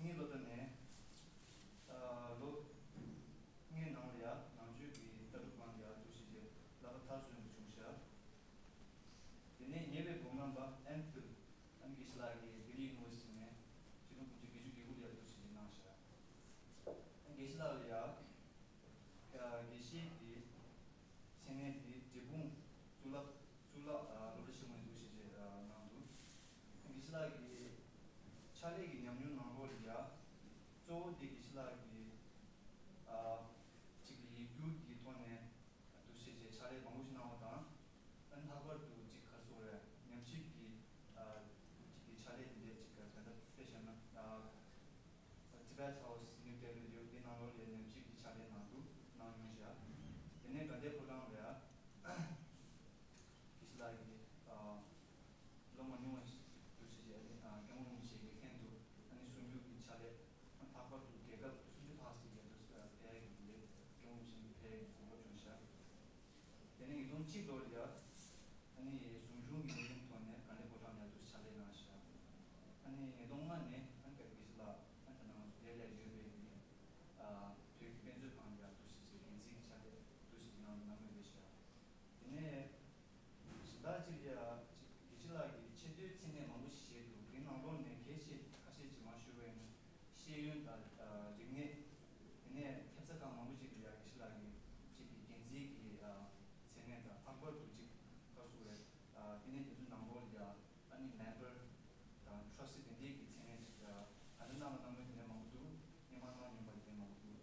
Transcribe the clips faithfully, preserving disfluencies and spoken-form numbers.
ངའི་སློབ་གྲྭ་ནས་ཨ་ལོ་ལྔའི་ནང་ལ་ཡ་ནང་ཆོས་ཀྱི་ལྟ་གྲུབ་སྒང་ལ་ཡ་འདུག་སེ་བྱས་བསླབ་པ་མཐར་སོན་དུ་བྱུང་ཤག་དེ་ནས་ཉེ་བའི་སྒོ་ང་པ་ཨེམ་ཕིལ་ཨ་ནི་དགེ་བཤེས་ལགས་ཀྱིས་ལྡི་ལི་ཡུ་ནི་ཝར་སི་ཊི་ནས་ཆིག་སྟོང་དགུ་བརྒྱ་བརྒྱད་ཅུ་གྱ་དགུ་ལ་ཡ་འདུག་སེ་བྱས་གནང་ཤག་ཨ་ནི་དགེ་བཤེས་ལགས་ལ་ཡ་ཨ་དགེ་བཤེས་དེ་མཚན་གནས་དེ་འབྲས་སྤུངས་གཙུག་ལག་གཙུག་ལག་ཨ་སློབ་གྲྭ་ཆེན་མོ་ནས་འདུག་སེ་བྱས་ཨ་གནང་འདུག་དགེ་བཤེས་ལགས་ཀྱི་ཕྱག་ལས་ཀྱི་ཉམས་མྱོང་ནང་ལོགས་ལ་ཡ་གཙོ་བོ་དེ་དགེ་བཤེས་ལགས་ཀྱི་ཨ་གཅིག་ལ་ཡིག་སྒྱུར་གྱི་ཐོག་ནས་འདུག་སེ་བྱས་ཕྱག་ལས་མང་པོ་ཞིག་གནང་བ་དང་། ཨ་ནི་ལྷག་པར་དུ་གཅིག་ག་རེ་ཟེར་དགོས་རེད། ཉམས་ཞིབ་ཀྱི་ཨ་གཅིག་གི་ཕྱག་ལས་དེ་འདྲས་གཅིག་ག་ད་ལྟ་དཔེ་བཞག་ན་ཨ། Tibet House New Delhi ལ་ཡོད། དེ་ནང་ལོགས་ལ་ཉམས་ཞིབ་ཀྱི་ཕྱག་ལས་གནང་འདུག་གནང་མྱོང་ཤག་དེ་ནས་དགའ་ལྡན་ཕོ་བྲང་ལ་ཡ་དགེ་བཤེས་ལགས་ཀྱིས་ཨ་ལོ་མང་ཉུང་བ་ཞིག་འདུག་སེ་བྱས་ཨ་ནི་ཨ་སྐྱབས་མགོན་རིན་པོ་ཆེ་གི་མཁན་དུ་ཨ་ནི་གསུང་སྒྱུར་གྱི་ཕྱག་ལས་ཨ་ལྷག་པར་དུ་རྒྱལ་ཁབ་སུམ་ཅུ་ལྷག་ཅིག་ལ་འདུག་སེ་ཕེབས་ཡག་གི་དེ་འདྲའི་སྐྱབས་མགོན་རིན་པོ་ཆེ་གི་ཕེབས་ཡག་གི་གོ་སྐབས་བྱུང་ཤག་དེ་ནས་ཉིས་སྟོང་གཅིག་ལོར་ཡ་ཨ་ནི་གཟིམ་ཆུང་གི་ལས་རིམ་ཐོག་ནས་དགའ་ལྡན་ཕོ་བྲང་ལ་འདུག་ཕྱག་ལས་གནང་ཤག་ཨ་ནི་ཉིས་སྟོང་ལྔ་ནས་ཨ་ནི་དགེ་བཤེས་ལགས་ཨ་ནི་ད་ནང་ལས་ལས་ཡོད་པའི་ཨ་བོད་ཀྱི་དཔེ་མཛོད་ཁང་ལ་འདུག་སེ་འགན་འཛིན་གྱི་ཕྱག་ལས་འདུག་སེ་གནང་གནང་མུས་རེད་ཤག་དེ་ནས་གཞན་དག་ཅིག་ལ་ཡ་ཅིག་དགེ་བཤེས་ལགས་ཀྱིས་ཆེ་མཐོའི་མཚན་གནས་མང་པོ་ཞིག་བཞེས་འདུག་དེའི་ནང་ལོགས་ནས་གལ་ཆེ་ཁ་ཤས་ཅིག་མར་ཞུ་བ་ཡིན་ན། ཤེས་ཡོན་དང་རིག་གནས། དེ་ནས་ཐེབས་རྩ་ཁག་མང་པོ་ཅིག་ལ་ཡ་དགེ་བཤེས་ལགས་ཀྱིས་ཅིག་གི་འགན་འཛིན་གྱི་མཚན་གནས་དང་ལྷག་པར་དུ་ཅིག་ག་རེ་ཟེར་དགོས་རེད། དེ་ནས་དེ་ཚོའི་ནང་ལོགས་ལ་ཡ་ཨ་ནི་མེམ་བར་དང་ཊྲ་སི་ཊི་དེ་འདྲའི་གི་མཚན་གནས་ཅིག་ད་ལྟ་གནང་མ་གནང་མུས་དེ་འདྲ་མང་པོ་འདུག་སྔོན་མ་གནང་མྱོང་པ་དེ་འདྲ་མང་པོ་འདུག་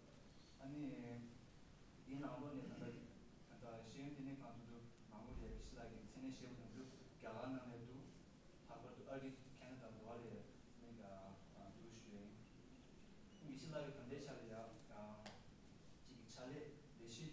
ཨ་ནི་དེའི་ནང་ལོགས་ནས་ད་ལྟ་ད་ལྟ་ཤེས་ཡོན་ལྟེ་གནས་ཁང་དེ་ཚོ་མང་པོ་ལ་ཡ་དགེ་བཤེས་ལགས་ཀྱིས་མཚན་གནས་བཞེས་པ་དང་འདུག་རྒྱ་གར་ནང་ནས་འདུག་ལྷག་པར་དུ་ཨ་རི་ཁེ་ན་ཌ་འགྲོ་བ་ལས་མི་འདུག་ཞུ་ཡིན། དགེ་བཤེས་ལགས་ཀྱི་ད་ལྟའི་ཆ་ལ་ཡ་གཅིག་གི་ཕྱག་ལས་ལས་གཞི་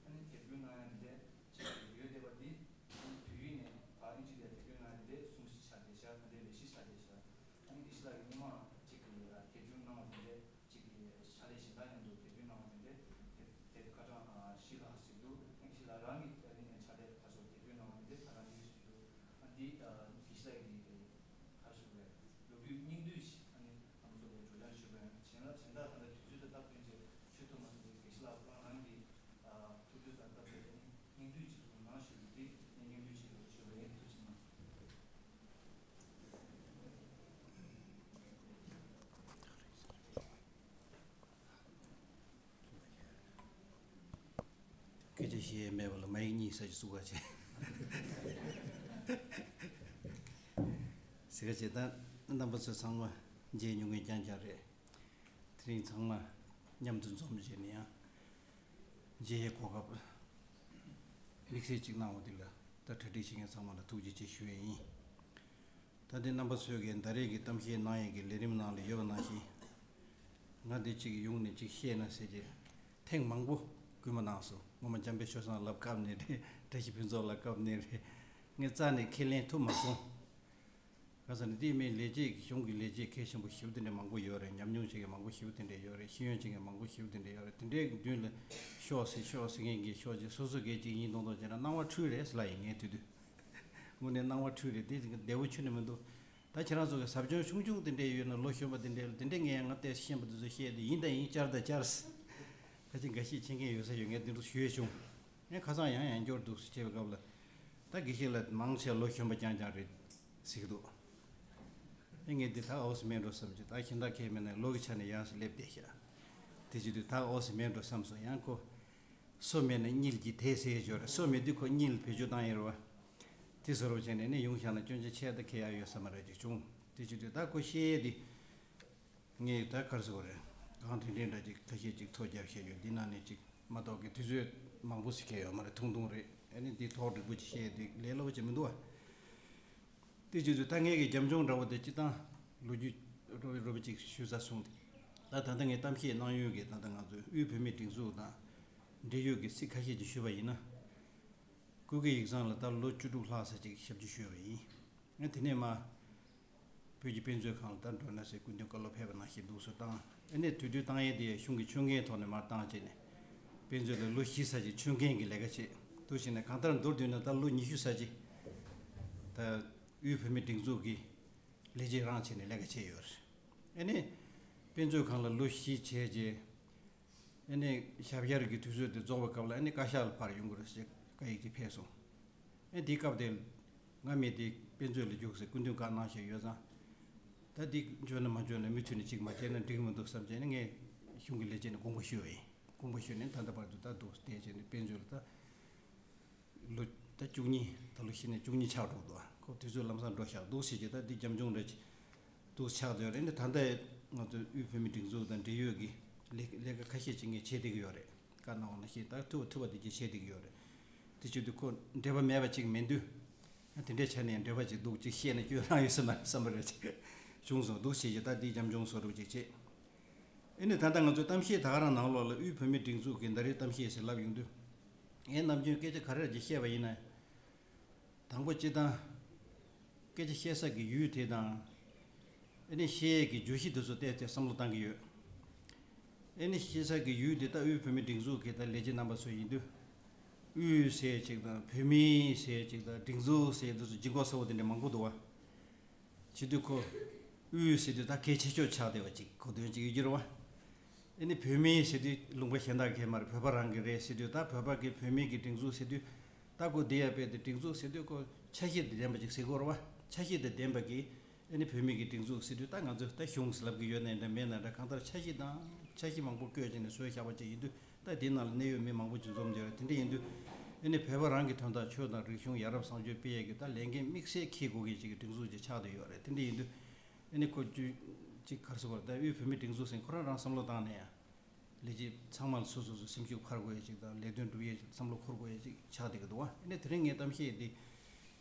ཨ་ནི་དེབ་སྐྱེལ་གནང་ཡ་འདི་འདྲ་ཅིག་ཡོད་བསྡད་པ་འདི་ཨ་ནི་བོད་ཡིག་ནས་ཕར་ཨིན་ཇི་ལ་དེབ་སྐྱེལ་གནང་ཡ་འདི་གསུང་བཤད་ཆགས་བསྡད་ཤག་ད་ལྟའི་ལས་གཞི་ཆགས་བསྡད་ཤག་ཨ་ནི་དགེ་བཤེས་ལགས་ཀྱིས་སྔོན་མ་གཅིག་གི་དེབ་སྐྱེལ་གནང་བ་འདི་འདྲ། གཅིག་གིས་ཕྱག་ལས་གཞན་དག་མཉམ་དུ་དེབ་སྐྱེལ་གནང་བ་དེ་འདྲས་དེབ་དེབ་ཁ་གྲངས་བཞི་ལྷག་ཞིག་འདུག་ཨ་ནི་དགེ་བཤེས་ལགས་རང་གིས་ཨ་ནི་ཕྱག་ལས་ཁ་ཕྱོགས་དེབ་སྐྱེལ་གནང་བ་དེ་འདྲས་ཁ་གྲངས་གཉིས་ཤིག་འདུག་ཨ་འདི་དགེ་བཤེས་ལགས་ཀྱིས་ག་རེ་ཞུ་དགོས་རེད། ལོ་རྒྱུས་སྙིང་བསྡུས་ཤིག་ཨ་ནི་ཨ་མ་ཚོ་ལ་སྒྲོག་སྦྱང་ཞུ་བ་ཡིན། གཞན་ལ་གཞན་དག་ད་ལྟ་དུས་ཚོད་དང་སྟབས་བསྟུན་བྱས་ཞུ་ཐུབ་མ་སོང་བས་དགེ་བཤེས་ལགས་ཁོ་རང་རང་གིས་ཐུགས་འདོད་དང་སྟབས་བདེ་ཨ་ནི་སྙིང་བསྡུས་ཅིག་གསུང་གནང་ཞུ་རྒྱུ་དེ་ངས་སྙིང་བསྡུས་ཅིག་ཞུ་བ་ཡིན། ཐུགས་རྗེ་གནང་། སྐད་ཆ་བཤད་ཡས་མེད་པ་ལ་མ་ཡིག་གཉིས་ས་ཅིག་བཙུགས་པ་བྱས། ཟེར་ག་བྱས་ད་རྣམ་པ་ཚོ་ཚང་མ་མཇལ་མྱོང་མཁན་རྐྱང་རྐྱང་རེད། དེ་རིང་ཚང་མ་མཉམ་དུ་འཛོམས་བྱས་ནས་ཡང་མཇལ་ཡས་གོ་སྐབས་དམིགས་བསལ་ཅིག་གནང་བ་འདི་ལ་ད་གྲ་སྒྲིག་བྱེད་མཁན་ཚང་མ་ལ་ཐུགས་རྗེ་ཆེ་ཞུ་ཡས་ཡིན། ད་འདི་རྣམ་པ་ཚོས་ཀྱིས་ད་རེས་ཀྱི་གཏམ་བཤད་གནང་ཡས་ཀྱི་ལས་རིམ་ནང་ལ་ཡོད་པ་ནང་བཞིན། ང་འདི་གཅིག་ཡོང་ནས་གཅིག་བཤད་ན་ཟེར་གྱི། ཐེངས་མང་པོ་སྐུལ་མ་གནང་སོང་། སྔོན་མ་འཇམ་དཔལ་ཆོས་བཟང་ལགས་སྐབས་ནས་རེད། བཀྲ་ཤིས་ཕུན་ཚོགས་ལགས་སྐབས་ནས་རེད། ངས་རྩ་ནས་ཁས་ལེན་ཐུབ་མ་སོང་། གང་ཟེར་ན་འདི་མིན་ལས་བྱེད་ཀྱི་གཞུང་གི་ལས་བྱེད་གལ་ཆེན་པོ་ཞེ་པོ་དེ་འདྲ་མང་པོ་ཡོད་རེད། ཉམས་མྱོང་བྱེད་མཁན་མང་པོ་ཞེ་པོ་དེ་འདྲ་ཡོད་རེད། ཤེས་ཡོན་བྱེད་མཁན་མང་པོ་ཞེ་པོ་དེ་འདྲ་ཡོད་རེད། དེ་འདྲའི་མདུན་ལ་ཤོག་ཟེར་ཤོག་ཟེར་མཁན་གྱི་ཤོག་ཅིག་སོ་སོ་སྒེར་གཅིག་གཉིས་གཏོང་གཏོང་བྱས་ན་སྣང་བ་འཁྲུལ་རེད་ཟེར་ལབ་ཡིན་ངས་དུས་དུས། དངོས་གནས་སྣང་བ་འཁྲུལ་རེད། དེ་བདེ་བོ་ཁྱོན་ནས་མི་འདུག་ད་ཁྱེད་རང་ཚོ་གི་ཟབ་སྦྱོང་ཆུང་ཆུང་དེ་འདྲས་ཡོད་ན་ལོ་གཞོན་པ་དེ་འདྲས་ལ་དེ་འདྲས་ངས་ཡང་ང་ལྟས་ཤེས་པ་དེ་ཚོ་བཤད་དེ་ཡིན་དང་ཡིན་བསྐྱར་དང་བསྐྱར། ཁ་ཅིག་འགའ་ཤས་མཁྱེན་མཁན་ཡོད་ས་ཡོད། ངས་དེ་འདྲ་ཞུ་ཡས་བྱུང་། ངས་ཁ་སང་ཡང་ཡང་སྐྱོར་འདུག་སེ་བྱས་པའི་སྐབས་ལ། ད་དགེ་བཤེས་ལགས་མང་ཆེ་ལོ་གཞོན་པ་རྐྱང་རྐྱང་རེད་ཟེར་གྱི་འདུག་ཨེ་ངས་འདི་ད་འོ་སེ་མེད་འགྲོ་བསམ་གྱི། ད་གཞན་དག་གས་མེད་ན་ལོ་གི་ཆ་ནས་ཡང་སེ་སླེབས་བསྡད་ཤག་དེ་བྱེད་དུས་ད་འོ་སེ་མེད་འགྲོ་བསམ་སོང་། ཡང་ཁོ། སོ་མེད་ན་གཉིད་ཀྱི་དེ་ཟེར་ཡས་ཅིག་ཡོད་རེད། སོ་མེད་དུས་ཁོ་གཉིད་ལ་བེད་སྤྱོད་བཏང་ཡས་རེད་བ། དེ་བཟོ་འདྲ་བྱས་ནས་ནི་ཡོང་བཞག་ན་སྐྱོན་ཆ་ཆེ་ད་ཁེ་ཡག་ཡོད་ས་མ་རེད་ཅིག་བྱུང་། དེ་བྱེད་དུས་ད་ཁོ་བཤད་ཡས་དེ། ངས་ད་ག་རེ་ཟེར་དགོས་རེད། གང་དྲན་དྲན་འདྲ་ཅིག་ཁ་ཤས་ཅིག་ཐོ་རྒྱབ་བཤད་ཡོད། འདི་ནང་ནས་ཅིག་མ་གཏོགས་ཀྱི་དུས་ཚོད་མང་པོ་ཞིག་ཁེལ་ཡོད་མ་རེད། ཐུང་ཐུང་རེད། ཨ་ནི་འདི་ཐོག་འགྲིག་པོ་ཅིག་བཤད་ཡས་དེ་ལས་སླ་པོ་ཅིག་མི་འདུག་བ། དེ་བྱེད་དུས་ད་ངས་ཀྱི་རྒྱབ་ལྗོངས་འདྲ་བོ་དེ་སྤྱིར་བཏང་ལོ་རྒྱུས་རོབ་རོབ་ཅིག་ཞུས་ཚར་སོང་། ད་ད་ལྟ་ངས་གཏམ་བཤད་གནང་ཡུལ་གྱི་ད་ལྟ་ང་ཚོའི་དབུས་བོད་མིའི་སྒྲིག་འཛུགས་དང་འབྲེལ་ཡོད་ཀྱི་ཚིག་ཁ་ཤས་ཅིག་ཞུས་པ་ཡིན་ན། སྐུ་སྒེར་ཡིག་ཚང་ལ་ད་ལོ་བཅུ་དྲུག་ལྷག་ཙམ་ཅིག་ཞབས་ཕྱི་ཞུས་པ་ཡིན། ཨ་དེ་ནས་མ། བོད་ཀྱི་དཔེ་མཛོད་ཁང་ལ་ད་མགྲོན་ན་ཟེར་སྐུ་མདུན་བཀའ་སློབ་ཕེབས་པ་ནང་བཞིན་འདུག་སེ་བཏང་། ཨ་ནས་དུས་དུས་བཏང་ཡས་དེ་གཞུང་གི་ཆོད་མཁན་ཐོག་ནས་མར་བཏང་བྱས་ནས། དཔེ་མཛོད་ལ་ལོ་བཞི་ཙམ་ཅིག་ཆོད་མཁན་གྱི་ལས་ཀ་བྱས། འདུག་བྱས་ནས་གང་ལྟར་མདོར་བསྡུས་ན་ད་ལོ་ཉི་ཤུ་ཙམ་ཅིག་ད་དབུས་བོད་མིའི་སྒྲིག་འཛུགས་ཀྱི་ལས་བྱེད་རང་བྱས་ནས་ལས་ཀ་བྱས་ཡོད་རེད། ཨ་ནི། དཔེ་མཛོད་ཁང་ལ་ལོ་བཞི་བྱས་རྗེས། ཨ་ནི་ཞབས་བསྐྱར་གྱི་དུས་ཚོད་དེ་རྫོགས་པའི་སྐབས་ལ་ཨ་ནི་བཀའ་ཤག་ལ་ཕར་ཡོང་དགོས་རེད་ཟེར་བཀའ་ཡིག་ཅིག་ཕེབས་སོང་། ཨ་དེའི་སྐབས་དེ་ང་མི་དེ་དཔེ་མཛོད་ལ་རྒྱུགས་ཟེར་སྐུ་མདུན་བཀའ་གནང་བཞིན་ཡོད་ཙང་། ད་འདི་འཇོན་ན་མ་འཇོན་ན་མུ་མཐུད་ནས་ཅིག་མ་བྱས་ན་འགྲིག་མི་འདུག་བསམ་བྱས་ནས་ངས་གཞུང་གི་ལས་བྱེད་ནས་དགོངས་པ་ཞུས་པ་ཡིན། དགོངས་པ་ཞུས་ནས་ད་ལྟ་བར་དུ་ད་འདུག་བལྟས་བྱས་ནས་དཔེ་མཛོད་ལ་ད། ལོ་ད་བཅུ་གཉིས། ད་ལོ་གཞི་ནས་བཅུ་གཉིས་ཆགས་འགྲོ་འདུག་ཁོ་དུས་ཚོད་ལམ་སང་འགྲོ་ཤག་འདུག་ཟེར་གྱི་ད་འདི་རྒྱབ་ལྗོངས་འདྲ་ཅིག་འདུག་ཆགས་བསྡད་རེད། འདི་ད་ལྟ་ང་ཚོ་དབུས་བོད་མིའི་སྒྲིག་འཛུགས་དང་འབྲེལ་ཡོད་ཀྱི་ལས་ལས་ཀ་ཁ་ཤས་ཅིག་ངས་བྱེད་བསྡད་ཀྱི་ཡོད་རེད། བཀའ་གནང་བ་ནང་བཞིན་ད་ཐུབ་པ་ཐུབ་པ་དེ་གྱིས་བྱེད་བསྡད་ཀྱི་ཡོད་རེད། དེ་བྱེད་དུས་ཁོ་འབྲེལ་བ་མེད་པ་ཅིག་མིན་དུས། ཨ་དེ་འདྲའི་ཆ་ནས་འབྲེལ་བ་ཅིག་འདུག་ཅིག་བཤད་ན་སྐྱོན་རང་ཡོད་ས་མ་རེད་བསམ་པ་རེད་ཅིག་བྱུང་སོང་འདུག་ཟེར་གྱི་ད་འདི་རྒྱབ་ལྗོངས་བཟོ་འདྲ་ཅིག་བྱེད། ཨེ་ནི་ད་ལྟ་ང་ཚོའི་གཏམ་བཤད་ད་ག་རང་ནང་ལོགས་ལ་དབུས་བོད་མིའི་སྒྲིག་འཛུགས་ཀྱི་ཟླ་རེའི་གཏམ་བཤད་ཟེར་ལབ་ཡོང་དུས། ངས་ནམ་རྒྱུན་སྐད་ཆ་ག་རེ་ཅིག་བཤད་པ་ཡིན་ན། དང་པོ་སྤྱིར་བཏང་། སྐད་ཆ་བཤད་ས་ཀྱི་ཡུལ་དེ་དང་། ཨེ་ནི་བཤད་ཡས་ཀྱི་བརྗོད་གཞི་དེ་ཚོ་བལྟས་ཏེ་བསམ་བློ་བཏང་གི་ཡོད། ཨེ་ནི་བཤད་ས་ཀྱི་ཡུལ་དེ་ད་དབུས་བོད་མིའི་སྒྲིག་འཛུགས་ཀྱི་ད་ལས་བྱེད་རྣམ་པ་ཚོ་ཡིན་དུས། དབུས་ཟེར་ཅིག་དང་བོད་མི་ཟེར་ཅིག་དང་སྒྲིག་འཛུགས་ཟེར་དེ་ཚོ་ལྗིད་ཁོག་ཚ་བོ་དེ་འདྲ་མང་པོ་འདུག་བ། བྱེད་དུས་ཁོ། དབུས་ཟེར་དུས་ད་གལ་ཆེ་ཤོས་ཆགས་བསྡད་པ་ཅིག་གོ་དོན་ཅིག་ཡོད་རྒྱུ་རེད་བ། ཨ་ནི་བོད་མི་ཟེར་དུས་ལུང་པ་གཞན་དག་གི་མ་རེད། བོད་པ་རང་གི་རེད་ཟེར་དུས་ད་བོད་པ་གི་བོད་མི་གི་སྒྲིག་འཛུགས་ཟེར་དུས། ད་གོ་དེ་ཡ་དཔེ་དེ་སྒྲིག་འཛུགས་ཟེར་དུས་ཁོ་ཆ་ཤས་དེ་ལྡན་པ་ཅིག་ཟེར་དགོས་རེད་བ། ཆ་ཤས་དེ་ལྡན་པ་གི་ཨ་ནི་བོད་མི་གི་སྒྲིག་འཛུགས་ཟེར་དུས་ད་ང་ཚོས་ད་གཞུང་ཟེར་ལབ་གི་ཡོད་ནའི་འདྲ་མེད་ན་འདྲ་གང་ལྟར་ཆ་ཤས་དང་ཆ་ཤས་མང་པོ་བཀོད་བྱས་ནས་བཟོས་བཞག་པ་ཅིག་ཡིན་དུས། ད་དེ་ནང་ལ་གནད་ཡོད་མི་མང་པོ་ཅིག་འཛོམས་བསྡད་ཡོད་རེད། དེ་འདྲ་ཡིན་དུས། ཨ་ནི་བོད་པ་རང་གི་དོན་དག་ཆོས་དང་རིག་གཞུང་ཡ་རབས་བཟང་སྤྱོད་སྤེལ་ཡས་ཀྱི་ད་ལས་འགན་དམིགས་བསལ་འཁྱེར་དགོས་ཀྱི་ཅིག་གི་སྒྲིག་འཛུགས་ཅིག་ཆགས་བསྡད་ཡོད་རེད། དེ་འདྲ་ཡིན་དུས། ཨ་ནི་ཁོ་ཅུ་ཅིག་ག་རེ་ཟེར་དགོས་རེད། ད་དབུས་བོད་མིའི་སྒྲིག་འཛུགས་ཟེར་ཁོ་རང་རང་བསམ་བློ་བཏང་ནས་ཡང་། ལས་བྱེད་ཚང་མ་ལ་སོ་སོ་སོ་སེམས་ཤུགས་འཕར་དགོས་ཡས་ཅིག་དང་ལས་དོན་སྒྲུབ་ཡས་བསམ་བློ་འཁོར་དགོས་ཡས་ཅིག་ཆགས་བསྡད་ཀྱི་འདུག་བ། ཨ་ནི་དེ་རིང་ངའི་གཏམ་བཤད་འདི།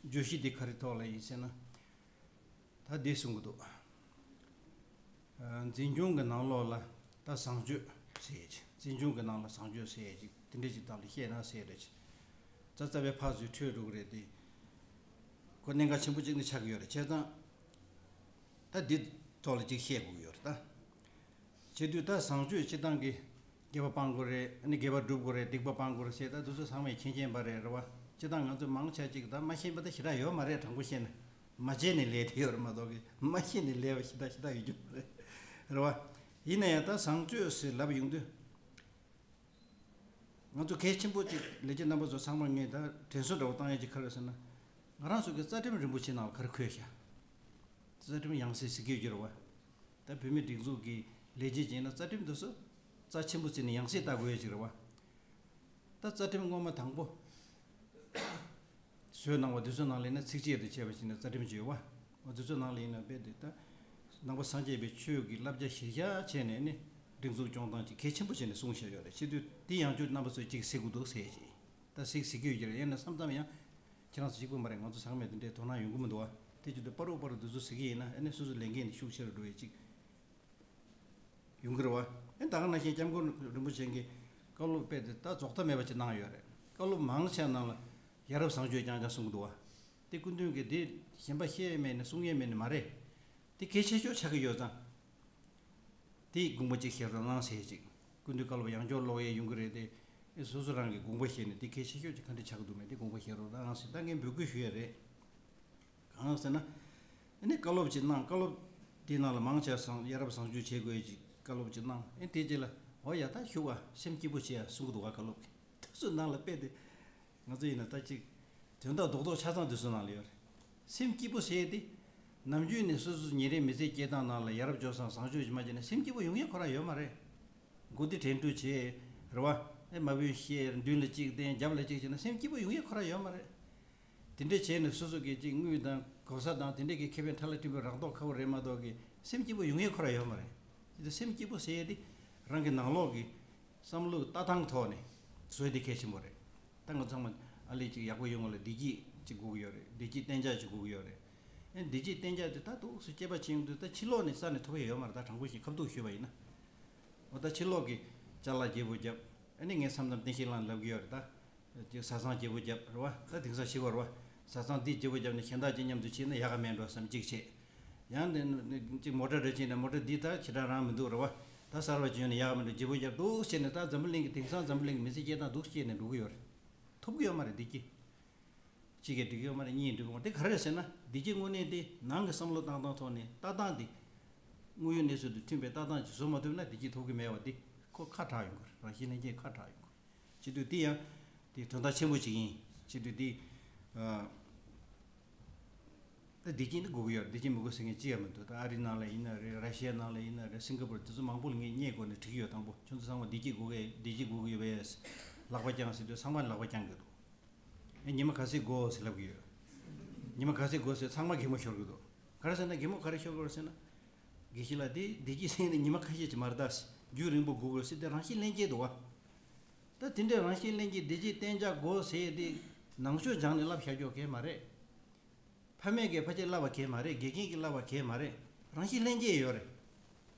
བརྗོད་གཞི་འདི་ག་རེ་ཐོག་ལ་ཡིན་ཟེར་ན། ད་འདི་གསུང་གི་འདུག་ཨ། འཛིན་སྐྱོང་གི་ནང་ལོགས་ལ་ད་བཟང་སྤྱོད་ཟེར་ཡས་ཅིག་འཛིན་སྐྱོང་གི་ནང་ལ་བཟང་སྤྱོད་ཟེར་ཡས་ཅིག་དེ་འདྲ་ཅིག་ད་ལ་བཤད་ན་ཟེར་རེད་ཅིག་རྩ་རྩ་བའི་ཕར་ཚུར་འཕྲོད་འགྲོ་གི་རེད་དེ། ཁོ་གནད་འགག་ཆེན་པོ་ཅིག་ནི་ཆགས་ཀྱི་ཡོད་རེད། བྱས་ཙང་། ད་འདི་ཐོག་ལ་ཅིག་བཤད་དགོས་ཀྱི་ཡོད་རེད་ད། བྱེད་དུས་ད་བཟང་སྤྱོད་སྤྱི་བཏང་གི། དགེ་བ་སྤང་དགོས་རེད། ཨ་ནི་དགེ་བ་སྒྲུབ་དགོས་རེད། སྡིག་པ་སྤང་དགོས་རེད་ཟེར་ད་དེ་ཚོ་ཚང་མས་མཁྱེན་མཁྱེན་པ་རེད། རེད་བ། སྤྱི་བཏང་ང་ཚོ་མང་ཆེ་ཅིག་ད་མ་ཤེས་པ་ད་ཞེ་དྲག་ཡོད་མ་རེད། དྲང་པོ་བཤད་ན། མ་བྱས་ནས་ལས་དེ་ཡོད་རེད་མ་གཏོགས་གི་མ་ཤེས་ནས་ལས་པ་ཞེ་དྲག་ཞེ་དྲག་ཡོད་རྒྱུ་མ་རེད། རེད་བ། ཡིན་ན་ཡང་ད་བཟང་སྤྱོད་ཟེར་ལབ་ཡོང་དུས། ང་ཚོ་གལ་ཆེན་པོ་ཅིག་ལས་བྱེད་རྣམ་པ་ཚོ་ཚང་མ་ངས་ད་དྲན་གསོ་འདྲ་བོ་བཏང་ཡ་ཅིག་ག་རེ་ཟེར་ན། ང་རང་ཚོ་གི་རྩ་ཁྲིམས་རིན་པོ་ཆེ་ནང་ལ་ག་རེ་འཁོད་ཤག་རྩ་ཁྲིམས་ཡང་སྲིད་ཟེར་གྱི་ཡོད་རེད་བ། ད་བོད་མིའི་སྒྲིག་འཛུགས་ཀྱི་ལས་བྱེད་ཅིག་ཡིན་ན་རྩ་ཁྲིམས་དེ་ཚོ་རྩ་ཆེན་པོ་བརྩིས་ནས་ཡང་སྲིད་ལྟ་དགོས་ཡ་ཅིག་རེད་བ། ད་རྩ་ཁྲིམས་སྔོན་མ་དང་པོ། བཟོས་གནང་བ་དེ་ཚོའི་ནང་ལ་ཡིན་ན་ཚིགས་བཅད་དང་བཅས་པ་ཞིག་ནས་རྩ་ཁྲིམས་ཅིག་ཡོད་བ། འོ་དེ་ཚོའི་ནང་ལ་ཡིན་ན་རྦད་དེ་ད། ནང་པ་སངས་རྒྱས་པའི་ཆོས་ཀྱི་བསླབ་བྱ་གཞིར་བཞག་བྱས་ནས་ནི། སྒྲིག་འཛུགས་སྐྱོང་སྟངས་ཀྱི་གལ་ཆེན་པོ་བྱས་ནས་གསུངས་བཞག་ཡོད་རེད། བྱེད་དུས་དེ་ཡང་བསྐྱར་རྣམ་པ་ཚོས་ཅིག་གཟིགས་དགོས་འདུག་ཟེར་ཅིག་ད་གཟིགས་གཟིགས་ཀྱི་ཡོད་ཀྱི་རེད། ཡིན་ན་བསམ་བསམ་ཡང་། ཁྱེད་རང་ཚོ་གཅིག་པུ་མ་རེད། ང་ཚོ་ཚང་མས་དེ་འདྲའི་དོ་སྣང་ཡོང་གི་མི་འདུག་བ། དེ་བྱེད་དུས་པ་རུ་པ་རུ་འདི་ཚོ་གཟིགས་ཀྱི་ཡིན་ན་ཨ་ནི་སོ་སོའི་ལས་འགན་ནི་ཤུགས་ཆེ་རུ་འགྲོ་ཡས་ཅིག་ཡོང་གི་རེད་བ། ཨེ་ད་ག་ནང་བཞིན་སྐྱབས་མགོན་རིན་པོ་ཆེ་གིས་བཀའ་སློབ་སྤེལ་ཏེ་ད་རྫོགས་མཐའ་མེད་པ་ཅིག་གནང་ཡོད་རེད། བཀའ་སློབ་མང་ཆེ་ནང་ལ་ཡ་རབས་བཟང་སྤྱོད་རྐྱང་རྐྱང་གསུང་གི་འདུག་བ། དེ་སྐུ་མདུན་གྱིས་དེ་གཞན་པ་བཤད་ཡས་མེད་ནས་གསུང་ཡས་མེད་ནས་མ་རེད། དེ་གལ་ཆེ་ཤོས་ཆགས་ཀྱི་ཡོད་ཙང་། དེ་དགོངས་པ་ཅིག་བཞེས་རོགས་གནང་ཟེར་ཅིག་སྐུ་མདུན་བཀའ་སློབ་ཡང་བསྐྱར་ཀློག་ཡས་ཡོང་གི་རེད་དེ། ཨེ་སོ་སོ་རང་གི་དགོངས་པ་བཞེས་ནས་དེ་གལ་ཆེ་ཤོས་ཅིག་ག་འདྲ་ཆགས་ཀྱི་འདུག་མེད་དེ་དགོངས་པ་བཞེས་རོགས་གནང་ཟེར་ད་ངས་འབོད་སྐུལ་ཞུ་ཡས་རེད། གང་ཟེར་ན། ཨ་ནི་བཀའ་སློབ་ཅིག་གནང་། བཀའ་སློབ་དེའི་ནང་ལ་མང་ཆེ་བ་བཟང་ཡ་རབས་བཟང་སྤྱོད་བྱེད་དགོས་ཀྱི་བཀའ་སློབ་ཅིག་གནང་། ཨ་ནི་དེ་རྗེས་ལ་འོ་ཡ་ད་བཞུགས་ཨ་སེམས་སྐྱིད་པོ་བྱེད་ཨ་གསུང་གི་འདུག་ག་བཀའ་སློབ་ཀྱི་དེ་ཚོའི་ནང་ལ་དཔེ་དེ། ང་ཚོ་ཡིན་ན་ད་ཅིག་དོན་དག་རྡོག་རྡོག་ཆ་ཚང་དེ་ཚོའི་ནང་ལ་ཡོད་རེད། སེམས་སྐྱིད་པོ་ཟེར་ཡས་དེ། ནམ་རྒྱུན་ནས་སོ་སོ་ཉིན་རེའི་མི་ཚེ་སྐྱེལ་སྟངས་ནང་ལ་ཡ་རབས་སྤྱོད་བཟང་བཟང་སྤྱོད་ཅིག་མ་བྱས་ན་སེམས་སྐྱིད་པོ་ཡོང་ཡས་ཁོ་རང་ཡོད་མ་རེད། མགོ་བདེ་དྲན་དྲུག་བྱས། རེད་བ། ཨེ་མ་བུན་བཤད་མདུན་ལ་གཅིག་བསྟན་རྒྱབ་ལ་གཅིག་བྱས་ན་སེམས་སྐྱིད་པོ་ཡོང་ཡས་ཁོ་རང་ཡོད་མ་རེད། དེ་འདྲ་བྱས་ནས་སོ་སོ་གིས་གཅིག་དངུལ་དང་གོ་ས་དང་དེ་འདྲ་གི་ཁེ་ཕན་ཁྲ་ལ་ཕྲན་བུ་རག་མདོག་ཁ་པོ་རེད་མ་གཏོགས་གི་སེམས་སྐྱིད་པོ་ཡོང་ཡས་ཁོ་རང་ཡོད་མ་རེད། དེ་སེམས་སྐྱིད་པོ་ཟེར་ཡས་དེ་རང་གི་ནང་ལོགས་ཀྱི་བསམ་བློ་ལྟ་སྟངས་ཐོག་ནས་བཟོ་ཡས་དེ་གལ་ཆེན་པོ་རེད། ད་ང་ཚང་མ་ཨ་ལས་གཅིག་ཡག་པོ་ཡོང་བ་ལ་བདེ་སྐྱིད་ཅིག་དགོས་ཀྱི་ཡོད་རེད། བདེ་སྐྱིད་གཏན་འཇགས་ཅིག་དགོས་ཀྱི་ཡོད་རེད། ཨེ་བདེ་སྐྱིད་གཏན་འཇགས་དེ་ད་འདུག་སེ་སྐྱེས་པ་ཕྱིན་ཡོང་དུས་ད་ཕྱི་ལོགས་ནས་རྩ་ནས་ཐོབ་ཡས་ཡོད་མ་རེད། ད་དྲང་པོ་ཞིག་ཁ་ཐུག་ཞུས་པ་ཡིན་ན། འོ་ད་ཕྱི་ལོགས་ཀྱི་ཅ་ལག་བརྗེ་པོ་བརྒྱབ། ཨ་ནི་ངས་མཚམས་མཚམས་བསྟན་ཤེས་ལགས་ལབ་ཀྱི་ཡོད་རེད་ད། ཅིག་བཟའ་ཚང་བརྗེ་པོ་བརྒྱབ་རེད་བ། ད་དེང་སང་ཤི་བ་རེད་བ། བཟའ་ཚང་འདི་བརྗེ་པོ་བརྒྱབ་ནས་གཞན་དག་ཅིག་མཉམ་དུ་ཕྱིན་ན་ཡག་ག་མེད་འགྲོ་བསམ་གཅིག་བྱས། ཡང་འདི་ཅིག་མོ་ཊ་རེ་ཕྱིན་ན་མོ་ཊ་འདི་ད་ཞེ་དྲག་རང་མི་འདུག་རེད་བ། ད་གསར་བ་ཅིག་ཡོང་ན་ཡག་ག་མེད་འགྲོ་བརྗེ་པོ་བརྒྱབ་འདུག་བྱས་ནས་ད་འཛམ་བུ་གླིང་གི་དེང་སང་འཛམ་བུ་གླིང་གི་མི་ཚེ་སྐྱེལ་སྟངས་འདུག་སྐྱེལ་ནས་འགྲོ་གི་ཡོད་རེད། ཐོབ་གི་ཡོད་མ་རེད་བདེ་སྐྱིད། གཅིག་གིས་འགྲིག་ཡོད་མ་རེད། གཉིས་འགྲིག་ཡོད་མ་རེད། དེ་ག་རེ་རེད་ཟེར་ན་བདེ་སྐྱིད་དངོས་གནས་དེ་ནང་གི་བསམ་བློ་བཏང་སྟངས་ཐོག་ནས་ལྟ་སྟངས་དེ། དངོས་ཡོད་གནས་ཚུལ་དང་མཐུན་པའི་ལྟ་སྟངས་ཅིག་བཟོ་མ་ཐུབ་ན་བདེ་སྐྱིད་ཐོབ་ཀྱི་མེད་པ་འདི་ཁོ་ཁ་གྲག་ཡོང་གི་རེད། རང་བཞིན་ལྷན་སྐྱེས་ཁ་གྲག་ཡོང་གི་རེད། བྱེད་དུས་འདི་ཡང་དེ་དོན་དག་ཆེན་པོ་ཅིག་ཡིན། བྱེད་དུས་འདི་ཨ། ད་བདེ་སྐྱིད་འདི་དགོས་ཀྱི་ཡོད་རེད། བདེ་སྐྱིད་མི་དགོས་ཟེར་མཁན་ཅི་ཡང་མི་འདུག་ད་ཨ་རིའི་ནང་ལ་ཡིན་ན་རེད། ར་ཤི་ཡའི་ནང་ལ་ཡིན་ན་རེད། སིང་ག་པུར་དེ་ཚོ་མང་པོ་ལ་ངས་བརྙས་བཀོད་ནས་བྲིས་ཀྱི་ཡོད། དང་པོ་ཁྱོད་ཚོ་ཚང་མ་བདེ་སྐྱིད་དགོས་ཀྱི་བདེ་སྐྱིད་དགོས་ཀྱི་ཡོད་པས་ལག་པ་བརྐྱངས་ཟེར་དུས་ཚང་མ་ལག་པ་བརྐྱངས་ཀྱི་འདུག་ཨེ་ཉི་མ་ག་ཚོད་དགོས་ཟེར་ལབ་ཀྱི་ཡོད། ཉི་མ་ག་ཚོད་དགོས་ཟེར་ཚང་མ་གད་མོ་ཤོར་གྱི་འདུག་ག་རེ་ཟེར་ན་གད་མོ་ག་རེ་ཤོར་གྱི་ཡོད་ཟེར་ན། དགེ་བཤེས་ལགས་དེ་བདེ་སྐྱིད་ཟེར་ནས་ཉི་མ་ཁ་ཤས་ཅིག་མ་རེད་ད། རྒྱུན་རིང་པོ་དགོས་དགོས་ཟེར་དེ་རང་བཞིན་ལྷན་སྐྱེས་འདུག་བ། ད་དེ་འདྲའི་རང་བཞིན་ལྷན་སྐྱེས་བདེ་སྐྱིད་གཏན་འཇགས་དགོས་ཟེར་དེ་ནང་ཆོས་སྦྱངས་ནས་ལབ་བཞག་རྒྱུ་གལ་མ་རེད། ཕ་མས་ཀྱིས་ཕ་ཆེར་བསླབ་པ་གལ་མ་རེད། དགེ་རྒན་གྱིས་བསླབ་པ་གལ་མ་རེད། རང་བཞིན་ལྷན་སྐྱེས་ཡོད་རེད།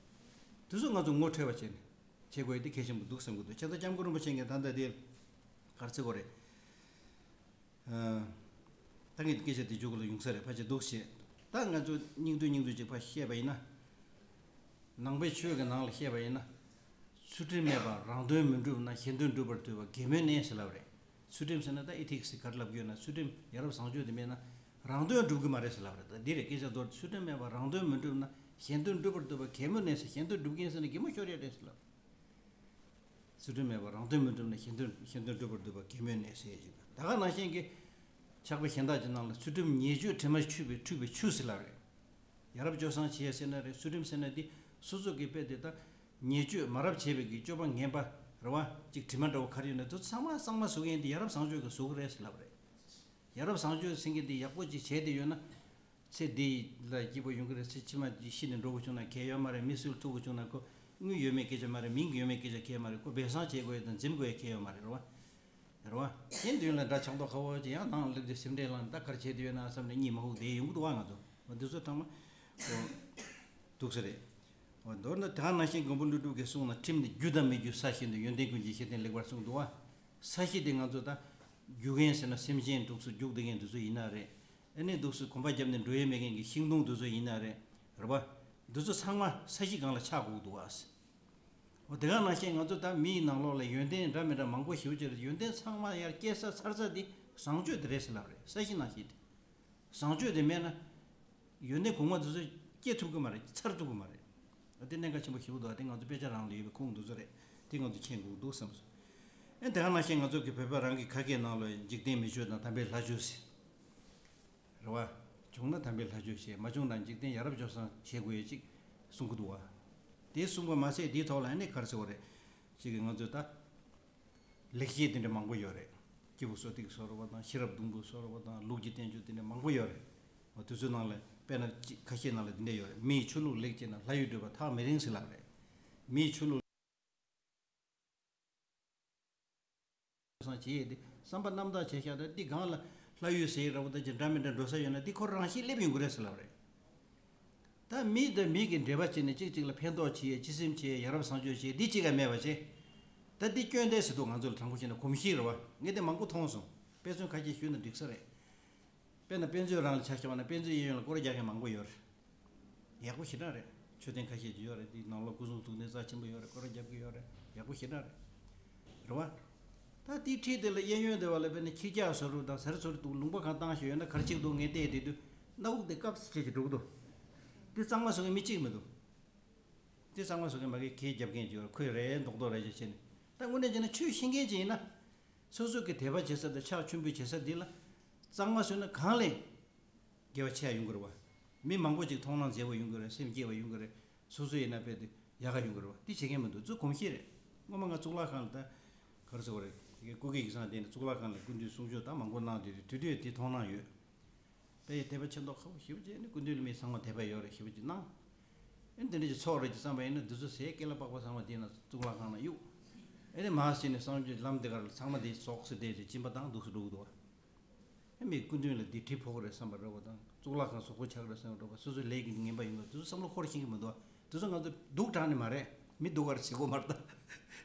དེ་ཚོ་ང་ཚོ་ངོ་འཕྲོད་པ་བྱས་ནས་བྱེད་དགོས་ཡ་དེ་གལ་ཆེན་པོ་འདུག་བསམ་གྱི་འདུག་བྱས་ཙང་སྐྱབས་མགོན་རིན་པོ་ཆེ་གིས་ད་ལྟ་དེ་ག་རེ་ཟེར་དགོས་རེད། ཨ། ད་ངས་སྐད་ཆ་དེ་མཇུག་ལ་ཡོང་ས་རེད། ཕལ་ཆེར་འདུག་བྱས། ད་ང་ཚོ་སྙིང་བསྡུས་སྙིང་བསྡུས་ཅིག་ཕར་བཤད་པ་ཡིན་ན། ནང་པའི་ཆོས་ཀྱི་ནང་ལ་བཤད་པ་ཡིན་ན། ཚུལ་ཁྲིམས་མེད་པར་རང་དོན་མི་འགྲུབ་ན་གཞན་དོན་སྒྲུབ་པར་འདོད་པ་གད་མོའི་གནས་ཟེར་ལབ་རེད། ཚུལ་ཁྲིམས་ཟེར་ན་ད་ཨེ་ཐིག་སི་ག་རེ་ལབ་ཀྱི་ཡོད་ན། ཚུལ་ཁྲིམས་ཡ་རབས་བཟང་སྤྱོད་དེ་མེད་ན་རང་དོན་སྒྲུབ་ཀྱི་མ་རེད་ཟེར་ལབ་རེད། ད་འདི་རེད་སྐད་ཆ་མདོར། ཚུལ་ཁྲིམས་མེད་པར་རང་དོན་མི་འགྲུབ་ན་གཞན་དོན་སྒྲུབ་པར་འདོད་པ་གད་མོའི་གནས་ཟེར། གཞན་དོན་སྒྲུབ་མཁན་ཟེར་ན་གད་མོ་ཤོར་ཡ་རེད་ཟེར་ལབ། ཚུལ་ཁྲིམས་མེད་པར་རང་དོན་མི་འགྲུབ་ན་གཞན་དོན་གཞན་དོན་སྒྲུབ་པར་འདོད་པ་གད་མོའི་གནས་ཟེར་ཡ་ཞིག་དང་། ད་ག་ནང་བཞིན་གྱི་ཕྱག་དཔེ་གཞན་དག་ཅིག་ནང་ལ་ཚུལ་ཁྲིམས་ཉེས་སྤྱོད་དྲི་མ་འཁྲུད་པའི་འཁྲུད་པའི་ཆུ་ཟེར་ལབ་རེད། ཡ་རབས་སྤྱོད་བཟང་བྱེད་ཡ་ཟེར་ན་རེད། ཚུལ་ཁྲིམས་ཟེར་ན་དེ་སོ་སོ་གི་དཔེ་དེ་ད་ཉེས་སྤྱོད་མ་རབས་བྱས་པའི་གི་སྤྱོད་པ་ངན་པ་རེད་བ། ཅིག་དྲི་མ་འདྲ་བོ་ག་རེ་ཡོད་ན་དེ་ཚང་མ་གཙང་མ་བཟོ་མཁན་དེ་ཡ་རབས་བཟང་སྤྱོད་ཀྱིས་བཟོ་གི་རེད་ཟེར་ལབ་རེད། ཡ་རབས་བཟང་སྤྱོད་ཟེར་མཁན་དེ་ཡག་པོ་ཅིག་བྱས་བསྡད་ཡོད་ན། ཚེ་འདི་ལ་སྐྱིད་པོ་ཡོང་གི་རེད། ཚེ་ཕྱི་མ་ཤི་ནས་འགྲོ་དགོས་བྱུང་ན་གལ་ཡོད་མ་རེད། མི་སུ་ལ་ཐུག་དགོས་བྱུང་ན་ཁོ་དངུལ་ཡོད་མེད་སྐད་ཆ་མ་རེད། མིང་ཡོད་མེད་སྐད་ཆ་གལ་མ་རེད། ཁོ་སྦས་གསང་བྱེད་དགོས་ཡ་དང་འཛེམ་དགོས་ཡ་གལ་ཡོད་མ་རེད། རེད་བ། རེད་བ། གཞན་དོན་ལ་འདྲ་ཆགས་མདོག་ཁ་པོ་ཅིག་ཡང་ནང་སླེབས་ཏེ་སེམས་ཁྲལ་ལངས་ད་ག་རེ་བྱས་བསྡད་ཡོད་ན་བསམ་ནས་གཉིད་མ་ཧུག་བསྡད་ཡོང་གི་འདུག་བ། ང་ཚོ་འོ་འདི་ཚོ་ཚང་མ་འོ་འདུག་ས་རེད། འོ་མདོར་ན་ད་ནང་བཞིན་མགོན་པོ་ཀླུ་སྒྲུབ་ཀྱིས་གསུངས་ན། ཁྲིམས་ནི་རྒྱུ་དང་མི་རྒྱུ་ས་ཞིག་ཏུ་ཡོན་ཏན་ཀུན་གྱི་གཞི་རྟེན་ལེགས་པར་གསུངས་འདུག་བ། ས་གཞི་དེ་ང་ཚོ་ད་རྒྱུ་རྐྱེན་ཟེར་ན་སེམས་ཅན་འདུག་སུ་རྒྱུག་བསྡད་མཁན་འདི་ཚོ་ཡིན་ན་རེད། ཨ་ནི་འདུག་སུ་གོམ་པ་བརྒྱབ་ནས་འགྲོ་ཡས་མེད་མཁན་གྱི་ཤིང་སྡོང་འདི་ཚོ་ཡིན་ན་རེད། རེད་པ། འདི་ཚོ་ཚང་མ་ས་གཞི་སྒང་ལ་ཆགས་དགོས་འདུག་ཨ། འོ་དེ་ག་ནང་བཞིན་ང་ཚོ་ད་མིའི་ནང་ལོགས་ལ་ཡོན་ཏན་འདྲ་མི་འདྲ་མང་པོ་ཞེ་པོ་ཅིག་རེད། ཡོན་ཏན་ཚང་མ་ཡར་སྐྱེ་ས་འཚར་ས་དེ་བཟང་སྤྱོད་དེ་རེད་ཟེར་ལབ་རེད། ས་གཞི་ནང་བཞིན་དེ། བཟང་སྤྱོད་དེ་མེད་ན། ཡོན་ཏན་གོང་མ་དེ་ཚོ་སྐྱེ་ཐུབ་ཀྱི་མ་རེད། འཚར་ཐུབ་ཀྱི་མ་རེད། ཨ་དེ་གནད་འགག་ཆེན་པོ་ཞེ་པོ་འདུག་ཨ་དེ་ང་ཚོ་དཔེ་ཆ་རང་ལ་ཡོད་པའི་ཁུངས་འདི་ཚོ་རེད། དེ་ང་ཚོ་མཁྱེན་དགོས་འདུག་བསམ་སོང་། ཨ་དེ་ག་ནང་བཞིན་ང་ཚོ་གི་བོད་པ་རང་གི་ཁ་སྐད་ནང་ལ་འཇིག་རྟེན་མི་ཆོས་དང་དམ་པའི་ལྷ་ཆོས་ཟེར། རེད་བ། བྱུང་ན་དམ་པའི་ལྷ་ཆོས་བྱེད། མ་བྱུང་ན་འཇིག་རྟེན་ཡ་རབས་སྤྱོད་བཟང་བྱེད་དགོས་ཡོད་ཅིག་གསུང་གི་འདུག་བ། དེ་གསུངས་པ་མ་ཟད་དེའི་ཐོག་ལ་ཨ་ནི་ག་རེ་ཟེར་བ་རེད། ཅིག་གི་ང་ཚོས་ད། ལེགས་བཤད་དེ་འདྲ་མང་པོ་ཡོད་རེད། སྐྱེས་བུ་གསོ་སྟེགས་གསོལ་བ་དང་ཤེས་རབ་སྡོང་བུ་གསོལ་བ་དང་ལུགས་ཀྱི་བསྟན་བཅོས་དེ་འདྲ་མང་པོ་ཡོད་རེད། འོ་དེ་ཚོའི་ནང་ལ་དཔེར་ན་ཅིག་ཁ་ཤས་ནང་ལ་དེ་འདྲ་ཡོད་རེད། མི་ཡི་ཆོས་ལུགས་ལེགས་བྱས་ན་ལྷ་ཡུལ་བགྲོད་པ་ཐག་མི་རིང་ཟེར་ལབ་རེད། མི་ཡི་ཆོས་ལུགས་བསམ་བྱེད་ཡས་དེ་བསམ་པ་རྣམ་དག་བྱས་ཤག་ད་འདི་སྒང་ལ་ལྷ་ཡུལ་ཟེར་ར་བ་ད་ཅིག་འདྲ་མི་འདྲ་འགྲོ་ས་ཡོད་ན་འདི་ཁོ་རང་བཞིན་སླེབས་ཡོང་གི་རེད་ཟེར་ལབ་རེད། ད་མི་དང་མི་གི་འབྲེལ་བ་བྱས་ནས་གཅིག་གཅིག་ལ་ཕན་ཐོགས་བྱེད་ཡས་སྤྱི་སེམས་བྱེད་ཡས་ཡ་རབས་བཟང་སྤྱོད་བྱེད་ཡས་འདི་གཅིག་ག་མེད་པ་བྱས། ད་འདི་སྐྱོན་དེ་ཟེར་འདུག་ང་ཚོ་ལ་དྲང་པོ་བཤད་ན་གོམས་གཤིས་རེད་བ། ངས་དེ་མང་པོ་མཐོང་སོང་། དཔེ་མཚོན་ཁ་ཤས་ཞུས་ན་འགྲིག་ས་རེད། དཔེར་ན་དཔེ་མཛོད་རང་ལ་ཆ་བཞག་པ་ན་དཔེ་མཛོད་གཡས་གཡོན་ལ་སྐོར་ར་རྒྱག་མཁན་མང་པོ་ཡོད་རེད། ཡག་པོ་ཞེ་དྲག་རེད། མཆོད་རྟེན་ཁ་ཤས་ཀྱི་ཡོད་རེད། དེའི་ནང་ལོགས་སྐུ་གསུང་ཐུགས་རྟེན་རྩ་ཆེན་པོ་ཡོད་རེད། སྐོར་ར་རྒྱབ་ཀྱི་ཡོད་རེད། ཡག་པོ་ཞེ་དྲག་རེད། རེད་བ། ད་དེའི་འཁྲིས་དེ་ལ་གཡས་གཡོན་དེ་བ་ལ་དཔེར་ན་ཁྱི་སྐྱག་བཟོ་རུ་དང་ཟ་རུ་ཚོ་རུ་འདུག་ལུང་པ་གང་བཏང་ཞིག་ཡོད་ན་ག་རེ་བྱེད་ཀྱི་འདུག་ངས་བལྟས་དེ་དུས་སྣ་བུག་དེ་སྐབས་སུ་བྱེད་ཀྱི་འགྲོ་གི་འདུག་དེ་གཙང་མ་བཟོ་མཁན་མི་གཅིག་མི་འདུག་དེ་གཙང་མ་བཟོ་མཁན་མ་གི་གེ་རྒྱབ་མཁན་ཅིག་ཡོད་རེད། ཁོས་རེད་མདོག་མདོག་རེད་ཅེས་བྱས་ནས། ད་དངོས་གནས་བྱས་ན་ཆོས་ཤེས་མཁན་ཅིག་ཡིན་ན། སོ་སོ་གི་དད་པ་བྱེད་ས་དང་ཕྱག་མཆོད་འབུལ་བྱེད་ས་འདི་ལ་གཙང་མ་བཟོས་ན་གང་ལས་དགེ་བ་ཆེ་བ་ཡོང་གི་རེད་བ། མི་མང་པོ་ཅིག་མཐོང་སྣང་མཛེས་པོ་ཡོང་གི་རེད། སེམས་སྐྱིད་པ་ཡོང་གི་རེད། སོ་སོ་ཡིན་ན་དཔེ་དེ་ཡག་ག་ཡོང་གི་རེད་བ། དེ་བྱེད་མཁན་མི་འདུག་ཚོ་གོམས་གཤིས་རེད། སྔོན་མ་ང་གཙུག་ལག་ཁང་ལ་ད་ག་རེ་ཟེར་བ་རེད། དེ་གའི་སྐུ་སྒེར་གྱི་སང་དེ་ནས་གཙུག་ལག་ཁང་ལ་སྐུ་མདུན་གསུང་ཆོས་ད་མང་པོ་གནང་བསྡད་དུས་དེ་དུས་དེ་མཐོང་སྣང་ཡོད། དཔེ་ཡི་དད་པ་ཆེ་མདོག་ཁ་པོ་ཞེ་པོ་བྱས་ནས་སྐུ་མདུན་ལ་མི་ཚང་མ་དད་པ་ཡོད་རེད་ཞེ་པོ་ཅིག་གནང་། ཨེ་འདི་འདྲ་ཅིག་ཚོགས་རེད་ཅིག་བསམ་པ་ཡིན་ན་འདི་ཚོ་ཟས་སྐེ་ལ་པགས་པ་ཚང་མ་དེ་ན་གཙུག་ལག་ཁང་ན་གཡུག་ཨེ་ནི་མ་ཟིན་ནས་བསམ་རྒྱུ་ལམ་འདི་གར་ལ་ཚང་མ་དེ་ཟོག་སེ་བསྡད་དེ་གཅིན་པ་དང་འདུག་སེ་འགྲོ་གི་འདུག་ཨེ་མི་སྐུ་མདུན་ལ་འདི་གྲིབ་ཕོག་རེད་བསམ་པ་འདྲ་བོ་དང་གཙུག་ལག་ཁང་གཟུགས་པོ་ཆགས་རེད་བསམ་པ་འདྲ་བོ་སོ་སོའི་ལས་ཀྱི་ངན་པ་ཡིན་པ་དེ་ཚོ་བསམ་བློ་འཁོར་ཤེས་ཀྱི་མི་འདུག་དེ་ཚོ་ང་ཚོ་སྡུག་དྲགས་ནི་མ་རེད། མི་སྡུག་ག་རེ་བྱེད་དགོས་མ་རེད་ད།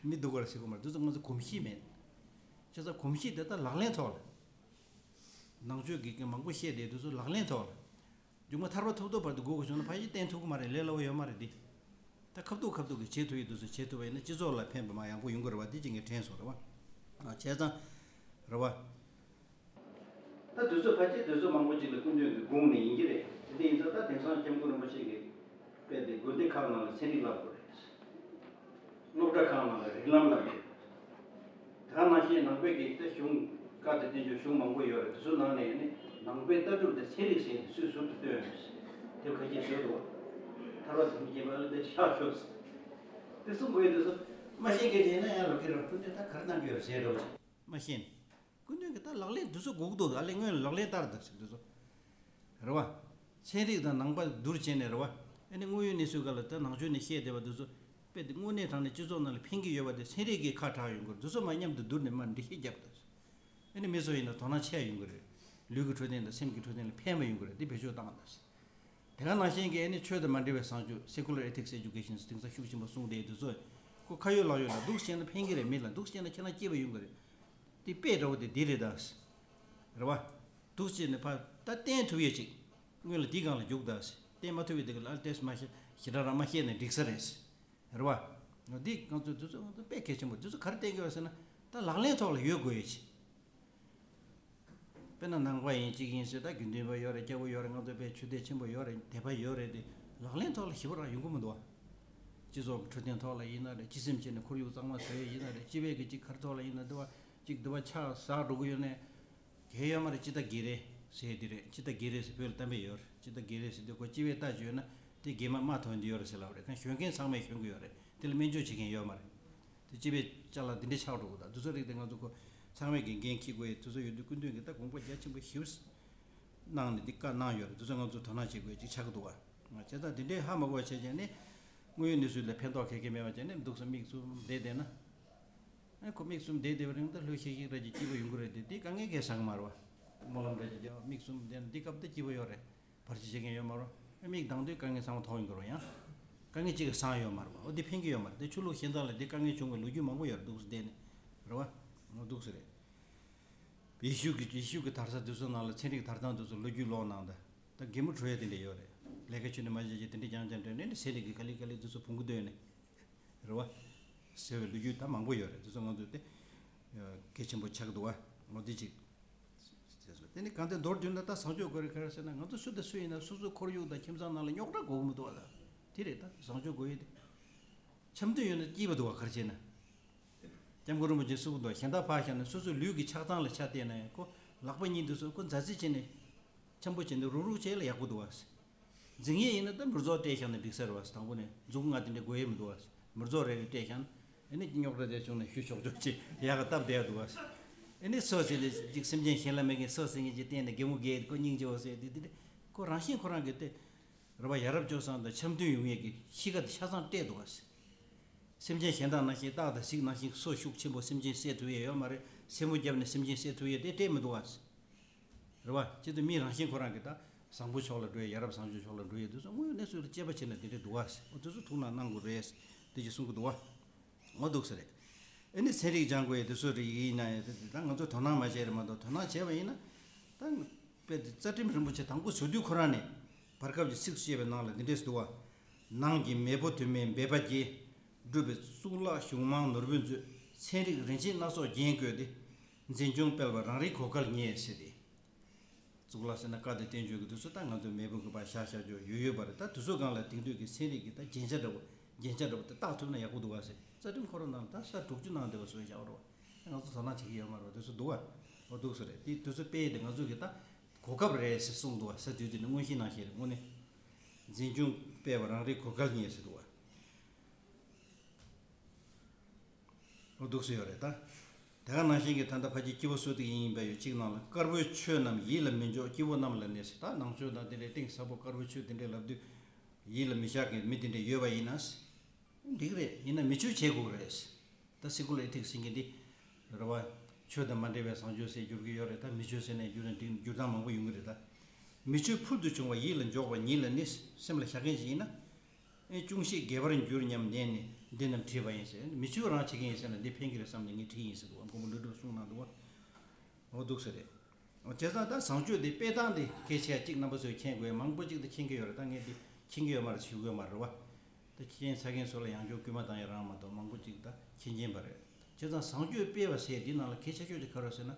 མི་སྡུག་ག་རེ་བྱེད་དགོས་མ་རེད། དེ་ཚོ་ང་ཚོ་གོམས་གཤིས་མེད། བྱས་ཙང་གོམས་གཤིས་དེ་ད་ལག་ལེན་ཐོག་ལ། ནང་ཆོས་དགེ་རྒན་མང་པོ་བཤད་དེ་དེ་ཚོ་ལག་ལེན་ཐོག་ལ། མཇུག་མ་ཐར་པ་ཐོབ་ཐོབ་བར་དུ་སྒུག་དགོས་བྱུང་ན་ཕལ་ཆེར་བསྟན་ཐུབ་ཀྱི་མ་རེད། ལས་སླ་བོ་ཡོད་མ་རེད་འདི། ད་ཁ་ཐུག་ཁ་ཐུག་གི་བྱེད་ཐུབ་ཡོད་དུས་སུ་བྱེད་ཐུབ་པ་ཡིན་ན་སྤྱི་ཚོགས་ལ་ཕན་པ་མ་ཡག་པོ་ཡོང་གི་རེད་བ། འདི་ཅིག་ངས་དྲན་སོང་རེད་བ། ཨ་བྱས་ཙང་། རེད་བ། ད་དུས་ཚོད་ཕལ་ཆེར་དུས་ཚོད་མང་པོ་ཅིག་ལ་སྐུ་མདུན་གྱི་དགུང་ནས་ཡིན་གྱི་རེད། དེ་འདྲ་ཡིན་ཙང་ད་དེང་སང་སྐྱབས་མགོན་རིན་པོ་ཆེ་གི་དཔེ་དེ་དགོན་སྡེ་ཁག་ནང་ལ་ཚན་རིག་བསླབ་དགོས་རེད། སློབ་གྲྭ་ཁག་ནང་ལ་རིགས་ལམ་བསླབ་དགོས་རེད། དེ་ག་ནང་བཞིན་ནང་པའི་གི་ད་གཞུང་བཀའ་དང་བསྟན་བཅོས་གཞུང་མང་པོ་ཡོད་རེད། དེ་ཚོ་ནང་ནས་ནི་ནང་པའི་ལྟ་གྲུབ་དེ་ཚན་རིག་ཟེར་ནས་སུས་ཟུར་དུ་བཏོན་ཡོད་རེད། དེ་ཁ་ཤས་བཟོས་འདུག་ཐར་པ་དམ་པའི་བརྒྱད་པ་ལ་དེ་ཤག་ཤོག་ཟེར། དེ་གསུང་དགོས་ཡོད། དེ་ཚོ་མ་ཤེས་མཁན་དེ་ཡིན་ན་ཡང་ལབ་ཀྱི་རེད། སྐུ་མདུན་ད་ག་རེ་གནང་གི་ཡོད་རེད་ཟེར་འདྲ་བོ་ཅིག་མ་ཤེས་ནས། སྐུ་མདུན་གྱི་ད་ལག་ལེན་དུས་ཚོད་འགོར་གི་འདུག་ཨ་ལས་སྔོན་ལག་ལེན་བསྟར་དང་ཟེར་དུས་ཚོད། རེད་བ། ཚན་རིག་དང་ནང་པ་བསྡུར་བྱས་ནས་རེད་བ། ཨ་ནི་དངོས་ཡོད་གནས་ཚུལ་སྒང་ལ་ད་ནང་ཆོས་ནས་བཤད་བསྡད་པ་དུས་ཚོད། དཔེ་དེ་དངོས་གནས་དྲང་གནས་སྤྱི་ཚོགས་ནང་ལ་ཕན་གྱི་ཡོད་པ་དེ་ཚན་རིག་གིས་ཁ་གྲག་ཡོང་གི་རེད། དུས་ཚོད་མ་མཉམ་དུ་བསྡུར་ནས་མར་འགྲེལ་བཤད་རྒྱབ་དང་། ཨ་ནི་མི་ཚོ་ཡིན་ན་དོ་སྣང་ཆེ་ཡོང་གི་རེད། ལུས་ཀྱི་འཕྲོད་བསྟེན་དང་སེམས་ཀྱི་འཕྲོད་བསྟེན་ལ་ཕན་པ་ཡོང་གི་རེད། འདི་བེད་སྤྱོད་བཏང་དང་། དེ་ག་ནང་བཞིན་གྱི་ཨ་ནི་ཆོས་དང་མ་འབྲེལ་བའི་བཟང་སྤྱོད། Secular Ethics Education དེང་སང་ཤུགས་ཆེན་པོ་གསུངས་བསྡད་དུས་ཚོད། ཁོ་ཁ་ཡོད་ལག་ཡོད་ལ་འདུག་བྱས་ན་ཕན་གྱི་རེད། མི་ལ་འདུག་བྱས་ན་ཁྱེད་རང་སྐྱིད་པ་ཡོང་གི་རེད། དེ་དཔེ་འདྲ་བོ་དེ་འདི་རེད་ད། རེད་བ། འདུག་བྱས་ནས་ཕར་ད་བསྟེན་ཐུབ་ཡས་ཅིག་སྔོན་ལ་འདིའི་སྒང་ལ་རྒྱུགས་ད། བསྟེན་མ་ཐུབ་ཡས་དེ་ག་ལ་ཨ་ཏེས་མ་ཤེས་ཞེ་དྲག་རང་མ་ཤེས་ནས་འགྲིག་ས་རེད། རེད་བ། འདི་ང་ཚོའི་དུས་ཚོད་ང་ཚོ་དཔེ་གལ་ཆེན་པོ། དུས་ཚོད་ག་རེ་བསྟེན་གི་ཡོད་ཟེར་ན། ད་ལག་ལེན་ཐོག་ལ་ཡོད་དགོས་ཡས་ཅིག་དཔེར་ན་ནང་པ་ཡིན་གཅིག་ཡིན་ཟེར། ད་དགེ་འདུན་པ་ཡོད་རེད། སྐྱ་བོ་ཡོད་རེད། ང་ཚོ་དཔེ་ཆོས་དད་ཆེན་པོ་ཡོད་རེད། དད་པ་ཡོད་རེད་དེ། ལག་ལེན་ཐོག་ལ་ཞེ་པོ་རང་ཡོང་གི་མི་འདུག་བ། སྤྱི་ཚོགས་ཀྱི་འཕྲོད་བསྟེན་ཐོག་ལ་ཡིན་ན་རེད། སྤྱི་སེམས་བྱས་ནས་ཁོར་ཡུག་གཙང་མ་བཟོ་ཡས་ཡིན་ན་རེད། སྤྱི་པའི་གི་གཅིག་ག་རེ་ཐོག་ལ་ཡིན་ན། འདི་བ་གཅིག་འདི་བ་ཆགས་ཟག་འགྲོ་གི་ཡོད་ནས། གལ་ཡོད་མ་རེད། སྤྱི་ཟླ་བརྒྱད་རེད་ཟེར་དེ་རེད། སྤྱི་ཟླ་བརྒྱད་རེད་ཟེར་བོད་ལ་གཏམ་དཔེ་ཡོད་རེད། སྤྱི་ཟླ་བརྒྱད་རེད་ཟེར་དུས་ཁོ་སྤྱི་པའི་རྟ་བཅོས་ན་དེ་རྒྱུ་མ་དམག་ཐོན་དུ་ཡོད་རེད་ཟེར་ལབ་རེད། གང་གཞོན་སྐྱེས་ཚང་མས་གཞོན་གི་ཡོད་རེད། དེ་ལ་སྨན་བཅོས་བྱེད་མཁན་ཡོད་མ་རེད། དེ་སྤྱི་པའི་ཅ་ལག་འདི་འདྲས་ཆགས་འགྲོ་གི་འདུག་དེ་ཚོ་རིགས་དེ་ང་ཚོ་ཁོ་ཚང་མས་འགན་འཁྱེར་དགོས་ཡས་དེ་ཚོ་ཡོད་དུས། སྐུ་མདུན་གྱིས་ད་དགོངས་པ་རྒྱ་ཆེན་པོ་ཞེ་པོ་གནང་ནས་འདི་བཀའ་གནང་ཡོད་རེད། དེ་ཚོ་ང་ཚོ་དོ་སྣང་བྱེད་དགོས་ཡས་ཅིག་ཆགས་ཀྱི་འདུག་བ། བྱས་ཙང་དེ་འདྲས་ཧ་མ་གོ་བ་བྱས་ཀྱང་ནི། དངོས་ཡོད་གནས་ཚུལ་ལ་ཕན་ཐོགས་ག་གེ་མེད་པ་བྱས་ནས་འདུག་སེ་མིག་བཙུམ་བསྡད་བསྡད་ན། ཨེ་ཁོ་མིག་བཙུམ་བསྡད་བསྡད་པ་རིང་ད་ལྷོད་ཤིག་ཤིག་ར་ཅིག་སྐྱིད་པོ་ཡོང་གི་རེད་དེ། དེ་དཀའ་ངལ་གང་ཡང་བཟང་གི་མ་རེད་བ། སྨོན་ལམ་ར་ཅིག་རྒྱབ་མིག་བཙུམ་བསྡད་ན་འདི་སྐབས་ད་སྐྱིད་པོ་ཡོད་རེད། བར་ཆད་བྱེད་མཁན་ཡོད་མ་རེད། ཨེ་མིག་གདངས་དུས་དཀའ་ངལ་ཚང་མ་ཐོག་ཡོང་གི་རེད་ཡང་། དཀའ་ངལ་གཅིག་གང་ཡང་བཟང་ཡོད་མ་རེད་བ། འོ་དེ་ཕན་གྱི་ཡོད་མ་རེད། དེ་ཆོས་ལུགས་གཞན་དག་ལ་དེ་དཀའ་ངལ་བྱུང་བའི་ལོ་རྒྱུས་མང་པོ་ཡོད་རེད། འདུག་སེ་བསྡད་ནས་རེད་བ། འོ་འདུག་སེ་རེད། ཡེ་ཤུ་གི་ཡེ་ཤུ་གི་དར་ས་དེ་ཚོ་ནང་ལ་ཚན་རིག་དར་སྟངས་དེ་ཚོ་ལོ་རྒྱུས་ཀློག་གནང་དང་། ད་གད་མོ་བྲོ་ཡ་དེ་འདྲ་ཡོད་རེད། ལས་ཀ་ཁྱོན་ནས་མ་བྱས་ཀྱི་དེ་འདྲ་རྐྱང་རྐྱང་འདྲ་ནས་ཚན་རིག་གི་ག་ལེ་ག་ལེ་དེ་ཚོ་བོང་གུ་བཏོན་ནས། རེད་བ། ཟེར་བའི་ལོ་རྒྱུས་ད་མང་པོ་ཡོད་རེད། དེ་ཚོ་ང་ཚོས་དེ་གལ་ཆེན་པོ་ཆགས་འདུག་བ། འོ་དེ་གཅིག་དེ་ནས་གང་ལྟར་མདོར་བསྡུས་ན་ད་བཟང་སྤྱོད་དགོས་རེད། ག་རེ་ཟེར་ན་ང་ཚོ་སུ་དང་སུ་ཡིན་ན་སོ་སོའི་ཁོར་ཡུག་དང་ཁྱིམ་ཚང་ནང་ལ་རྙོག་དྲ་དགོས་ཀྱི་མི་འདུག་བ། ད་དེ་རེད། ད་བཟང་སྤྱོད་དགོས་ཡས་དེ། འཆམ་མཐུན་ཡོད་ན་སྐྱིད་པ་འདུག་བ། ག་རེ་བྱས་ན། སྐྱབས་མགོན་རིན་པོ་ཆེས་གསུངས་འདུག་གཞན་དག་ཕར་བཞག་ན་སོ་སོའི་ལུས་ཀྱི་ཆགས་སྡང་ལ་ཆ་བལྟས་ན་ཡང་ཁོ་ལག་པ་གཉིས་འདུག་སོ་ཁོ་མཛའ་བརྩེ་བྱས་ནས་འཆམ་པོ་བྱས་ནས་རུག་རུག་བྱས་ལ་ཡག་པོ་འདུག་བ། འཛིང་ཡས་ཡིན་ན་ད་མི་རྫོགས་སྤྲད་བཞག་ན་འགྲིག་ས་རེད་བ། དང་པོ་ནས་མཛུབ་གུ་ལྔ་དེ་འདྲ་དགོས་ཡས་མི་འདུག་བ། མི་རྫོགས་རེ་རེ་སྤྲད་བཞག་ན་ཨ་ནི་རྙོག་དྲ་དེ་བྱུང་ན་ཤུ་ཤོག་ཤོག་ཅིག་ཡག་ག་སྟབས་བདེ་ཡ་འདུག་བ། ཨ་ནི་སོ་ཟེར་ལས་ཅིག་སེམས་ཅན་གཞན་ལ་མེད་མཁན་སོ་ཟེར་མཁན་ཅིག་བསྟན་ནས་གད་མོ་བགད་ཁོ་སྙིང་རྗེ་བོ་ཟེར་དེ་དེ་འདྲ་ཁོ་རང་བཞིན་ཁོ་རང་གི་དེ། རེད་བ། ཡ་རབས་སྤྱོད་བཟང་དང་འཆམ་མཐུན་ཡོང་ཡས་ཀྱི་གཤིས་ཀ་དེ་ཆ་ཚང་སྤྲད་འདུག་བ། སེམས་ཅན་གཞན་དག་ནང་བཞིན་སྟག་དང་གཟིག་ནང་བཞིན་སོ་ཤུགས་ཆེན་པོ་སེམས་ཅན་བསད་ཐུབ་ཡས་ཡོད་མ་རེད། སེན་མོ་བརྒྱབ་ནས་སེམས་ཅན་བསད་ཐུབ་ཡས་དེ་སྤྲད་མི་འདུག་བ། རེད་བ། སྤྱིར་དུ་མི་རང་བཞིན་ཁོ་རང་གི་ད་བཟང་པོ་ཕྱོགས་ལ་འགྲོ་ཡས། ཡ་རབས་བཟང་སྤྱོད་ཕྱོགས་ལ་འགྲོ་ཡས་དེ་ཚོ་དངོས་ཡོད་གནས་ཚུལ་ལ་དཔྱད་པ་བྱས་ན་དེ་འདྲས་འདུག་བ། འོ་དེ་ཚོ་ཐུགས་སྣང་གནང་དགོས་རེད། དེ་ཅིག་གསུང་གི་འདུག་བ། འོ་འདུག་ས་རེད། ཨ་ནི་ཚན་རིག་སྦྱང་དགོས་ཡས་དེ་ཚོ་རིགས་ཡིན་ན་ཡང་དེ་ད་ང་ཚོ་དོ་སྣང་མ་བྱས་རེད་མ་གཏོགས། དོ་སྣང་བྱས་པ་ཡིན་ན་ད་དཔེ་དེ་རྩ་ཁྲིམས་རིན་པོ་ཆེ་དང་པོ་བཟོ་དུས་ཁོ་རང་ནས་བར་སྐབས་ཀྱི་ཚིགས་སུ་བཅད་པའི་ནང་ལ་འདི་འདྲས་འདུག་བ། ནང་གི་མེས་པོ་དུ་མའི་འབད་པ་གྱིས། བསྒྲུབས་པའི་གཙུག་ལག་གཞུང་མང་ནོར་བུས་མཛོད། ཚན་རིག་རིན་ཆེན་སྣ་ཚོགས་རྒྱན་བཀོད་དེ། འཛིན་སྐྱོང་སྤེལ་བར་རང་རིགས་གོ་སྐལ་རྙེད། ཟེར་ཏེ། གཙུག་ལག་ཟེར་ན་བཀའ་དང་བསྟན་བཅོས་ཀྱི་དུས་ཚོད་ད་ང་ཚོ་མེས་པོ་གི་བར་བཞག་བཞག་ཆོག་ཡོད་ཡོད་པ་རེད། ད་དུས་ཚོད་སྒང་ལ་དེང་དུས་ཀྱི་ཚན་རིག་གི་ད་རྒྱན་ཆ་འདྲ་བོ་རྒྱན་ཆ་འདྲ་བོ་དེ་བཏགས་ཐུབ་ན་ཡག་པོ་འདུག་བ་ཟེར། རྩ་ཁྲིམས་ཁོ་རང་ནང་ལ་ད་ས་དྲུག་ཅུ་ནང་དེ་བ་བཟོས་བཞག་པ་རེད་བ། ང་ཚོ་དོ་སྣང་བྱེད་ཀྱི་ཡོད་མ་རེད་བ། དུས་ཚོད་འདུག་བ། འོ་འདུག་ས་རེད། དེ་དུས་ཚོད་སྤེལ་ཡས་དེ་ང་ཚོ་གི་ད་གོ་སྐབས་རེད་ཟེར་གསུངས་འདུག་བ། ས་དུས་དེ་ནི་དངོས་གཞིའི་ནང་བཞིན་རེད། དངོས་གནས་འཛིན་སྐྱོང་སྤེལ་བར་རང་རིགས་གོ་སྐལ་རྙེད་ཟེར་འདུག་བ། འོ་འདུག་སེ་ཡོད་རེད་ད། དེ་ག་ནང་བཞིན་གྱི་ད་ལྟ་ཕལ་ཆེར་སྐྱིད་པོ་བཟོ་དེ་ཡིན་ཡིན་པ་ཡོད་གཅིག་ནང་ལ། དཀར་པོའི་ཆོས་རྣམས་ཡིད་ལ་མི་འཇོག་སྐྱེ་བོ་རྣམས་ལ་གནོད་ཟེར། ད་ནང་ཆོས་དང་དེ་འདྲའི་གཏིང་ཟབ་པོ་དཀར་པོའི་ཆོས་དེ་འདྲའི་ལབ་དུས་ཡིད་ལ་མི་བཞག་གི་མི་དེ་འདྲ་ཡོད་པ་ཡིན་ན། འགྲིག་རེད། ཡིན་ན་མི་ཆོས་བྱེད་དགོས་རེད། ད་སི་ཀུ་ལ་ཨེ་ཐིག་སི་ཟེར་མཁན་འདི་རེད་བ། ཆོས་དང་མ་འབྲེལ་བའི་བཟང་སྤྱོད་ཟེར་བསྒྱུར་གྱི་ཡོད་རེད། ད་མི་ཆོས་ཟེར་ནས་བསྒྱུར་ན་འགྲིག་བསྒྱུར་སྟངས་མང་པོ་ཡོང་གི་རེད་ད། མི་ཆོས་ཕུལ་དུ་བྱུང་བ་ཡིད་ལ་འཇོག་པ་ཉིད་ལ་གནོད་སེམས་ལ་བཞག་མཁན་ཞིག་ཡིན་ན། ཨེ་ཅུང་ཞིག་རྒས་པར་འགྱུར་སྙམ་ནས་ནི་འདི་རྣམས་བྲིས་པ་ཡིན་ཟེར། མི་ཆོས་རང་བྱེད་མཁན་ཡིན་ཟེར་ན་འདི་ཕན་གྱི་རེད་བསམ་ནས་ངས་བྲིས་ཡིན་ཟེར་འདུག་བ། མགོན་པོ་ཀླུ་སྒྲུབ་གསུངས་གནང་འདུག་བ། འོ་འདུག་ས་རེད། བྱས་ཙང་ད་བཟང་སྤྱོད་འདི་སྤེལ་སྟངས་འདི་གལ་ཆེ་ཡ་གཅིག་རྣམ་པ་ཚོས་མཁྱེན་དགོས། མང་པོ་གཅིག་ད་མཁྱེན་གྱི་ཡོད་རེད། ད་ངས་འདི་མཁྱེན་གྱི་ཡོད་མ་རེད་ཞུ་གི་ཡོད་མ་རེད་བ། ད་མཁྱེན་ཚར་མཁན་ཚོ་ལ་ཡང་བསྐྱར་སྐུལ་མ་བཏང་ཡ་རང་མ་གཏོགས་མང་པོ་གཅིག་ད་མཁྱེན་མཁྱེན་པ་རེད། བྱས་ཙང་བཟང་སྤྱོད་སྤེལ་བ་ཟེར་འདི་ནང་ལ་གལ་ཆེ་ཤོས་དེ་ག་རེ་ཟེར་ན།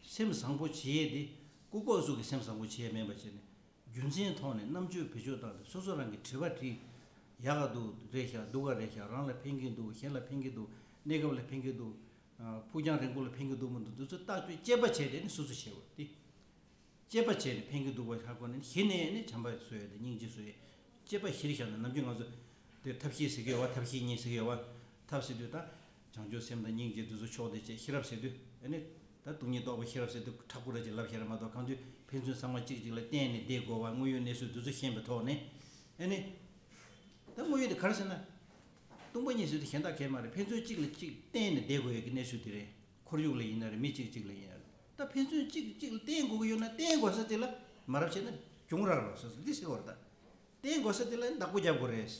སེམས་བཟང་པོ་བྱེད་ཡས་དེ་ལྐུགས་པ་གཟུགས་ཀྱི་སེམས་བཟང་པོ་བྱེད་ཡས་མིན་པ་བྱས་ནས། རྒྱུ་མཚན་ཐོག་ནས་རྣམ་དཔྱོད་བེད་སྤྱོད་བཏང་སྟེ་སོ་སོ་རང་གི་དྲི་བ་དྲིས། ཡག་ག་འདུག་རེད་ཤག་སྡུག་ག་རེད་ཤག་རང་ལ་ཕན་གྱི་འདུག་གཞན་ལ་ཕན་གྱི་འདུག་གནས་སྐབས་ལ་ཕན་གྱི་འདུག་ཨ། ཕུགས་རྒྱང་རིང་པོ་ལ་ཕན་གྱི་འདུག་མི་འདུག་འདི་ཚོ་ལྟ་སྤྱོད་དཔྱད་པ་བྱས་ཏེ་ནི་སོ་སོ་བྱེད་དགོས་ཏེ། དཔྱད་པ་བྱས་ནས་ཕན་གྱི་འདུག་པ་ཧ་གོ་ནས་གཞི་ནས་ནི་བྱམས་པ་བཟོ་ཡ་དེ་སྙིང་རྗེ་བཟོ་ཡ། དཔྱད་པ་གཞིར་བཞག་ནས་ནམ་རྒྱུན་ང་ཚོ་དེ་ཐབས་ཤེས་ཟེར་གྱི་ཡོད་བ། ཐབས་ཤེས་གཉིས་ཟེར་གྱི་ཡོད་བ། ཐབས་ཟེར་དུས་ད་བྱང་ཆུབ་སེམས་དང་སྙིང་རྗེ་དེ་ཚོ་ཕྱོགས་བསྡུས་བྱས། ཤེས་རབ་ཟེར་དུས་ཨ་ནི་ད་སྟོང་ཉིད་རྟོགས་པའི་ཤེས་རབ་ཟེར་དུས་མཁྲེགས་པོ་རེ་ཅིག་ལབ་བཤད་ར་མ་གཏོགས། གང་དུས་ཕན་ཚུན་ཚང་མ་གཅིག་གཅིག་ལ་བརྟེན་ནས་བསྡད་དགོས་བ། དངོས་ཡོད་གནས་ཚུལ་དེ་ཚོ་ཤེས་པའི་ཐོག་ནས་ཨ་ནི། ད་དངོས་ཡོད་དེ་ག་རེ་ཟེར་ན། སྟོང་པ་ཉིད་ཟེར་དུས་གཞན་དག་གས་མ་རེད། ཕན་ཚུན་གཅིག་ལ་གཅིག་བརྟེན་ནས་བསྡད་དགོས་ཡ་གི་གནས་ཚུལ་དེ་རེད། ཁོར་ཡུག་ལ་ཡིན་ན་རེད། མི་གཅིག་གཅིག་ལ་ཡིན་ན་རེད། ད་ཕན་ཚུན་གཅིག་གཅིག་ལ་བརྟེན་དགོས་ཀྱི་ཡོད་ན་བརྟེན་དགོས་ས་དེ་ལ་མ་རབས་བྱས་ན་གྱོང་རག་རོགས་ཟེར་འདི་ཟེར་བ་རེད། ད་བརྟེན་དགོས་ས་དེ་ལ་བདག་པོ་རྒྱབ་དགོས་རེད།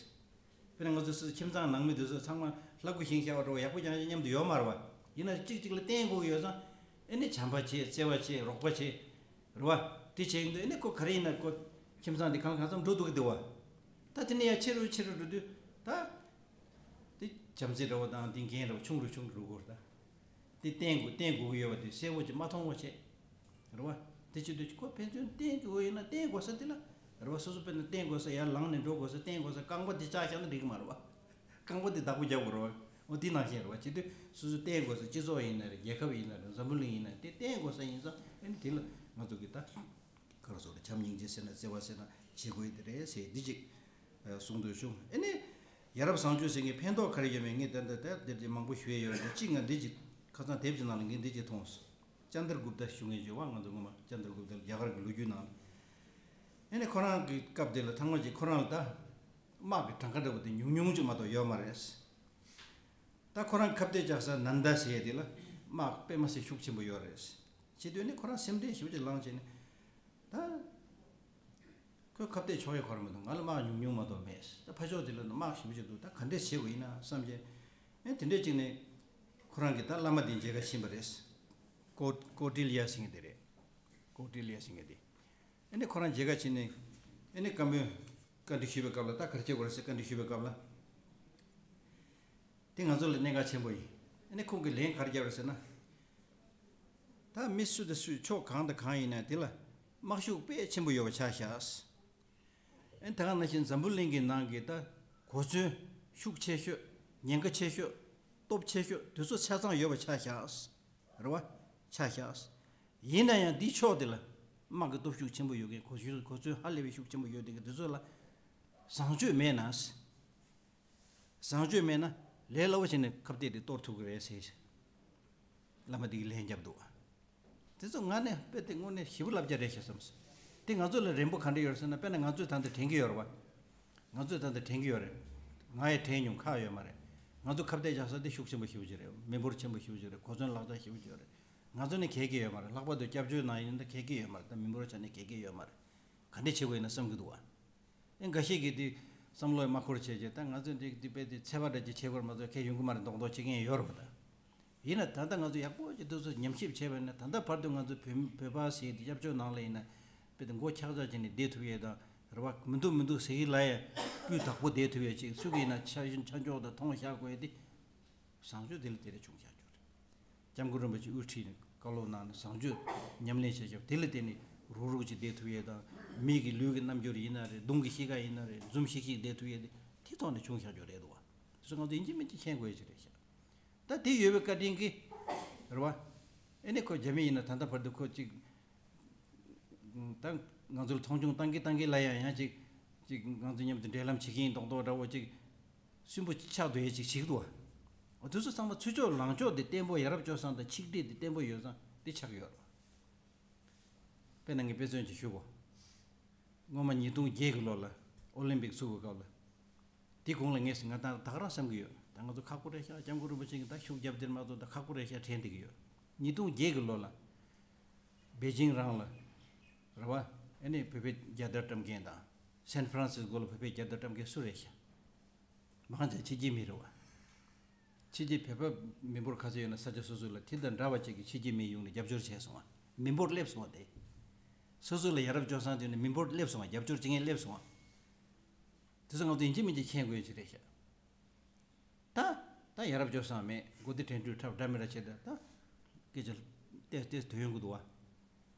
དཔེར་ན་ང་ཚོ་སུ་ཁྱིམ་ཚང་ནང་མི་དེ་ཚོ་ཚང་མ་ལྷ་སྐུ་བཞེངས་བཞག་པ་འདྲ་བོ་ཡག་པོ་རྐྱང་རྐྱང་མཉམ་དུ་ཡོད་མ་རེད་བ། ཡིན་ན་གཅིག་གཅིག་ལ་བརྟེན་དགོས་ཀྱི་ཡོད་ཙང་ཨ་ནི་བྱམས་པ་བྱེད། བརྩེ་བ་བྱེད། རོགས་པ་བྱེད། རེད་བ། དེ་བྱེད་ཀྱི་འདུག་ཨ་ནི་ཁོ་ག་རེ་ཡིན་ན་ཁོ་ཁྱིམ་ཚང་དེ་གང་ལ་གང་འཚམ་འགྲོ་འདུག་གི་འདུག་བ། ད་དེ་ནས་ཡར་ཆེ་རུ་ཆེ་རུ་འགྲོ་དུས་ད་དེ་བྱམས་བརྩེ་འདྲ་བོ་དང་དེ་འགན་འདྲ་བོ་ཆུང་རུ་ཆུང་རུ་འགྲོ་གི་རེད་ད། དེ་བརྟེན་དགོས་བརྟེན་དགོས་ཀྱི་ཡོད་པ་དེ་གསལ་པོ་ཅིག་མ་མཐོང་བ་བྱས། རེད་བ། དེ་བྱེད་དུས་ཁོ་ཕན་ཚུན་བརྟེན་དགོས་ཡིན་ན་བརྟེན་དགོས་ས་དེ་ལ། རེད་བ། སོ་སོ་དཔེར་ན་བརྟེན་དགོས་ས་ཡར་ལངས་ནས་འགྲོ་དགོས་ས་བརྟེན་དགོས་ས་རྐང་པ་དེ་བཅག་བཞག་ན་འགྲིག་གི་མ་རེད་བ། རྐང་པ་དེ་བདག་པོ་རྒྱབ་དགོས་རེད་བ། འོ་དེ་ནང་བཞིན་རེད་བ། བྱེད་དུས་སོ་སོ་བརྟེན་དགོས་ས་སྤྱི་ཚོགས་ཡིན་ན་རེད། རྒྱལ་ཁབ་ཡིན་ན་རེད། འཛམ་བུ་གླིང་ཡིན་ན་རེད། དེ་བརྟེན་དགོས་ས་ཡིན་ཙང་ཨ་ནི་དེ་ལ་ང་ཚོ་གི་ད་ག་རེ་ཟེར་རེད། བྱམས་སྙིང་རྗེ་ཟེར་ན་བརྩེ་བ་ཟེར་ན་བྱེད་དགོས་ཡ་དེ་རེད་ཟེར་འདི་གཅིག་གསུང་འདོད་བྱུང་། ཨ་ནི་ཡ་རབས་བཟང་སྤྱོད་ཟེར་མཁན་ཕན་ཐོགས་ག་རེ་ཡོད་མེད་ངས་ད་ལྟ་ད་འདིར་དེ་མང་པོ་ཞུ་ཡ་ཡོད་རེད། གཅིག་ང་འདི་གཅིག་ཁ་སང་དེབ་ཀྱི་ནང་ལ་ངས་འདི་གཅིག་མཐོང་སོང་། ཅན་དར་གུབ་ཏ་ཞུ་མཁན་ཅིག་ཡོད་བ། ང་ཚོ་སྔོན་མ་ཅན་དར་གུབ་ཏ་རྒྱ་གར་གྱི་ལོ་རྒྱུས་ནང་ལ། ཨ་ནི་ཁོ་རང་གི་སྐབས་དེ་ལ་ཐང་མ་ཅིག་ཁོ་རང་ལ་ད་དམག་གི་གྲངས་ཀ་འདྲ་བོ་དེ་ཉུང་ཉུང་ཅིག་མ་གཏོགས་ཡོད་མ་རེད། ད་ཁོ་རང་ཁ་གཏད་བཅག་ས་ནན་ད་ཟེར་ཡ་དེ་ལ་དམག་དཔེ་མ་སྲིད་ཤུགས་ཆེན་པོ་ཡོད་རེད། བྱེད་དུས་ནི་ཁོ་རང་སེམས་ཁྲལ་ཞེ་པོ་ཅིག་ལངས་བྱས་ནས་ད། ཁོས་ཁ་གཏད་ཆོག་ཡ་གོ་ར་མི་འདུག་ང་ལ་དམག་ཉུང་ཉུང་མ་གཏོགས་མེད། ད་ཕ་ཕྱོགས་དེ་ལ་དམག་ཞེ་པོ་ཅིག་འདུག་ད་ག་འདྲས་བྱེད་དགོས་ཡིན་ན་བསམ་བྱས། ཨེ་དེ་འདྲས་ཅིག་ནས་ཁོ་རང་གིས་ད་བླ་མ་དེ་མཇལ་ཁ་ཕྱིན་པ་རེད། ཀོ་ཀོ་ཏི་ལི་ཡ་ཟེར་མཁན་དེ་རེད། ཀོ་ཏི་ལི་ཡ་ཟེར་མཁན་དེ། ཨེ་ནས་ཁོ་རང་མཇལ་ཁ་ཕྱིན་ནས་ཨེ་ནས་བཀའ་མོལ་བཀའ་འདྲི་ཞུས་པའི་སྐབས་ལ། ད་ག་རེ་བྱེད་དགོས་རེད་ཟེར་བཀའ་འདྲི་ཞུས་པའི་སྐབས་ལ། དེ་ང་ཚོ་ལ་གནད་འགག་ཆེན་པོ་ཡིན། ཨ་ནི་ཁོང་གིས་ལན་ག་རེ་བརྒྱབ་རེད་ཟེར་ན། ད་མི་སུ་དང་སུ་ཕྱོགས་གང་དང་གང་ཡིན་ན་དེ་ལ་དམག་ཤུགས་དཔེ་ཆེན་པོ་ཡོད་པ་ཆགས་ཤག་ཨ་ནི་ད་ག་ནང་བཞིན་འཛམ་བུ་གླིང་གི་ནང་གི་ད་གོ་མཚོན་ཤུགས་ཆེ་ཤོས། ཉེན་ཁ་ཆེ་ཤོས། སྟོབས་ཆེ་ཤོས་དེ་ཚོ་ཆ་ཚང་ཡོད་པ་ཆགས་ཤག་རེད་བ། ཆགས་ཤག་ཡིན་ན་ཡང་འདིའི་ཕྱོགས་དེ་ལ་དམག་གི་སྟོབས་ཤུགས་ཆེན་པོ་ཡོད་མཁན། གོ་ཤུགས་གོ་མཚོན་ཧ་ལས་པའི་ཤུགས་ཆེན་པོ་ཡོད་མཁན་དེ་ཚོ་ལ་བཟང་སྤྱོད་མེད་ན། བཟང་སྤྱོད་མེད་ན་ལས་སླ་བོ་བྱས་ནས་ཁ་གཏད་དེ་གཏོར་ཐུབ་ཀྱི་རེད་ཟེར། བླ་མ་དེ་གིས་ལན་བརྒྱབ་འདུག་དེ་ཚོ་ང་ནི་དཔེ་དེ་དངོས་གནས་ཞེ་པོ་བསླབ་བྱ་རེད་ཤག་བསམ་སོང་། དེ་ང་ཚོ་ལ་རན་པོ་ག་འདྲ་ཡོད་རེད་ཟེར་ན། དཔེར་ན་ང་ཚོས་ད་ལྟ་དྲན་གྱི་ཡོད་རེད་བ། ང་ཚོས་ད་ལྟ་དྲན་གྱི་ཡོད་རེད། ང་ཡང་དྲན་མྱོང་ཁག་ཡོད་མ་རེད། ང་ཚོ་ཁ་གཏད་བཅག་ས་དེ་ཤུགས་ཆེན་པོ་ཞེ་པོ་ཅིག་རེད། མི་འབོར་ཆེན་པོ་ཞེ་པོ་ཅིག་རེད། གོ་མཚོན་ལག་ཆ་ཞེ་པོ་ཅིག་རེད། ང་ཚོ་ནི་གས་ཀྱི་ཡོད་མ་རེད། ལྷག་པར་དུ་སྐྱབས་བཅོལ་ནང་ཡིན་ན་ད་གས་ཀྱི་ཡོད་མ་རེད། ད་མི་འབོར་ཆ་ནས་གས་ཀྱི་ཡོད་མ་རེད། ག་འདྲ་བྱེད་དགོས་ཡིན་ན་བསམ་གྱི་འདུག་བ། ཨེ་འགའ་ཤས་ཀྱིས་དེ་བསམ་བློ་མ་འཁོར་བྱས་བྱས། ད་ང་ཚོས་འདི་འདི་དཔེ་དེ་ཚད་པ་འདྲ་ཅིག་བྱེད་དགོས་རེད་མ་གཏོགས་ཁྱད་ཡོང་གི་མ་རེད་མདོག་མདོག་བྱེད་མཁན་ཡོད་རེད་པ། ད་ཡིན་ན་ད་ལྟ་ང་ཚོ་ཡག་པོ་ཅིག་དེ་ཚོ་ཉམས་ཞིབ་བྱས་པ་ཡིན་ན། ད་ལྟ་བར་དུ་ང་ཚོ་བོད་བོད་པ་ཟེར་དེ་སྐྱབས་བཅོལ་ནང་ལ་ཡིན་ན་དཔེ་དེ་མགོ་འཁྱག་འཁྱག་བྱས་ནས་བསྡད་ཐུབ་ཡས་དང་། རེད་བ། མི་འདུག་མི་འདུག་ཟེར་གྱི་ལ་ཡ་སྤུས་དག་པོ་བསྡད་ཐུབ་ཡས་ཅིག་སུ་གིས་ཡིན་ན་ཆ་ཆ་འཇོག་དང་མཐོང་བཞག་དགོས་ཡས་དེ། བཟང་སྤྱོད་དེ་ལ་དེ་རེ་བྱུང་བཞག་རྒྱུ་རེད། སྐྱབས་མགོན་རིན་པོ་ཆེ་དབུ་ཁྲིད་ནས་བཀའ་སློབ་གནང་ནས་བཟང་སྤྱོད་ཉམས་ལེན་བྱས་བྱས་དེ་ལ་བརྟེན་ནས་རུག་རུག་ཅིག་བསྡད་ཐུབ་ཡས་དང་། མི་གི་ལུས་ཀྱི་རྣམ་འགྱུར་ཡིན་ན་རེད། གདོང་གི་གཤིས་ཀ་ཡིན་ན་རེད། འཛུམ་ཤིག་ཤིག་བསྡད་ཐུབ་ཡས་དེ་དེ་ཐོག་ནས་བྱུང་བཞག་རྒྱུ་རེད་འདུག་བ། དེ་ཚོ་ང་ཚོ་ཡིན་གཅིག་མིན་གཅིག་མཁྱེན་དགོས་ཡས་ཅིག་རེད་ཤག་ད་དེ་ཡོད་པའི་བཀའ་དྲིན་གྱིས་རེད་བ། ཨེ་ནས་ཁོ་རྒྱ་མི་ཡིན་ན་ད་ལྟ་བར་དུ་ཁོ་ཅིག་ད་ང་ཚོ་ལ་མཐོང་ཆུང་བཏང་གི་བཏང་གི་ལ་ཡང་ཡང་ཅིག་ཅིག་ང་ཚོ་མཉམ་དུ་འབྲེལ་ལམ་བྱེད་ཀྱི་ཡིན་མདོག་མདོག་འདྲ་བོ་ཅིག་སུན་པོ་ཆགས་འདུག་ཡས་ཅིག་བྱེད་ཀྱི་འདུག་བ། འོ་དེ་ཚོ་ཚང་མ་ཚུར་ཕྱོགས་ལངས་ཕྱོགས་དེ་བརྟན་པོ། ཡ་རབས་སྤྱོད་བཟང་དང་ཆིག་སྒྲིལ་དེ་བརྟན་པོ་ཡོད་ཙང་དེ་ཆགས་ཀྱི་ཡོད་རེད། དཔེར་ན་ངས་དཔེ་མཚོན་ཅིག་ཞུ་གོ། སྔོན་མ་ཉིས་སྟོང་བརྒྱད་ཀྱི་ལོ་ལ་ཨོ་ལིམ་པིག་ཚུགས་པའི་སྐབས་ལ། དེ་གོང་ལ་ངས་ང་ད་ད་ག་རང་བསམ་གྱི་ཡོད། ད་ང་ཚོ་ཁག་པོ་རེད་ཤག་སྐྱབས་མགོན་རིན་པོ་ཆེ་གིས་ད་ཤུགས་རྒྱབ་དེར་མ་གཏོགས་ད་ཁག་པོ་རེད་ཤག་དྲན་བསྡད་ཀྱི་ཡོད། ཉིས་སྟོང་བརྒྱད་ཀྱི་ལོ་ལ་པེ་ཅིང་རང་ལ་རེད་བ། ཨ་ནི་བོད་པའི་རྒྱལ་དར་བཀྲམ་མཁན་དང་། སན་ཧྥ་རན་སིས་ཀོ་ལ་བོད་པའི་རྒྱལ་དར་བཀྲམ་མཁན་སུ་རེད་ཤག་མང་ཆེ་ཕྱི་རྒྱལ་མི་རེད་བ། ཕྱི་རྒྱལ་བོད་པ་མི་འབོར་ག་ཚོད་ཡོད་ན་ས་ཆ་སོ་སོ་ལ་དེ་དང་འདྲ་བ་ཅིག་གི་ཕྱི་རྒྱལ་མི་ཡོང་ནས་རྒྱབ་སྐྱོར་བྱས་སོང་བ། མི་འབོར་སླེབས་སོང་བ་དེ། སོ་སོ་ལ་ཡ་རབས་སྤྱོད་བཟང་དེ་ནི་མི་འབོར་སླེབས་སོང་བ། རྒྱབ་སྐྱོར་བྱེད་མཁན་སླེབས་སོང་བ། དེ་ཚོ་ང་ཚོ་ཡིན་གཅིག་མིན་གཅིག་མཁྱེན་དགོས་ཡ་ཅིག་རེད་ཤག་ད་ད་ཡ་རབས་སྤྱོད་བཟང་མེད། མགོ་བདེ་དྲན་འཕྲུལ་འཁྲབ་འདྲ་མི་འདྲ་བྱེད། ད་ད་སྐད་ཆ་ཏོག་ཙམ་ཏོག་ཙམ་ཐོན་ཡོང་གི་འདུག་བ།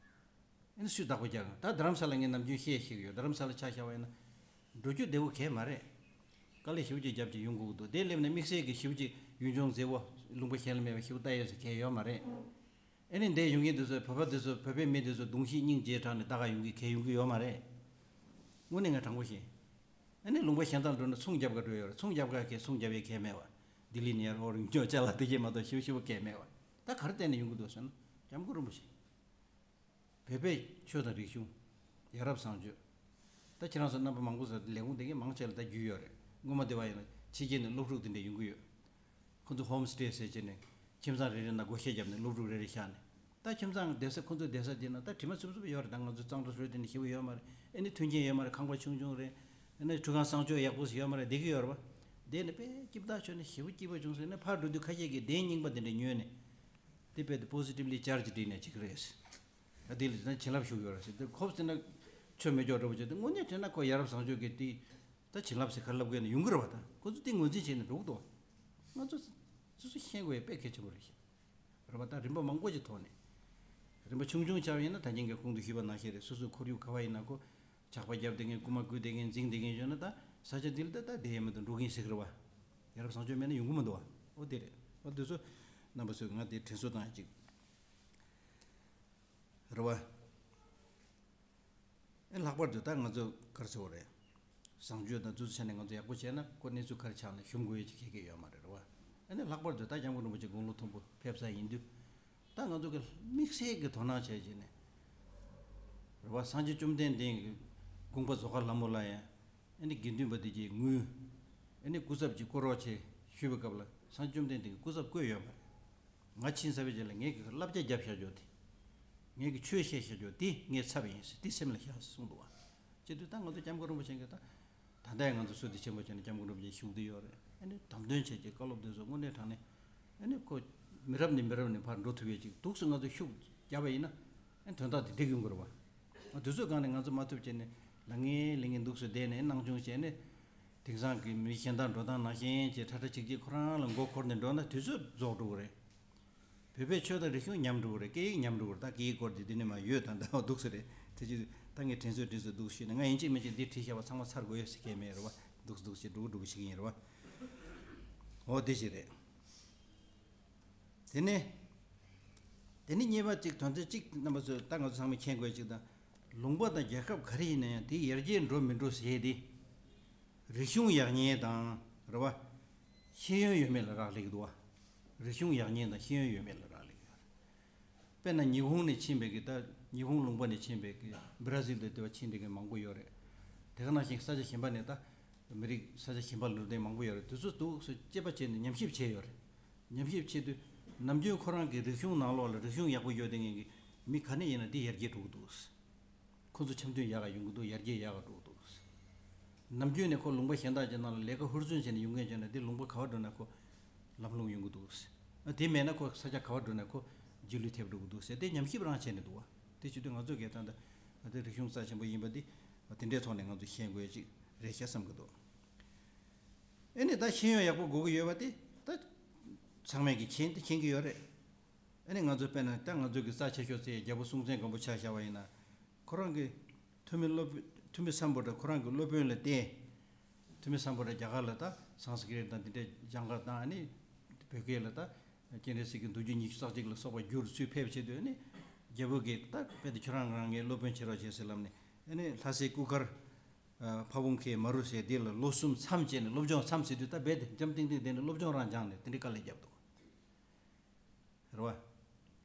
ཨེ་ནི་སུས་བདག་པོ་རྒྱག་གི། ད་རྡ་རམ་ས་ལ་ངས་ནམ་རྒྱུན་བཤད་བཤད་ཀྱི་ཡོད། རྡ་རམ་ས་ལ་ཆ་བཞག་པ་ཡིན་ན། འགྲོ་རྒྱུ་བདེ་བོ་གས་མ་རེད། དཀའ་ལས་ཞེ་པོ་ཅིག་རྒྱབ་ཅིག་ཡོང་དགོས་ཀྱི་འདུག་དེ་སླེབས་ནས་དམིགས་བསལ་གྱི་ཞེ་པོ་ཅིག་ཡུལ་ལྗོངས་མཛེས་པོ། ལུང་པ་གཞན་ལ་མེད་པ་ཞེ་པོ་ལྟ་ཡས་སུ་གས་ཡོད་མ་རེད། ཨེ་ནི་འདིར་ཡོང་མཁན་དེ་ཚོ་བོད་པ་དེ་ཚོ། བོད་པའི་མི་དེ་ཚོ་གདོང་ཤེས་སྙིང་རྗེ་དྲགས་ནས་ད་ག་ཡོང་གི་གས་ཡོང་གི་ཡོད་མ་རེད། དངོས་གནས་ང་དྲང་པོ་བཤད། ཨེ་ནི་ལུང་པ་གཞན་དག་འགྲོ་ན་ཚོང་རྒྱབ་ག་འགྲོ་ཡོད་རེད། ཚོང་རྒྱབ་ག་གས་ཚོང་རྒྱབ་ཡས་གས་མེད་པ། ལྡི་ལི་ནས་ཡར་ཨོ་རིང་ཅོག་ཅ་ལག་དེ་གས་མ་གཏོགས་ཞེ་པོ་ཞེ་པོ་གས་མེད་པ། ད་ག་རེ་བལྟས་ནས་ཡོང་གི་འདུག་ཟེར་ན། སྐྱབས་མགོན་རིན་པོ་ཆེ། བོད་པའི་ཆོས་དང་རིག་གཞུང་། ཡ་རབས་བཟང་སྤྱོད། ད་ཁྱེད་རང་ཚོ་རྣམ་པ་མང་པོ་ཚོ་ལས་ཁུངས་དེ་གའི་མང་ཆེ་ལ་ད་རྒྱུས་ཡོད་རེད། སྔོན་མ་དེ་བ་ཡིན་ན་ཕྱི་རྒྱལ་ནས་སློབ་ཕྲུག་དེ་འདྲ་ཡོང་གི་ཡོད། ཁོ་ཚོ་ཧོམ་སི་ཊེ་ཟེར་བྱས་ནས་ཁྱིམ་ཚང་རེ་རེ་ན་སྒོ་ཤེལ་བརྒྱབ་ནས་སློབ་ཕྲུག་རེ་རེ་བཞག་ནས། ད་ཁྱིམ་ཚང་བསྡད་ས། ཁོ་ཚོ་བསྡད་ས་དེ་ན་ད་དྲི་མ་སུབ་སུབ་ཡོད་རེད། ད་ང་ཚོ་གཙང་སྦྲ་བཟོས་དེ་ནས་ཞེ་པོ་ཡོད་མ་རེད། ཨེ་ནི་མཐུན་རྐྱེན་ཡོད་མ་རེད། ཁང་པ་ཆུང་ཆུང་རེད། ཨེ་ནི་ཁྲུས་ཁང་གསང་སྤྱོད་ཡག་པོ་ཞིག་ཡོད་མ་རེད། བསྡད་ཀྱི་ཡོད་རེད་པ། བསྡད་ནས་དཔེ་སྐྱིད་པོ་ད་ཆོད་ནས་ཞེ་པོ་སྐྱིད་པོ་བྱུང་ཟེར་ནས། ཕར་འགྲོ་དུས་ཁ་ཤས་ཀྱིས་གདན་རྙིང་པ་དེ་འདྲ་ཉོས་ནས། དེ་དཔེ་དེ་པོ་སི་ཊིབ་ལི་ཅར་ཇི་བསྒྲིགས་ནས་བྱེད་ཀྱི་རེད། ད་དེ་ལ་ད་བྱིན་རླབས་ཞུགས་ཡོད་རེད་ཟེར། དེ་ཁོབ་ཟེར་ན་ཆོས་མེད་ཀྱོག་འདྲ་པོ་བྱས་ཏེ། དངོས་གནས་དྲན་ན་ཁོ་ཡ་རབས་བཟང་སྤྱོད་ཀྱི་དེ་ད་བྱིན་རླབས་ཟེར་ག་རེ་ལབ་དགོས་ན་ཡོང་གི་རེད་པ། ད་ཁོ་ཚོ་དེ་ངོས་འཛིན་བྱས་ནས་འགྲོ་གི་འདུག་པ། ང་ཚོ་སོ་སོ་ཤེས་དགོས་ཡ་དཔེ་གལ་ཆེན་པོ་རེད། རེད་པ། ད་རིམ་པ་མང་པོ་ཅིག་ཐོག་ནས། རིམ་པ་ཆུང་ཆུང་ཆགས་ཡིན་ན་ད་གིན་གྱི་གོང་དུ་ཞུས་པ་ནང་བཞིན་རེད། སོ་སོའི་ཁོར་ཡུག་ག་བ་ཡིན་ན་ཁོ། ཇག་པ་རྒྱབ་བསྡད་མཁན། རྐུ་མ་རྐུ་བསྡད་མཁན། འཛིང་བསྡད་མཁན་ཡོད་ན། ད་ས་ཆ་འདི་ལ་ད་ད་བསྡད་ཡས་མི་འདུག་འགྲོ་གི་ཡིན་ཟེར་གི་རེད་པ། ཡ་རབས་བཟང་སྤྱོད་མེད་ན་ཡོང་གི་མི་འདུག་པ། ཨོ་དེ་རེད། ཨོ་དེ་ཚོ་རྣམ་པ་ཚོས་ང་དེ་དྲན་གསོ་བཏང་ཡ་ཅིག་རེད་པ། ཨེ་ལྷག་པར་དུ་ད་ང་ཚོ་ག་རེ་ཟེར་དགོས་རེད། བཟང་སྤྱོད་དང་དེ་ཚོ་ཆ་ནས་ང་ཚོ་ཡག་པོ་བྱས་ན་ཁོ་གནས་ཚུལ་ག་རེ་ཆགས་ན་ཞུམ་དགོས་ཡ་ཅིག་གང་ཡང་ཡོད་མ་རེད། རེད་པ། ཨ་ནི་ལྷག་པར་དུ་ད་སྐྱབས་མགོན་རིན་པོ་ཆེ་དགུང་ལོ་མཐོན་པོ་ཕེབས་ས་ཡིན་དུས། ད་ང་ཚོ་གི་དམིགས་བསལ་གྱི་དོ་སྣང་བྱས་བྱས་ནས། རེད་པ། སངས་རྒྱས་བཅོམ་ལྡན་འདས་ཀྱི་དགོངས་པ་རྫོགས་མཁར་ལྷ་མོ་ལ་ཡང་། ཨ་ནི་དགེ་འདུན་པ་དེ་གྱིས་དངུལ། ཨ་ནི་སྐུ་ཚབ་ཅིག་བསྐོ་རོགས་བྱེད་ཞུས་པའི་སྐབས་ལ། སངས་རྒྱས་བཅོམ་ལྡན་འདས་ཀྱིས་སྐུ་ཚབ་བསྐོས་ཡོད་མ་རེད། ང་ཕྱིན་ཚར་བའི་རྗེས་ལ་ངས་ཀྱི་བསླབ་བྱ་བརྒྱབ་བཞག་རྒྱུ་དེ། ངས་ཀྱི་ཆོས་བཤད་བཞག་རྒྱུ་དེ་ངའི་ཚབ་ཡིན་ཟེར། དེ་སེམས་ལ་བཞག་ཟེར་གསུངས་འདུག་པ། བྱེད་དུས་ད་ང་ཚོ་སྐྱབས་མགོན་རིན་པོ་ཆེ་གིས་ད། ད་ལྟ་ཡང་ང་ཚོ་བསོད་བདེ་ཆེན་པོ་བྱས་ནས་སྐྱབས་མགོན་རིན་པོ་ཆེ་བཞུགས་བསྡད་ཡོད་རེད། ཨ་ནི་དམ་དོན་བྱས་ཀྱི་བཀའ་སློབ་དེ་ཚོ་དངོས་གནས་དྲང་གནས། ཨ་ནི་ཁོ་མི་རབས་ནས་མི་རབས་ནས་ཕར་འགྲོ་ཐུབ་ཡས་ཅིག་འདུག་སེ་ང་ཚོ་ཤུགས་རྒྱབ་པ་ཡིན་ན། ཨ་ནི་དོན་དག་དེ་འགྲིག་ཡོང་གི་རེད་པ། ཨ་དུས་ཚོད་སྒང་ནས་ང་ཚོ་མ་ཐུབ་བྱས་ནས་ལངས་ངེས་ལངས་ངེས་འདུག་སེ་བསྡད་ནས་སྣང་ཆུང་བྱས་ནས། དེང་སང་གི་མི་གཞན་དག་འགྲོ་སྟངས་ནང་བཞིན་བྱས་ཁྲ་ཁྲ་ཆིག་ཆིག་ཁོ་རང་ལ་མགོ་འཁོར་ནས་འགྲོ་ན་དུས་ཚོད་རྫོགས་འགྲོ་གི་རེད། བོད་པའི་ཆོས་དང་རིག་གཞུང་ཉམས་འགྲོ་གི་རེད། སྐད་ཡིག་ཉམས་འགྲོ་གི་རེད། ད་སྐད་ཡིག་སྐོར་དེ་འདི་ནས་མ་ཡོད། ད་ད་འདུག་སེ་རེད། དེ་ཅི་ད་ངས་དྲན་གསོ་དྲན་གསོ་འདུག་ཞུས་ནས། ང་ཡིན་གཅིག་མིན་གཅིག་འདི་བྲིས་བཞག་པ་ཚང་མ་ཚར་དགོས་ཡོད་ཟེར་མཁན་མེད་རེད་པ། འདུག་སེ་འདུག་སེ་འགྲོ་གི་འགྲོ་གི་ཞིག་ཡིན་རེད་པ། འོ་དེ་ཞིག་རེད། དེ་ནས། དེ་ནས་གཉིས་པ་གཅིག་དོན་ཚན་གཅིག་རྣམ་པ་ཚོས་ད་ང་ཚོ་ཚང་མས་མཁྱེན་དགོས་གཅིག་དང་། ལུང་པ་དང་རྒྱལ་ཁབ་ག་རེ་ཡིན་ན་ཡང་དེ་ཡར་རྒྱས་འགྲོ་མི་འགྲོ་ཟེར་དེ། རིག་གཞུང་ཡག་ཉེས་དང་། རེད་པ། ཤེས་ཡོན་ཡོད་མེད་ལ་རག་ལས་ཀྱི་འདུག་པ། རིག་གཞུང་ཡག་ཉེས་དང་ཤེས་ཡོན་ཡོད་མེད་ལ་རག་ལས་ཀྱི་ཡོད་རེད། དཔེར་ན་ཉི་ཧོང་ནས་ཕྱིན་པའི་གི། ད་ཉི་ཧོང་ལུང་པ་ནས་ཕྱིན་པའི་གི་བྷ་ར་ཟིལ་དུ་དེ་བ་ཕྱིན་བསྡད་མཁན་མང་པོ་ཡོད་རེད། དེ་ག་ནང་བཞིན་ས་ཆ་གཞན་པ་ནས། ད་མི་རིགས་ས་ཆ་གཞན་པ་ལ་འགྲོ་མཁན་མང་པོ་ཡོད་རེད། དེ་ཚོ་འདུག་སེ་དཔྱད་པ་བྱས་ནས་ཉམས་ཞིབ་བྱས་ཡོད་རེད། ཉམས་ཞིབ་བྱེད་དུས། ནམ་རྒྱུན་ཁོ་རང་གི་རིག་གཞུང་ནང་ལོགས་ལ་རིག་གཞུང་ཡག་པོ་ཡོད་བསྡད་མཁན་གྱི་མི་ག་ནས་ཡིན་ན་དེ་ཡར་རྒྱས་འགྲོ་གི་འདུག་ཁོ་ཚོ་འཆམ་མཐུན་ཡག་ག་ཡོང་གི་འདུག་ཡར་རྒྱས་ཡག་ག་འགྲོ་གི་འདུག་ནམ་རྒྱུན་ནས་ཁོ་ལུང་པ་གཞན་དག་ཅིག་ནང་ལ་ལས་ཀ་ཧུར་བརྩོན་བྱས་ནས་ཡོང་མཁན་བྱས་ན། དེ་ལུང་པ་ག་པར་འགྲོ་ན་ཁོ་ལམ་ལྷོང་ཡོང་གི་འདུག་དེ་མེད་ན་ཁོ་ས་ཆ་ག་པར་འགྲོ་ན་ཁོ་རྗེས་ལུས་ཐེབས་འགྲོ་གི་འདུག་ཟེར་དེ་ཉམས་ཞིབ་རང་བྱས་ནས་འདུག་པ། དེ་བྱེད་དུས་ང་ཚོ་གིས་ད་ལྟ་དེ་རིག་གཞུང་རྩ་ཆེན་པོ་ཡིན་པ་འདི་དེ་འདྲའི་ཐོག་ནས་ང་ཚོ་ཤེས་དགོས་ཡ་ཅིག་རེད་ཤག་བསམ་གི་འདུག་ཨེ་ནས་ད་ཤེས་ཡོན་ཡག་པོ་དགོས་ཀྱི་ཡོད་པ་དེ་ད་ཚང་མས་ཀྱིས་མཁྱེན་དེ་མཁྱེན་གྱི་ཡོད་རེད། ཨ་ནི་ང་ཚོ་དཔེར་ན་ད་ང་ཚོ་གི་རྩ་ཆེ་ཤོས་ཚོའི་རྒྱལ་པོ་སྲོང་བཙན་སྒམ་པོ་ཆ་བཞག་པ་ཡིན་ན། ཁོ་རང་གི་ཐུ་མི་སློབ་ཐུ་མི་སམ་བྷོ་ཊ་ཁོ་རང་གི་སློབ་དཔོན་ལ་བརྟེན། ཐུ་མི་སམ་བྷོ་ཊ་རྒྱ་གར་ལ་ད་སཾ་སྐྲྀཏ་དང་དེ་འདྲའི་སྦྱངས་པ་དང་། ཨ་ནི་བོད་སྐད་ལ་ད་སྤྱན་རས་གཟིགས་ཀྱི་མདོ་རྒྱུད་ཉི་ཤུ་རྩ་གཅིག་ལ་སོགས་པ་བསྒྱུར་ཚུལ་ཕེབས་བྱེད་དུས། ཨ་ནི་རྒྱལ་པོ་གིས་ད་དཔེ་དེ་ཁྱོད་རང་རང་ངའི་སློབ་དཔོན་བྱེད་རོགས་བྱེད་ཟེར་ལབ་ནས། ཨ་ནི་ལྷ་སའི་སྐུ་མཁར་ཕ་བོང་ཁའི་མ་རུ་ཟེར་དེ་ལ་ལོ་གསུམ་མཚམས་བཅད་ནས་སློབ་སྦྱོང་མཚམས་ཟེར་དུས། ད་རྦད་དེ་འཇམ་ཐིང་ཐིང་བསྡད་ནས་སློབ་སྦྱོང་རང་སྦྱངས་ནས་དེ་འདྲའི་དཀའ་ལས་བརྒྱབ་འདུག་རེད་བ།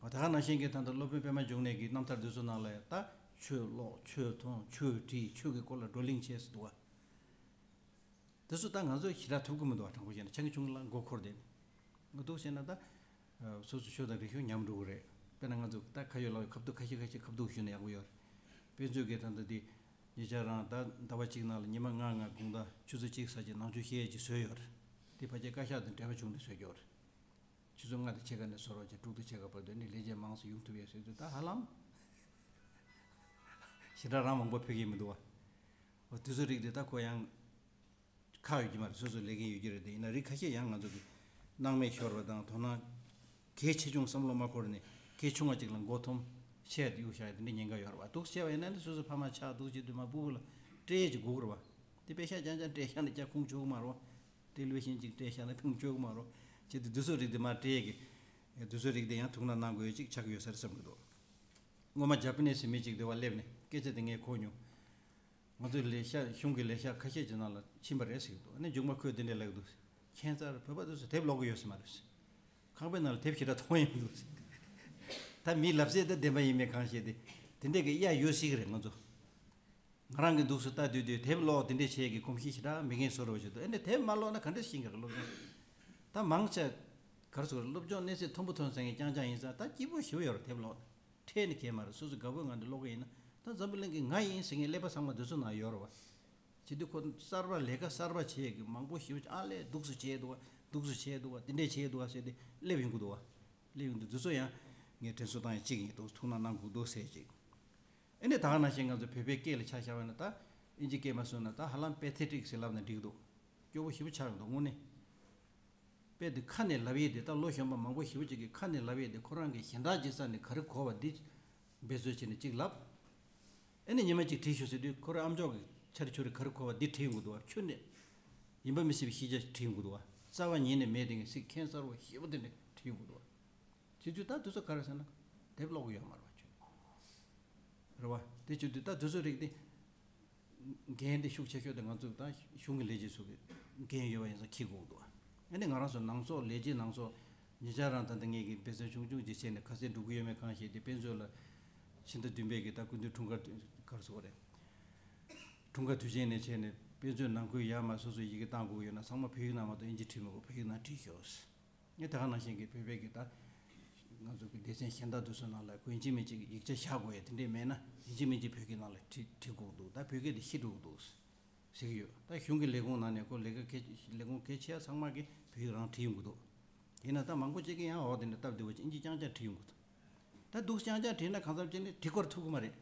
འོ་ད་ག་ནང་བཞིན་གྱི་ད་ལྟ་སློབ་དཔོན་པད་མ་འབྱུང་གནས་ཀྱི་རྣམ་ཐར་འདི་ཚོ་ནང་ལ་ཡང་ད་ཆོས་ཀློག་ཆོས་མཐོང་ཆོས་དྲིས་ཆོས་ཀྱི་སྐོར་ལ་བགྲོ་གླེང་བྱས་སུ་འདུག་བ། འདི་ཚོ་ད་ང་ཚོ་ཞེ་དྲག་ཐུབ་ཀྱི་མི་འདུག་བ། དྲང་པོ་བཤད་ན་ཆང་གི་ཆུང་ལ་མགོ་འཁོར་བསྡད་ནས། འདུག་བྱས་ན་ད་སོ་སོ་ཆོས་དང་རིག་གཞུང་ཉམས་འགྲོ་གི་རེད། དཔེར་ན་ང་ཚོ་ད་ཁ་ཡོད་ལག་ཡོད་ཁ་ཐུག་ཁ་ཤས་ཁ་ཤས་ཁ་ཐུག་ཞུས་ན་ཡག་པོ་ཡོད་རེད། དཔེ་མཛོད་ཀྱི་ད་ལྟ་འདི་ཉེ་ཆར་རང་ད་ཟླ་བ་གཅིག་ནང་ལ་ཉི་མ་ལྔ་ལྔ་དགོང་དག་ཆུ་ཚོད་གཅིག་ཙམ་ཅིག་ནང་ཆོས་བཤད་ཡས་ཅིག་བཟོས་ཡོད་རེད། དེ་ཕལ་ཆེར་བཀའ་ཤག་དང་འབྲེལ་བ་བྱུང་ནས་བཟོས་ཀྱི་ཡོད་རེད། ཆུ་ཚོད་ལྔ་དང་ཕྱེད་ཀ་ནས་བཟོ་རོགས་བྱས། དྲུག་དང་ཕྱེད་ཀ་བར་དུ་ནི་ལས་བྱེད་མང་ཙམ་ཡོང་ཐུབ་ཡས་བཟོས་དུས། ད་ཧ་ལམ་ཞེ་དྲག་རང་མང་པོ་ཕེབས་ཀྱི་མི་འདུག་བ། འོ་དེ་ཚོ་རིགས་དེ་ད་ཁོ་ཡང་ཁག་ཡོད་ཀྱི་མ་རེད། སོ་སོ་ལས་འགན་ཡོད་ཀྱི་རེད། དེ་ཡིན་ན་རིགས་ཁ་ཤས་ཡང་ང་ཚོ་གི་སྣང་མེད་ཤོར་བ་དང་དོ་སྣང་གལ་ཆེ་ཆུང་བསམ་བློ་མ་འཁོར་ནས་གལ་ཆུང་བ་ཅིག་ལ་མགོ་འཐོམ། ཆེ་དེ་གཡུག་བཞག་ཡ་དེ་འདྲ་ཉེན་ཁ་ཡོད་རེད་བ། འདུག་སེ་བྱས་པ་ཡིན་ན་ནི་སོ་སོ་ཕ་མ་ཆགས་འདུག་བྱེད་དུས་མ་སྤུ་གུ་ལ་སྤྲད་ཅིག་དགོས་ཀྱི་རེད་བ། དེ་པེ་ཤ་རྐྱང་རྐྱང་སྤྲད་བཞག་ན་ཀྱང་ཁུངས་འཁྱོལ་གི་མ་རེད་བ། ཊེ་ལི་ཝི་ཤན་ཅིག་སྤྲད་བཞག་ན་ཁུངས་འཁྱོལ་གི་མ་རེད་བ། བྱེད་དུས་དེ་ཚོ་རིགས་དེ་མར་སྤྲད་ཀྱི། དེ་ཚོ་རིགས་དེ་ཡང་ཐུགས་སྣང་གནང་དགོས་ཅིག་ཆགས་ཀྱི་ཡོད་ས་རེད་བསམ་གྱི་འདུག་སྔོན་མ་ཇ་པ་ནི་སི་མི་ཅིག་དེ་བ་སླེབས་ནས་སྐད་ཆ་དེ་ངས་གོ་མྱོང་། ང་ཚོའི་ལས་ཤག་གཞུང་གི་ལས་ཤག་ཁ་ཤས་ཀྱི་ནང་ལ་ཕྱིན་པ་རེད་ཟེར་གྱི་འདུག་ཨ་ནི་མཇུག་མ་ཁོས་དེ་འདྲས་ལབ་ཀྱི་འདུག་ཁྱད་མཚར། བོད་པ་དེ་ཚོ་དེབ་ཀློག་གི་ཡོད་ས་མ་རེད། ཁང་པའི་ནང་ལ་དེབ་ཞེ་དྲག་མཐོང་ཡོང་གི་འདུག་ད་མིའི་ལབ་ཚད་ད་བདེན་པ་ཡིན་མིན་གང་ཤེས་ཏེ། དེ་འདྲས་ཀྱི་གཡའ་ཡོད་སྲིད་ཀྱི་རེད་ང་ཚོ། ང་རང་གིས་འདུག་སེ་ལྟ་དུས་དུས་དེབ་ཀློག་དེ་འདྲས་བྱེད་ཀྱི་གོམས་གཤིས་ཞེ་དྲག་མེད་མཁན་བཟོ་འདྲ་བོ་ཞིག་འདུག་ཨ་ནི་དེབ་མ་ཀློག་ན་ག་འདྲས་ཤེས་ཀྱི་རེད་སློབ་སྦྱོང་། ད་མང་ཆེ་ག་རེ་ཟེར་དགོས་རེད། སློབ་སྦྱོང་གནས་ཚད་མཐོན་པོ་ཐོན་ཟེར་མཁན་རྐྱང་རྐྱང་ཡིན་ཙང་ད་སྐྱིད་པོ་ཞེ་པོ་ཡོད་རེད་དེབ་ཀློག་ན། ཁྲལ་ནི་གས་མ་རེད། སོ་སོ་དགའ་པོའི་ངང་ནས་ཀློག་གི་ཡིན་ན། ད་འཛམ་བུ་གླིང་གི་ང་ཡིན་ཟེར་མཁན་ཀླད་པ་ཚང་མ་འདི་ཚོ་ནང་ཡོད་རེད་བ། བྱེད་དུས་ཁོ་གསར་པ་ལས་ཀ་གསར་པ་བྱེད་ཀྱི་མང་པོ་ཞེ་པོ་ཅིག་ཨ་ལས་འདུག་སེ་བྱས་འདུག་བ། འདུག་སེ་བྱས་འདུག་བ། འདི་འདྲས་བྱས་འདུག་བ་ཟེར་ཏེ་སླེབས་ཡོང་གི་འདུག་བ། སླེབས་ཡོང་དུས་འདི་ཚོ་ཡང་ངས་དྲན་གསོ་བཏང་ཡ་གཅིག་ཡིན། འདུག་ཐུགས་སྣང་གནང་དགོས་འདུག་ཟེར་ཅིག་ཨ་ནི་ད་ག་ནང་བཞིན་ང་ཚོ་བོད་པའི་སྐད་ལ་ཆ་བཞག་པ་ཡིན་ན། ད་ཨིན་ཇི་སྐད་མ་སོང་ན་ད་ཧ་ལམ་པེ་ཐེ་ཊིག་ཟེར་ལབ་ན་འགྲིག་འདུག་སྐྱོ་པོ་ཞེ་པོ་ཆགས་ཡོང་འདུག་དངོས་གནས། དཔེ་དེ་ཁ་ནས་ལབ་ཡས་དེ། ད་ལོ་གཞོན་པ་མང་པོ་ཞེ་པོ་ཅིག་གིས་ཁ་ནས་ལབ་ཡས་དེ་ཁོ་རང་གི་གཞན་དག་སྦྱིན་ས་ནས་ག་རེ་གོ་བ་འདི་འབད་རྩོལ་བྱས་ནས་ཅིག་ལབ། ཨ་ནི་ཉི་མ་ཅིག་བྲིས་ཤོག་ཟེར་དུས་ཁོ་རང་ཨ་མཆོག་གི་ཆ་རེ་ཆོ་རེ་ག་རེ་གོ་བ་འདི་བྲིས་ཡོང་གི་འདུག་བ། ཁྱོན་ནས་ཡིན་པ་མི་སྲིད་པའི་ཤེས་བྱ་བྲིས་ཡོང་གི་འདུག་བ། རྩ་བ་ཉིད་ནས་མེད་དེ་ངས་སྲིད་ཁྱད་མཚར་བོ་ཞེ་པོ་དེ་འདྲ་བྲིས་ཡོང་གི་འདུག་བ། བྱེད་དུས་ད་དུས་ཚོད་ག་རེ་ཟེར་ན་དེབ་ཀློག་གི་ཡོད་མ་རེད་བ་ཁྱོད། རེད་བ། དེ་བྱེད་དུས་ད་དུས་ཚོད་རིགས་དེ། འགན་དེ་ཤུགས་ཆེ་ཤོས་དེ་ང་ཚོ་དང་གཞུང་གི་ལས་བྱེད་ཚོ་གི་འགན་ཡོད་པ་ཡིན་ཙང་འཁྱེར་དགོས་འདུག་ཨ་ནི་ང་རང་ཚོ་ནང་སོག་ལས་བྱེད་ནང་སོག་ཉེ་ཆར་རང་ད་ལྟ་ངེད་ཀྱི་འབད་བརྩོན་ཆུང་ཆུང་ཅིག་བྱས་ནས་ཁ་གསལ་འགྲོ་གི་ཡོད་མེད་གང་ཤེས་ཏེ། དཔེ་མཛོད་ལ་ཕྱི་ཟླ་བདུན་པའི་གི་ད་སྐུ་མདུན་འཁྲུངས་སྐར་དུས་ག་རེ་ཟེར་དགོས་རེད། འཁྲུངས་སྐར་དུས་ཆེན་ནས་བྱས་ནས་དཔེ་མཛོད་ནང་ཁུལ་ཡར་མར་སོ་སོ་ཡི་གེ་བཏང་དགོས་ཡོད་ན་ཚང་མ་བོད་ཡིག་ནང་མ་གཏོགས་ཨིན་ཇི་བྲིས་མི་དགོས། བོད་ཡིག་ནང་བྲིས་ཤོག་ངས་ད་ག་ནང་བཞིན་གྱི་བོད་པའི་གི་ད་ང་ཚོ་གི་སྡེ་ཚན་གཞན་དག་དེ་ཚོ་ནང་ལ་ཡིན་གཅིག་མིན་གཅིག་ཡིག་ཆ་བཞག་དགོས་ཡ་དེ་འདྲས་མེད་ན། ཡིན་གཅིག་མིན་གཅིག་བོད་སྐད་ནང་ལ་བྲིས་བྲིས་དགོས་འདུག་ད་བོད་སྐད་དེ་ཤི་འགྲོ་གི་འདུག་ཟེར་གྱི་ཡོད། ད་གཞུང་གི་ལས་ཁུངས་ནང་ནས་ཁོ་ལས་ཀ་གལ་ལས་ཁུངས་གལ་ཆེ་ཡ་ཚང་མ་གིས་བོད་ཡིག་རང་བྲིས་ཡོང་གི་འདུག་ཡིན་ན་ད་མང་པོ་ཅིག་གིས་ཡང་འོ་དེ་འདྲ་སྟབས་བདེ་བོ་ཅིག་ཨིན་ཇི་རྐྱང་རྐྱང་བྲིས་ཡོང་གི་འདུག་ད་འདུག་རྐྱང་རྐྱང་བྲིས་ན་གང་འཚམ་ཅིག་ནས་བྲིས་སྐོར་ཐུབ་ཀྱི་མ་རེད།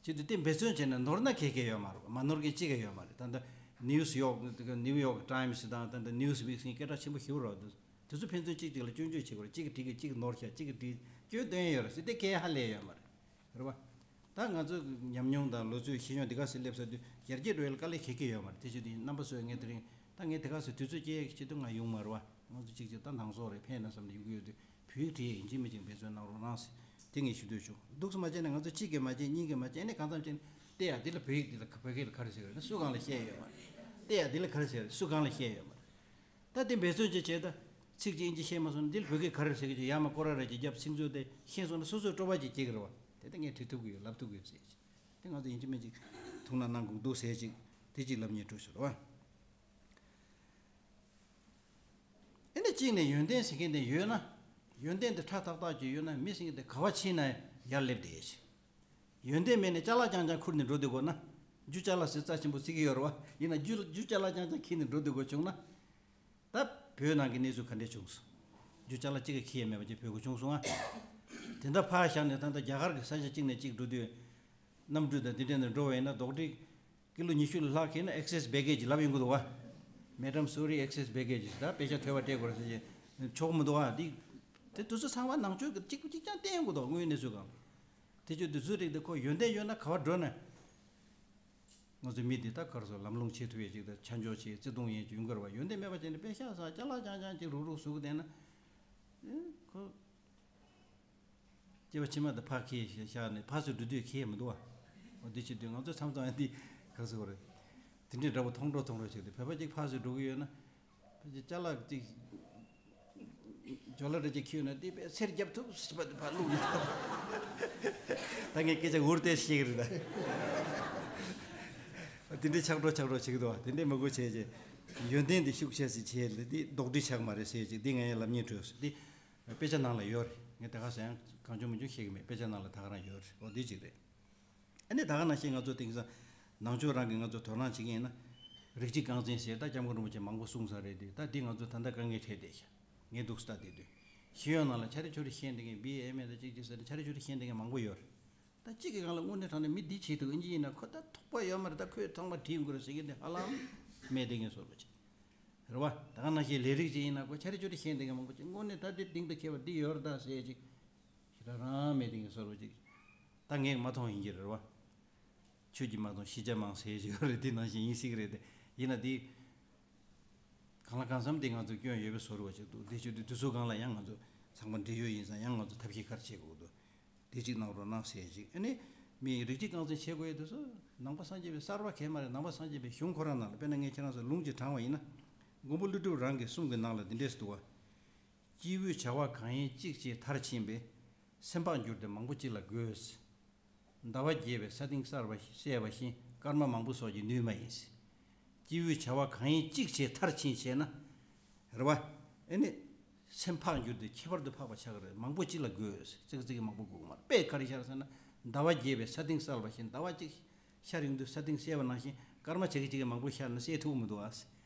བྱེད་དུས་དེ་འབད་བརྩོན་བྱས་ན་ནོར་ན་གལ་གལ་ཡོད་མ་རེད། མ་ནོར་མཁན་གཅིག་ཀྱང་ཡོད་མ་རེད། ད་ལྟ་ནིའུ་སི་ཡོག་ནིའུ་ཡོག་ཊའིམ་སི་དང་ད་ལྟ་ནིའུ་སི་ཝིག་ཟེར་མཁན་སྐད་གྲགས་ཆེན་པོ་ཞེ་པོ་རེད་འདུག་དེ་ཚོ་ཕན་ཚུན་གཅིག་གཅིག་ལ་སྐྱོན་བརྗོད་བྱེད་དགོས་རེད། གཅིག་གིས་བྲིས་གི་གཅིག་གིས་ནོར་ཤག་གཅིག་གིས་བྲིས་སྐྱོན་སྟོན་ཡོད་རེད་ཟེར་དེ་སྐད་ཧ་ལས་ཡོད་མ་རེད། རེད་བ། ད་ང་ཚོའི་ཉམས་མྱོང་དང་ལོ་ཚོད་ཤེས་ཡོན་དེ་ག་ཚོད་སླེབས་ཚར་དུས་ཡར་རྒྱས་འགྲོ་ཡ་ལ་དཀའ་ལས་གལ་གལ་ཡོད་མ་རེད། དེ་བྱེད་དུས་རྣམ་པ་ཚོས་ངས་དེ་རིང་ད་ངས་དེ་ག་ཚོད་དུས་ཚོད་སྐྱེལ་ཡག་གི་ཆེད་དུ་ང་ཡོང་མ་རེད་བ། ང་ཚོ་གཅིག་གཅིག་ད་ནང་སོག་རེད། ཕན་ན་བསམ་ནས་ཡོང་གི་ཡོད་དུས་བོད་ཡིག་བྲིས་ཡ་ཡིན་གཅིག་མིན་གཅིག་འབད་བརྩོན་གནང་རོགས་གནང་ཟེར་དེ་ངས་ཞུ་འདོད་བྱུང་། འདུག་སེ་མ་བྱས་ན་ང་ཚོ་གཅིག་གིས་མ་བྱས་གཉིས་ཀྱིས་མ་བྱས་ནས་གང་འཚམ་བྱས་ནས་བལྟས་ཡ་འདི་ལ་བོད་ཡིག་འདི་ལ་བོད་སྐད་ལ་ག་རེ་ཟེར་གི་རེད་ན་སུ་གང་ལ་བཤད་ཡོད་མ་རེད། བལྟས་ཡ་འདི་ལ་ག་རེ་ཟེར་གི་རེད་སུ་གང་ལ་བཤད་ཡོད་མ་རེད། ད་དེ་འབད་བརྩོན་ཅིག་བྱས། ད་ཚིག་ཅིག་ཨིན་ཇི་ཤེས་མ་སོང་ན་འདི་ལ་བོད་སྐད་ག་རེ་ཟེར་གི་ཅིག་ཡར་མར་སྐོར་ར་ར་ཅིག་བརྒྱབ། ཚིག་མཛོད་དེ་ཤེས་སོང་ན་སོ་སོའི་སྤྲོ་བ་ཅིག་སྐྱེ་གི་རེད་བ། དེ་ལྟ་ངས་བྲིས་ཐུབ་གི་ཡོད། ལབ་ཐུབ་གི་ཡོད་ཟེར་ཅིག་དེ་ང་ཚོ་ཡིན་གཅིག་མིན་གཅིག་ཐུགས་སྣང་གནང་དགོས་འདུག་ཟེར་ཅིག་དེ་ཅིག་ལབ་སྙིང་བྲོ་ཞིག་རེད་བ། ཨེ་ནས་གཅིག་ནས་ཡོན་ཏན་ཟེར་མཁན་དེ་ཡོད་ན། ཡོན་ཏན་དེ་ཕྲ་ཐག་ཐག་ཅིག་ཡོད་ན་མི་ཟེར་མཁན་དེ་ག་བ་ཕྱིན་ན་ཡར་སླེབས་བསྡད་ཡོད་ཅིག་ཡོན་ཏན་མེད་ནས་ཅ་ལག་རྐྱང་རྐྱང་ཁུར་ནས་འགྲོ་སྡོད་དགོས་ན། རྒྱུ་ཅ་ལག་ཟེར་རྩ་ཆེན་པོ་བརྩི་གི་ཡོད་རེད་བ། ཡིན་ན་རྒྱུ་རྒྱུ་ཅ་ལག་རྐྱང་རྐྱང་ཁྱེར་ནས་འགྲོ་སྡོད་དགོས་བྱུང་ན། ད་བོད་ནང་གི་གནས་ཚུལ་ག་འདྲས་བྱུང་སོང་། རྒྱུ་ཅ་ལག་གཅིག་གི་ཁྱེར་ཡས་མེད་པ་ཅིག་བོད་གི་བྱུང་སོང་ཨ། དེ་འདྲ་ཕར་བཞག་ནས་ད་ལྟ་རྒྱ་གར་གི་ས་ཆ་གཅིག་ནས་གཅིག་འགྲོ་དུས། གནམ་གྲུ་དང་དེ་འདྲས་ནས་འགྲོ་བ་ཡིན་ན་རྡོག་ཁྲེས་ཀི་ལོ་ཉི་ཤུ་ལ་ལྷག་ཁྱེར་ན་excess baggage ལབ་ཡོང་གི་འདུག་བ། Madam, sorry, excess baggage ད་དཔེ་ཆ་མཐོ་བ་སྤྲད་དགོས་རེད་ཟེར་གྱི་ཆོག་མི་འདུག་བ། འདི་དེ་དུས་ཚོད་ཚང་མ་ནང་ཆོས་ཀྱི་གཅིག་པུ་གཅིག་རྐྱང་བསྟན་ཡོང་གི་འདུག་དངོས་གནས་ཚུལ་གང་། དེ་ཆོས་དུས་ཚོད་རིགས་དེ་ཁོ་ཡོན་ཏན་ཡོད་ན་ག་བ་འགྲོ་ན། ང་ཚོའི་མི་འདི་ད་ག་རེ་ཟེར་ལམ་ལྷོང་བྱེད་ཐུབ་ཡས་ཅིག་དང་ཆ་འཇོག་བྱེད་བརྩེ་དུང་ཡོད་ཅིག་ཡོང་གི་རེད་བ། ཡོན་ཏན་མེད་པ་བྱས་ནས་དཔེ་ཤག་ཟ་ཅ་ལག་རྐྱང་རྐྱང་ཅིག་རུག་རུག་ཟུག་བསྡད་ན། ཨེ་ཁོ། སྐྱེ་བ་ཕྱི་མ་དེ་ཕར་འཁྱེར་བཞག་ནས་ཕར་ཚུར་འགྲོ་དུས་འཁྱེར་མི་འདུག་བ། འོ་འདི་བྱེད་དུས་ང་ཚོ་མཚམས་མཚམས་འདི་ག་རེ་ཟེར་དགོས་རེད། དེ་འདྲའི་འདྲ་པོ་མཐོང་གྲོགས་མཐོང་གྲོགས་བྱེད་དུས་བོད་པ་གཅིག་ཕར་ཚུར་འགྲོ་གི་ཡོད་ན། ཕལ་ཆེར་ཅ་ལག་ཅིག་ཇོ་ལ་རེ་ཅིག་ཁྱེར་ན་དེ་པས་ཚེར་རྒྱབ་ཐུབ་ཟེར་བ་དེ་ཕར་བླུགས་ནས། ད་ངས་སྐད་ཆ་འུར་ཏེ་བཤད་ཀྱི་རེད་ད། དེ་འདྲའི་ཆགས་འགྲོ་ཆགས་འགྲོ་བྱེད་ཀྱི་འདུག་བ། དེ་འདྲའི་མི་དགོས་བྱས་རྗེས། ཡོན་ཏན་དེ་ཤུགས་ཆེ་སེ་བྱས་ལ་དེ་རྡོག་སྒྲིལ་ཆགས་མ་རེད་ཟེར་ཅིག་དེ་ངས་ལབ་སྙིང་བྲོས་སོང་དེ། དཔེ་ཆ་ནང་ལ་ཡོད་རེད། ངས་དེ་ག་ཟེར་ཡང་གང་བྱུང་མི་བྱུང་བཤད་ཀྱི་མེད། དཔེ་ཆ་ནང་ལ་ད་ག་རང་ཡོད་རེད། འོ་དེ་གཅིག་རེད། ཨ་ནི་ད་ག་ནང་བཞིན་ང་ཚོ་དེང་སང་ནང་ཆོས་རང་གི་ང་ཚོ་དོ་སྣང་བྱེད་ཀྱི་ཡིན་ན། རིགས་གཅིག་རྐང་འཛིན་ཟེར་ད་སྐྱབས་མགོན་རིན་པོ་ཆེ་མང་པོ་གསུངས་ས་རེད་དེ། ད་འདི་ང་ཚོ་ད་ལྟ་དཀའ་ངལ་འཕྲད་བསྡད་ཤག་ངས་འདུག་སེ་ལྟ་བསྡད་དུས། ཤེས་ཡོན་ནང་ལ་ཆ་རེ་ཆོ་རེ་ཤེས་བསྡད་མཁན་བི་ཨེ་ཨེམ་ཨེ་དང་གཅིག་གཅིག་ཟེར་ཏེ་ཆ་རེ་ཆོ་རེ་ཤེས་བསྡད་མཁན་མང་པོ་ཡོད་རེད། ད་གཅིག་གི་སྒང་ལ་དངོས་གནས་དྲང་གནས་མི་འདི་བྱེད་ཐུབ་ཨིན་ཇི་ཡིན་ན་ཁོ་ད་ཐོགས་པ་ཡོད་མ་རེད། ད་ཁོས་ཚང་མ་བྲིས་ཡོང་གི་རེད་ཟེར་མཁན་དེ་ཧ་ལམ་མེད་བསྡད་མཁན་བཟོ་འདྲ་ཅིག་རེད་བ། ད་ག་ནང་བཞིན་ལས་རིགས་ཅིག་ཡིན་ན་ཁོ་ཆ་རེ་ཆོ་རེ་ཤེས་བསྡད་མཁན་མང་པོ་ཅིག་དངོས་གནས་ད་འདི་གཏིང་དང་ཁྱད་པར་འདི་ཡོད་རེད་ད་ཟེར་ཅིག་རང་རང་མེད་དེ་ངས་བཟོ་རོགས་ཅིག་ད་ངས་མ་མཐོང་ཡིན་གྱི་རེད་བ། ཆོས་ཀྱིས་མ་མཐོང་ཤེས་བྱ་མང་ཟེར་ཞིག་རེད། དེ་ནང་བཞིན་ཡིན་སྲིད་ཀྱི་རེད་དེ། ཡིན་ན་དེ་གང་ལ་གང་འཚམ་དེ་ང་ཚོ་སྐྱོན་ཡོད་པའི་བཟོ་རོགས་ཅིག་འདུག་དེ་ཆོས་དེ་དུས་ཚོད་གང་ལ་ཡང་ང་ཚོ་ཚང་མ་འབྲེལ་ཡོད་ཡིན་ཙང་ཡང་ང་ཚོ་ཐབས་ཤེས་ག་རེ་བྱེད་དགོས་འདུག་དེ་གཅིག་གནང་རོགས་གནང་ཟེར་ཅིག་ཨ་ནི་མི་རིགས་གཅིག་རྐང་འཛིན་བྱེད་དགོས་ཡ་དེ་ཚོ་ནང་པ་སངས་རྒྱས་པའི་གསར་པ་གས་མ་རེད། ནང་པ་སངས་རྒྱས་པའི་གཞུང་ཁོ་རང་ནང་ལ་དཔེར་ན་ངས་ཁྱེད་རང་ཚོ་ལུང་གཅིག་དྲངས་པ་ཡིན་ན། མགོན་པོ་ཀླུ་སྒྲུབ་རང་གི་གསུང་གི་ནང་ལ་འདི་འདྲས་སུ་འདུག་བ། སྐྱེས་བུའི་བྱ་བ་གང་ཡིན་གཅིག་བྱས་མཐར་ཕྱིན་པས། སེམས་འཕགས་འགྱུར་ཏེ་མང་པོ་གཅིག་ལ་དགོས། ཟླ་བ་རྒྱས་པའི་ས་སྟེང་གསལ་བ་བཤད་པ་བཞིན་སྐར་མ་མང་པོ་སོགས་ཀྱིས་ནུས་མ་ཡིན། སྐྱེས་བུའི་བྱ་བ་གང་ཡིན་གཅིག་བྱས་མཐར་ཕྱིན་བྱས་ན། རེད་བ། ཨེ་ནི། སེམས་འཕགས་འགྱུར་ཏེ་ཁྱད་པར་དུ་འཕགས་པ་ཆགས་ཀྱི་རེད། མང་པོ་གཅིག་ལ་དགོས། ཙིག་ཙིག་མང་པོ་དགོས་མ་རེད། དཔེ་ག་རེ་ཤར་ཟེར་ན། ཟླ་བ་རྒྱས་པའི་ས་སྟེང་གསལ་བ་བཞིན་ཟླ་བ་གཅིག་ཤར་ཡོང་དུས་ས་སྟེང་གསལ་བ་ནང་བཞིན་སྐར་མ་ཆ་གི་ཅིག་གི་མང་པོ་ཤར་ན་གསལ་ཐུབ་མི་འདུག་ཨ།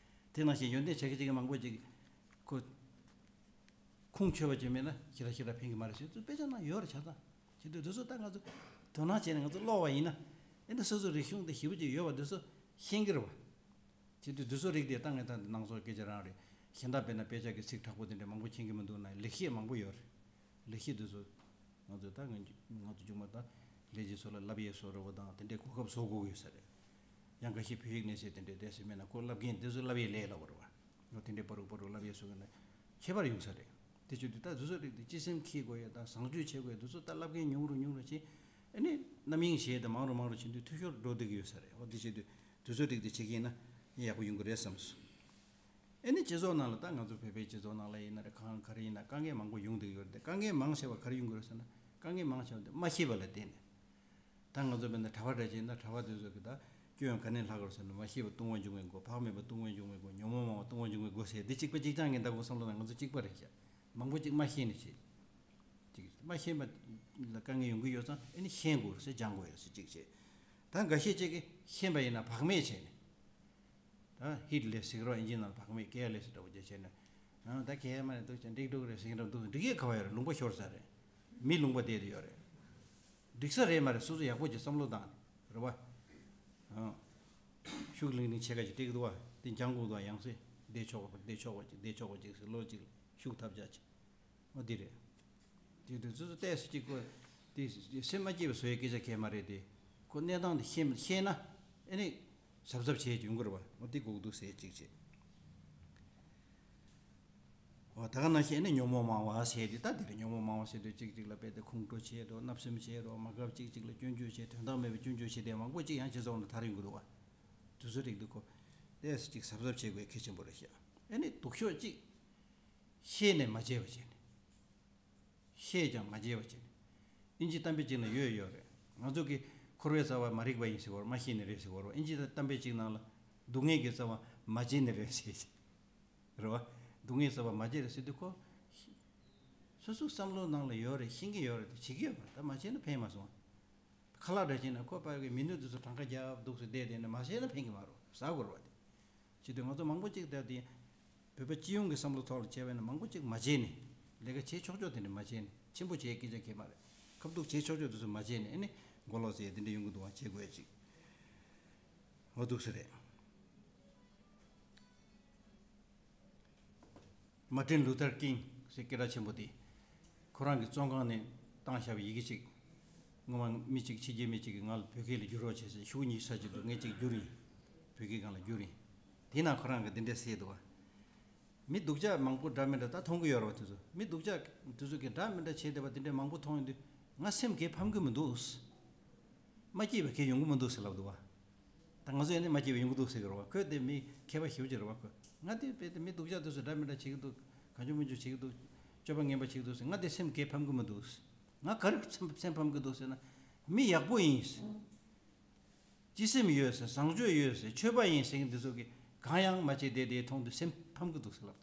དེ་ནང་བཞིན་ཡོན་ཏན་ཆ་གི་ཅིག་གི་མང་པོ་ཅིག་ཁོ། ཁུངས་ཆོད་པ་ཅིག་མེད་ན་ཞེ་དྲག་ཞེ་དྲག་ཕན་གྱི་མ་རེད་ཟེར་དུས་དཔེ་ཆ་ནང་ཡོད་རེད་ཆ་ཚང་། བྱེད་དུས་དེ་ཚོ་ད་ང་ཚོ་དོ་སྣང་བྱས་ནས་ང་ཚོ་ཀློག་པ་ཡིན་ན། ཨེ་འདི་སོ་སོ་རིག་གཞུང་དེ་ཞེ་པོ་ཅིག་ཡོད་པ་དེ་ཚོ་ཤེས་ཀྱི་རེད་བ། བྱེད་དུས་དེ་ཚོ་རིགས་དེ་ད་ངས་ད་ནང་སོག་སྐད་ཆ་རང་རེད། གཞན་དག་དཔེར་ན་དཔེ་ཆ་གི་ཚིག་དྲག་པོ་དེ་འདྲ་མང་པོ་མཁྱེན་གྱི་མི་འདུག་ན་ལེགས་བཤད་མང་པོ་ཡོད་རེད། ལེགས་བཤད་དེ་ཚོ། ང་ཚོས་ད་ང་ང་ཚོ་རྒྱུགས་མ་ད་ལས་བྱེད་ཚོ་ལ་བསླབ་ཡས་བཟོ་འདྲ་བོ་དང་དེ་འདྲའི་གོ་སྐབས་བཟོ་དགོས་ཡོད་ས་རེད། ཡང་འགའ་ཤས་བོད་ཡིག་གནས་ཚད་དེ་འདྲའི་བསྡད་ས་མེད་ན་ཁོ་བསླབ་མཁན་དེ་ཚོ་བསླབ་ཡས་ལས་སླ་པོ་རེད་བ། ང་དེ་འདྲའི་པ་རུག་པ་རུག་བསླབ་ཡས་བཟོ་གི་ན་ཁྱད་པར་ཡོང་ས་རེད། དེ་བྱེད་དུས་ད་དེ་ཚོ་རིགས་དེ་སྤྱི་སེམས་འཁྱེར་དགོས་ཡས་དང་བཟང་སྤྱོད་བྱེད་དགོས་ཡས་དེ་ཚོ་ད་བསླབ་མཁན་ཉུང་རུ་ཉུང་རུ་ཕྱིན། ཨ་ནི་རྣམ་གཡེང་བྱས་ཏེ་མང་རུ་མང་རུ་ཕྱིན་དུས་འཐུས་ཤོར་འགྲོ་བསྡད་ཀྱི་ཡོད་ས་རེད། འོ་དེ་བྱེད་དུས་དེ་ཚོ་རིགས་དེ་བྱེད་ཀྱི་ཡིན་ན་ཡག་པོ་ཡོང་གི་རེད་བསམ་སོང་། ཨེ་ནི་སྤྱི་ཚོགས་ནང་ལ་ད་ང་ཚོ་བོད་པའི་སྤྱི་ཚོགས་ནང་ལ་ཡིན་ན་རེད། གང་ག་རེ་ཡིན་ན་དཀའ་ངལ་མང་པོ་ཡོང་བསྡད་ཡོད་རེད། དཀའ་ངལ་མང་ཆེ་བ་ག་རེ་ཡོང་གི་རེད་ཟེར་ན། དཀའ་ངལ་མང་ཆེ་བ་དེ་མ་ཤེས་པ་ལ་བརྟེན་ནས། ད་ང་ཚོ་དཔེར་ན་གྲྭ་པ་འདྲ་བྱས་ན་གྲྭ་པ་དེ་ཚོ་གི་ད་སྐྱོན་ག་ནས་ལྷག་དགོས་ཟེར་ན། མ་ཤེས་པ་ལྟུང་བ་འབྱུང་བའི་སྒོ། བག་མེད་པ་ལྟུང་བ་འབྱུང་བའི་སྒོ། ཉོན་མོངས་མང་བ་ལྟུང་བ་འབྱུང་བའི་སྒོ་ཟེར། འདི་གཅིག་པ་གཅིག་རྐྱང་གི་འདུག་གོ་བསམ་བློ་ནང་ང་ཚོ་གཅིག་པ་རེད་ཤག་མང་པོ་གཅིག་མ་ཤེས་ནས་བྱས། གཅིག་མ་ཤེས་པ་ལ་དཀའ་ངལ་ཡོང་གི་ཡོད་ཙང་ཨེ་ནི་ཤེས་དགོས་ཟེར་སྦྱང་དགོས་ཡོད་ཟེར་གཅིག་བྱས། ད་འགའ་ཤས་ཅིག་གིས་ཤེས་པ་ཡིན་ན་བག་མེད་བྱས་ནས། ད་ཧིཊ་ལེ་སི་ཟེར་གི་རེད་བ། ཨིན་ཇི་ནང་ལ་བག་མེད་ཀེ་ཨར་ལེ་སི་འདྲ་བོ་ཅིག་བྱས་ན། ཨ་ད་གལ་མ་རེད་འདུག་ཅེས་འགྲིག་འགྲོ་གི་རེད་ཟེར་གྱི་འདྲ་འདུག་འགྲིག་ཡས་ག་བ་ཡོད་རེད། ལུང་པ་ཤོར་ས་རེད། མི་ལུང་པ་བསྡད་དེ་ཡོད་རེད། འགྲིག་ས་རེད་མ་རེད། སོ་སོ་ཡག་པོ་ཅིག་བསམ་བློ་བཏང་རེད་བ། ཨ། ཤུགས་ལིང་ལིང་ཕྱེད་ཀ་ཅིག་སྤྲད་ཀྱི་འདུག་བ། དེ་འགྱང་དགོས་འདུག་བ། ཡང་སེ་བསྡད་ཆོག་པ་བསྡད་ཆོག་པ་ཅིག་བསྡད་ཆོག་པ་ཅིག་ཟེར་ལོ་གཅིག་ཤུགས་ཐབས་ཆག་ཅིག་འོ་འདི་རེད། དེ་དུས་ཚོད་ཚོད་ཏོག་ཙམ་ཅིག་གོ། དེ་སེམས་མ་སྐྱིད་པ་བཟོ་ཡའི་སྐད་ཆ་གས་མ་རེད་དེ། ཁོ་གནས་སྟངས་དེ་ཤེས་ཤེས་ན་ཨེ་ནི་གཟབ་གཟབ་བྱས་ཡོང་གི་རེད་བ། འོ་དེ་དགོས་ཀྱི་འདུག་ཟེར་ཅིག་བྱས། འོ་ད་ག་ནང་བཞིན་ཨེ་ནི་ཉོན་མོངས་མང་བ་ཟེར་དེ་ད་དེ་རེད། ཉོན་མོངས་མང་བ་ཟེར་དུས་གཅིག་གཅིག་ལ་རྦད་དེ་ཁོང་ཁྲོ་བྱས་འགྲོ། བརྣབ་སེམས་བྱས་འགྲོ། མ་དགའ་བ་གཅིག་གཅིག་ལ་སྐྱོན་བརྗོད་བྱས། དོན་དག་མེད་པའི་སྐྱོན་བརྗོད་བྱས་དེ་མང་པོ་ཅིག་ཡང་སྤྱི་ཚོགས་ནང་དར་ཡོང་གི་འདུག་བ། དེ་ཚོ་རིགས་འདུག་གོ། ཏོག་ཙམ་ཅིག་གཟབ་གཟབ་བྱེད་དགོས་གལ་ཆེན་པོ་རེད་ཤག་ཨེ་ནི་སྡུག་ཤོས་གཅིག་ཤེས་ནས་མ་བྱས་པ་བྱས་ནས། ཤེས་ཀྱང་མ་བྱས་པ་བྱས་ནས། ཨིན་ཇི་གཏམ་དཔེ་ཅིག་ན་ཡོད་ཡོད་རེད། ང་ཚོ་གི་འཁོར་བའི་རྩ་བ་མ་རིག་པ་ཡིན་ཟེར་བ་རེད། མ་ཤེས་ནས་རེད་ཟེར་བ་རེད། ཨིན་ཇི་གཏམ་དཔེ་ཅིག་ནང་ལ་སྡུག་བསྔལ་གྱི་རྩ་བ་མ་བྱས་ནས་རེད་ཟེར་ཞིག་རེད་བ། སྡུག་བསྔལ་རྩ་བ་མ་བྱས་རེད་ཟེར་དུས་ཁོ། སོ་སོའི་བསམ་བློ་ནང་ལ་ཡོད་རེད། ཤེས་ཀྱི་ཡོད་རེད་དེ་བྱེད་ཀྱི་ཡོད་པ་ད་མ་བྱས་ན་ཕན་མ་སོང་། ཁ་ལག་འདྲ་བྱས་ན་ཁོ་པ་གི་མི་ནུས་དེ་ཚོ་གྲངས་ཀ་རྒྱབ་འདུག་སེ་བསྡད་དེ་ནས་མ་བྱས་ན་ཕན་གྱི་མ་རེད། ཟ་དགོས་རེད་བ་དེ། བྱེད་དུས་ང་ཚོ་མང་པོ་ཅིག་ད་དེ་བོད་པ་སྤྱི་ཡོངས་ཀྱི་བསམ་བློ་ཐོག་ལ་བྱས་པ་ཡིན་ན་མང་པོ་ཅིག་མ་བྱས་ནས། ལས་ཀ་བྱེད་ཆོག་ཆོག་དེ་འདྲ་མ་བྱས་ནས་ཆེན་པོ་བྱས་སྐད་ཆ་གས་མ་རེད། ཁ་ཐུག་བྱེད་ཆོག་ཆོག་དེ་ཚོ་མ་བྱས་ནས་ཨ་ནི་མགོ་ལོག་ཟེར་དེ་འདྲ་ཡོང་གི་འདུག་བ། བྱེད་དགོས་ཅིག་འོ་འདུག་སེ་རེད། མར་ཊིན་ལུ་ཐར་ཀིང་ཟེར་སྐད་གྲགས་ཆེན་པོ་དེ། ཁོ་རང་གི་བཙོན་ཁང་ནས་བཏང་བཞག་པའི་ཡི་གེ་ཅིག་སྔོན་མ་མི་གཅིག་ཕྱི་རྒྱལ་མི་གཅིག་གིས་ང་ལ་བོད་སྐད་ལ་བསྒྱུར་རོགས་བྱེད་ཟེར། ཤོག་ཉིས་ཤུ་རྩ་གཅིག་འདུག་ངས་གཅིག་བསྒྱུར་ཡིན། བོད་སྐད་སྒང་ལ་བསྒྱུར་ཡིན། དེའི་ནང་ཁོ་རང་གིས་འདི་འདྲ་ཟེར་འདུག་བ། མི་སྡུག་ཅག་མང་པོ་འདྲ་མི་འདྲ་ད་མཐོང་གི་ཡོད་རེད་བ། དེ་ཚོ་མི་སྡུག་ཅག་དེ་ཚོ་གིས་འདྲ་མི་འདྲ་བྱས་བསྡད་པ་དེ་འདྲ་མང་པོ་མཐོང་ཡོང་དུས་ང་སེམས་གས་ཕམ་གི་མི་འདུག་མ་སྐྱིད་པ་གས་ཡོང་གི་མི་འདུག་ཟེར་ལབ་འདུག་བ། ད་ང་ཚོ་ཡང་ནི་མ་སྐྱིད་པ་ཡོང་གི་འདུག་ཟེར་གི་རེད་བ། ཁོས་དེ་མི་མཁས་པ་ཞེ་པོ་ཅིག་རེད་བ། ཁོས་ང་དེ་དཔེ་དེ་མི་སྡུག་ཅག་དེ་ཚོ་འདྲ་མི་འདྲ་བྱེད་ཀྱི་འདུག་གང་བྱུང་མང་བྱུང་བྱེད་ཀྱི་འདུག་སྤྱོད་པ་ངན་པ་བྱེད་ཀྱི་འདུག་ཟེར། ང་དེ་སེམས་གས་ཕམ་གི་མི་འདུག་ང་ག་རེ་སེམས་སེམས་ཕམ་གི་འདུག་ཟེར་ན། མི་ཡག་པོ་ཡིན། སྤྱི་སེམས་ཡོད་ཟེར། བཟང་སྤྱོད་ཡོད་ཟེར། ཆོས་པ་ཡིན་ཟེར་མཁན་འདི་ཚོ་གིས་གང་ཡང་མ་བྱེད་བསྡད་དེ་མཐོང་དུས་སེམས་ཕམ་གི་འདུག་ཟེར་ལབ་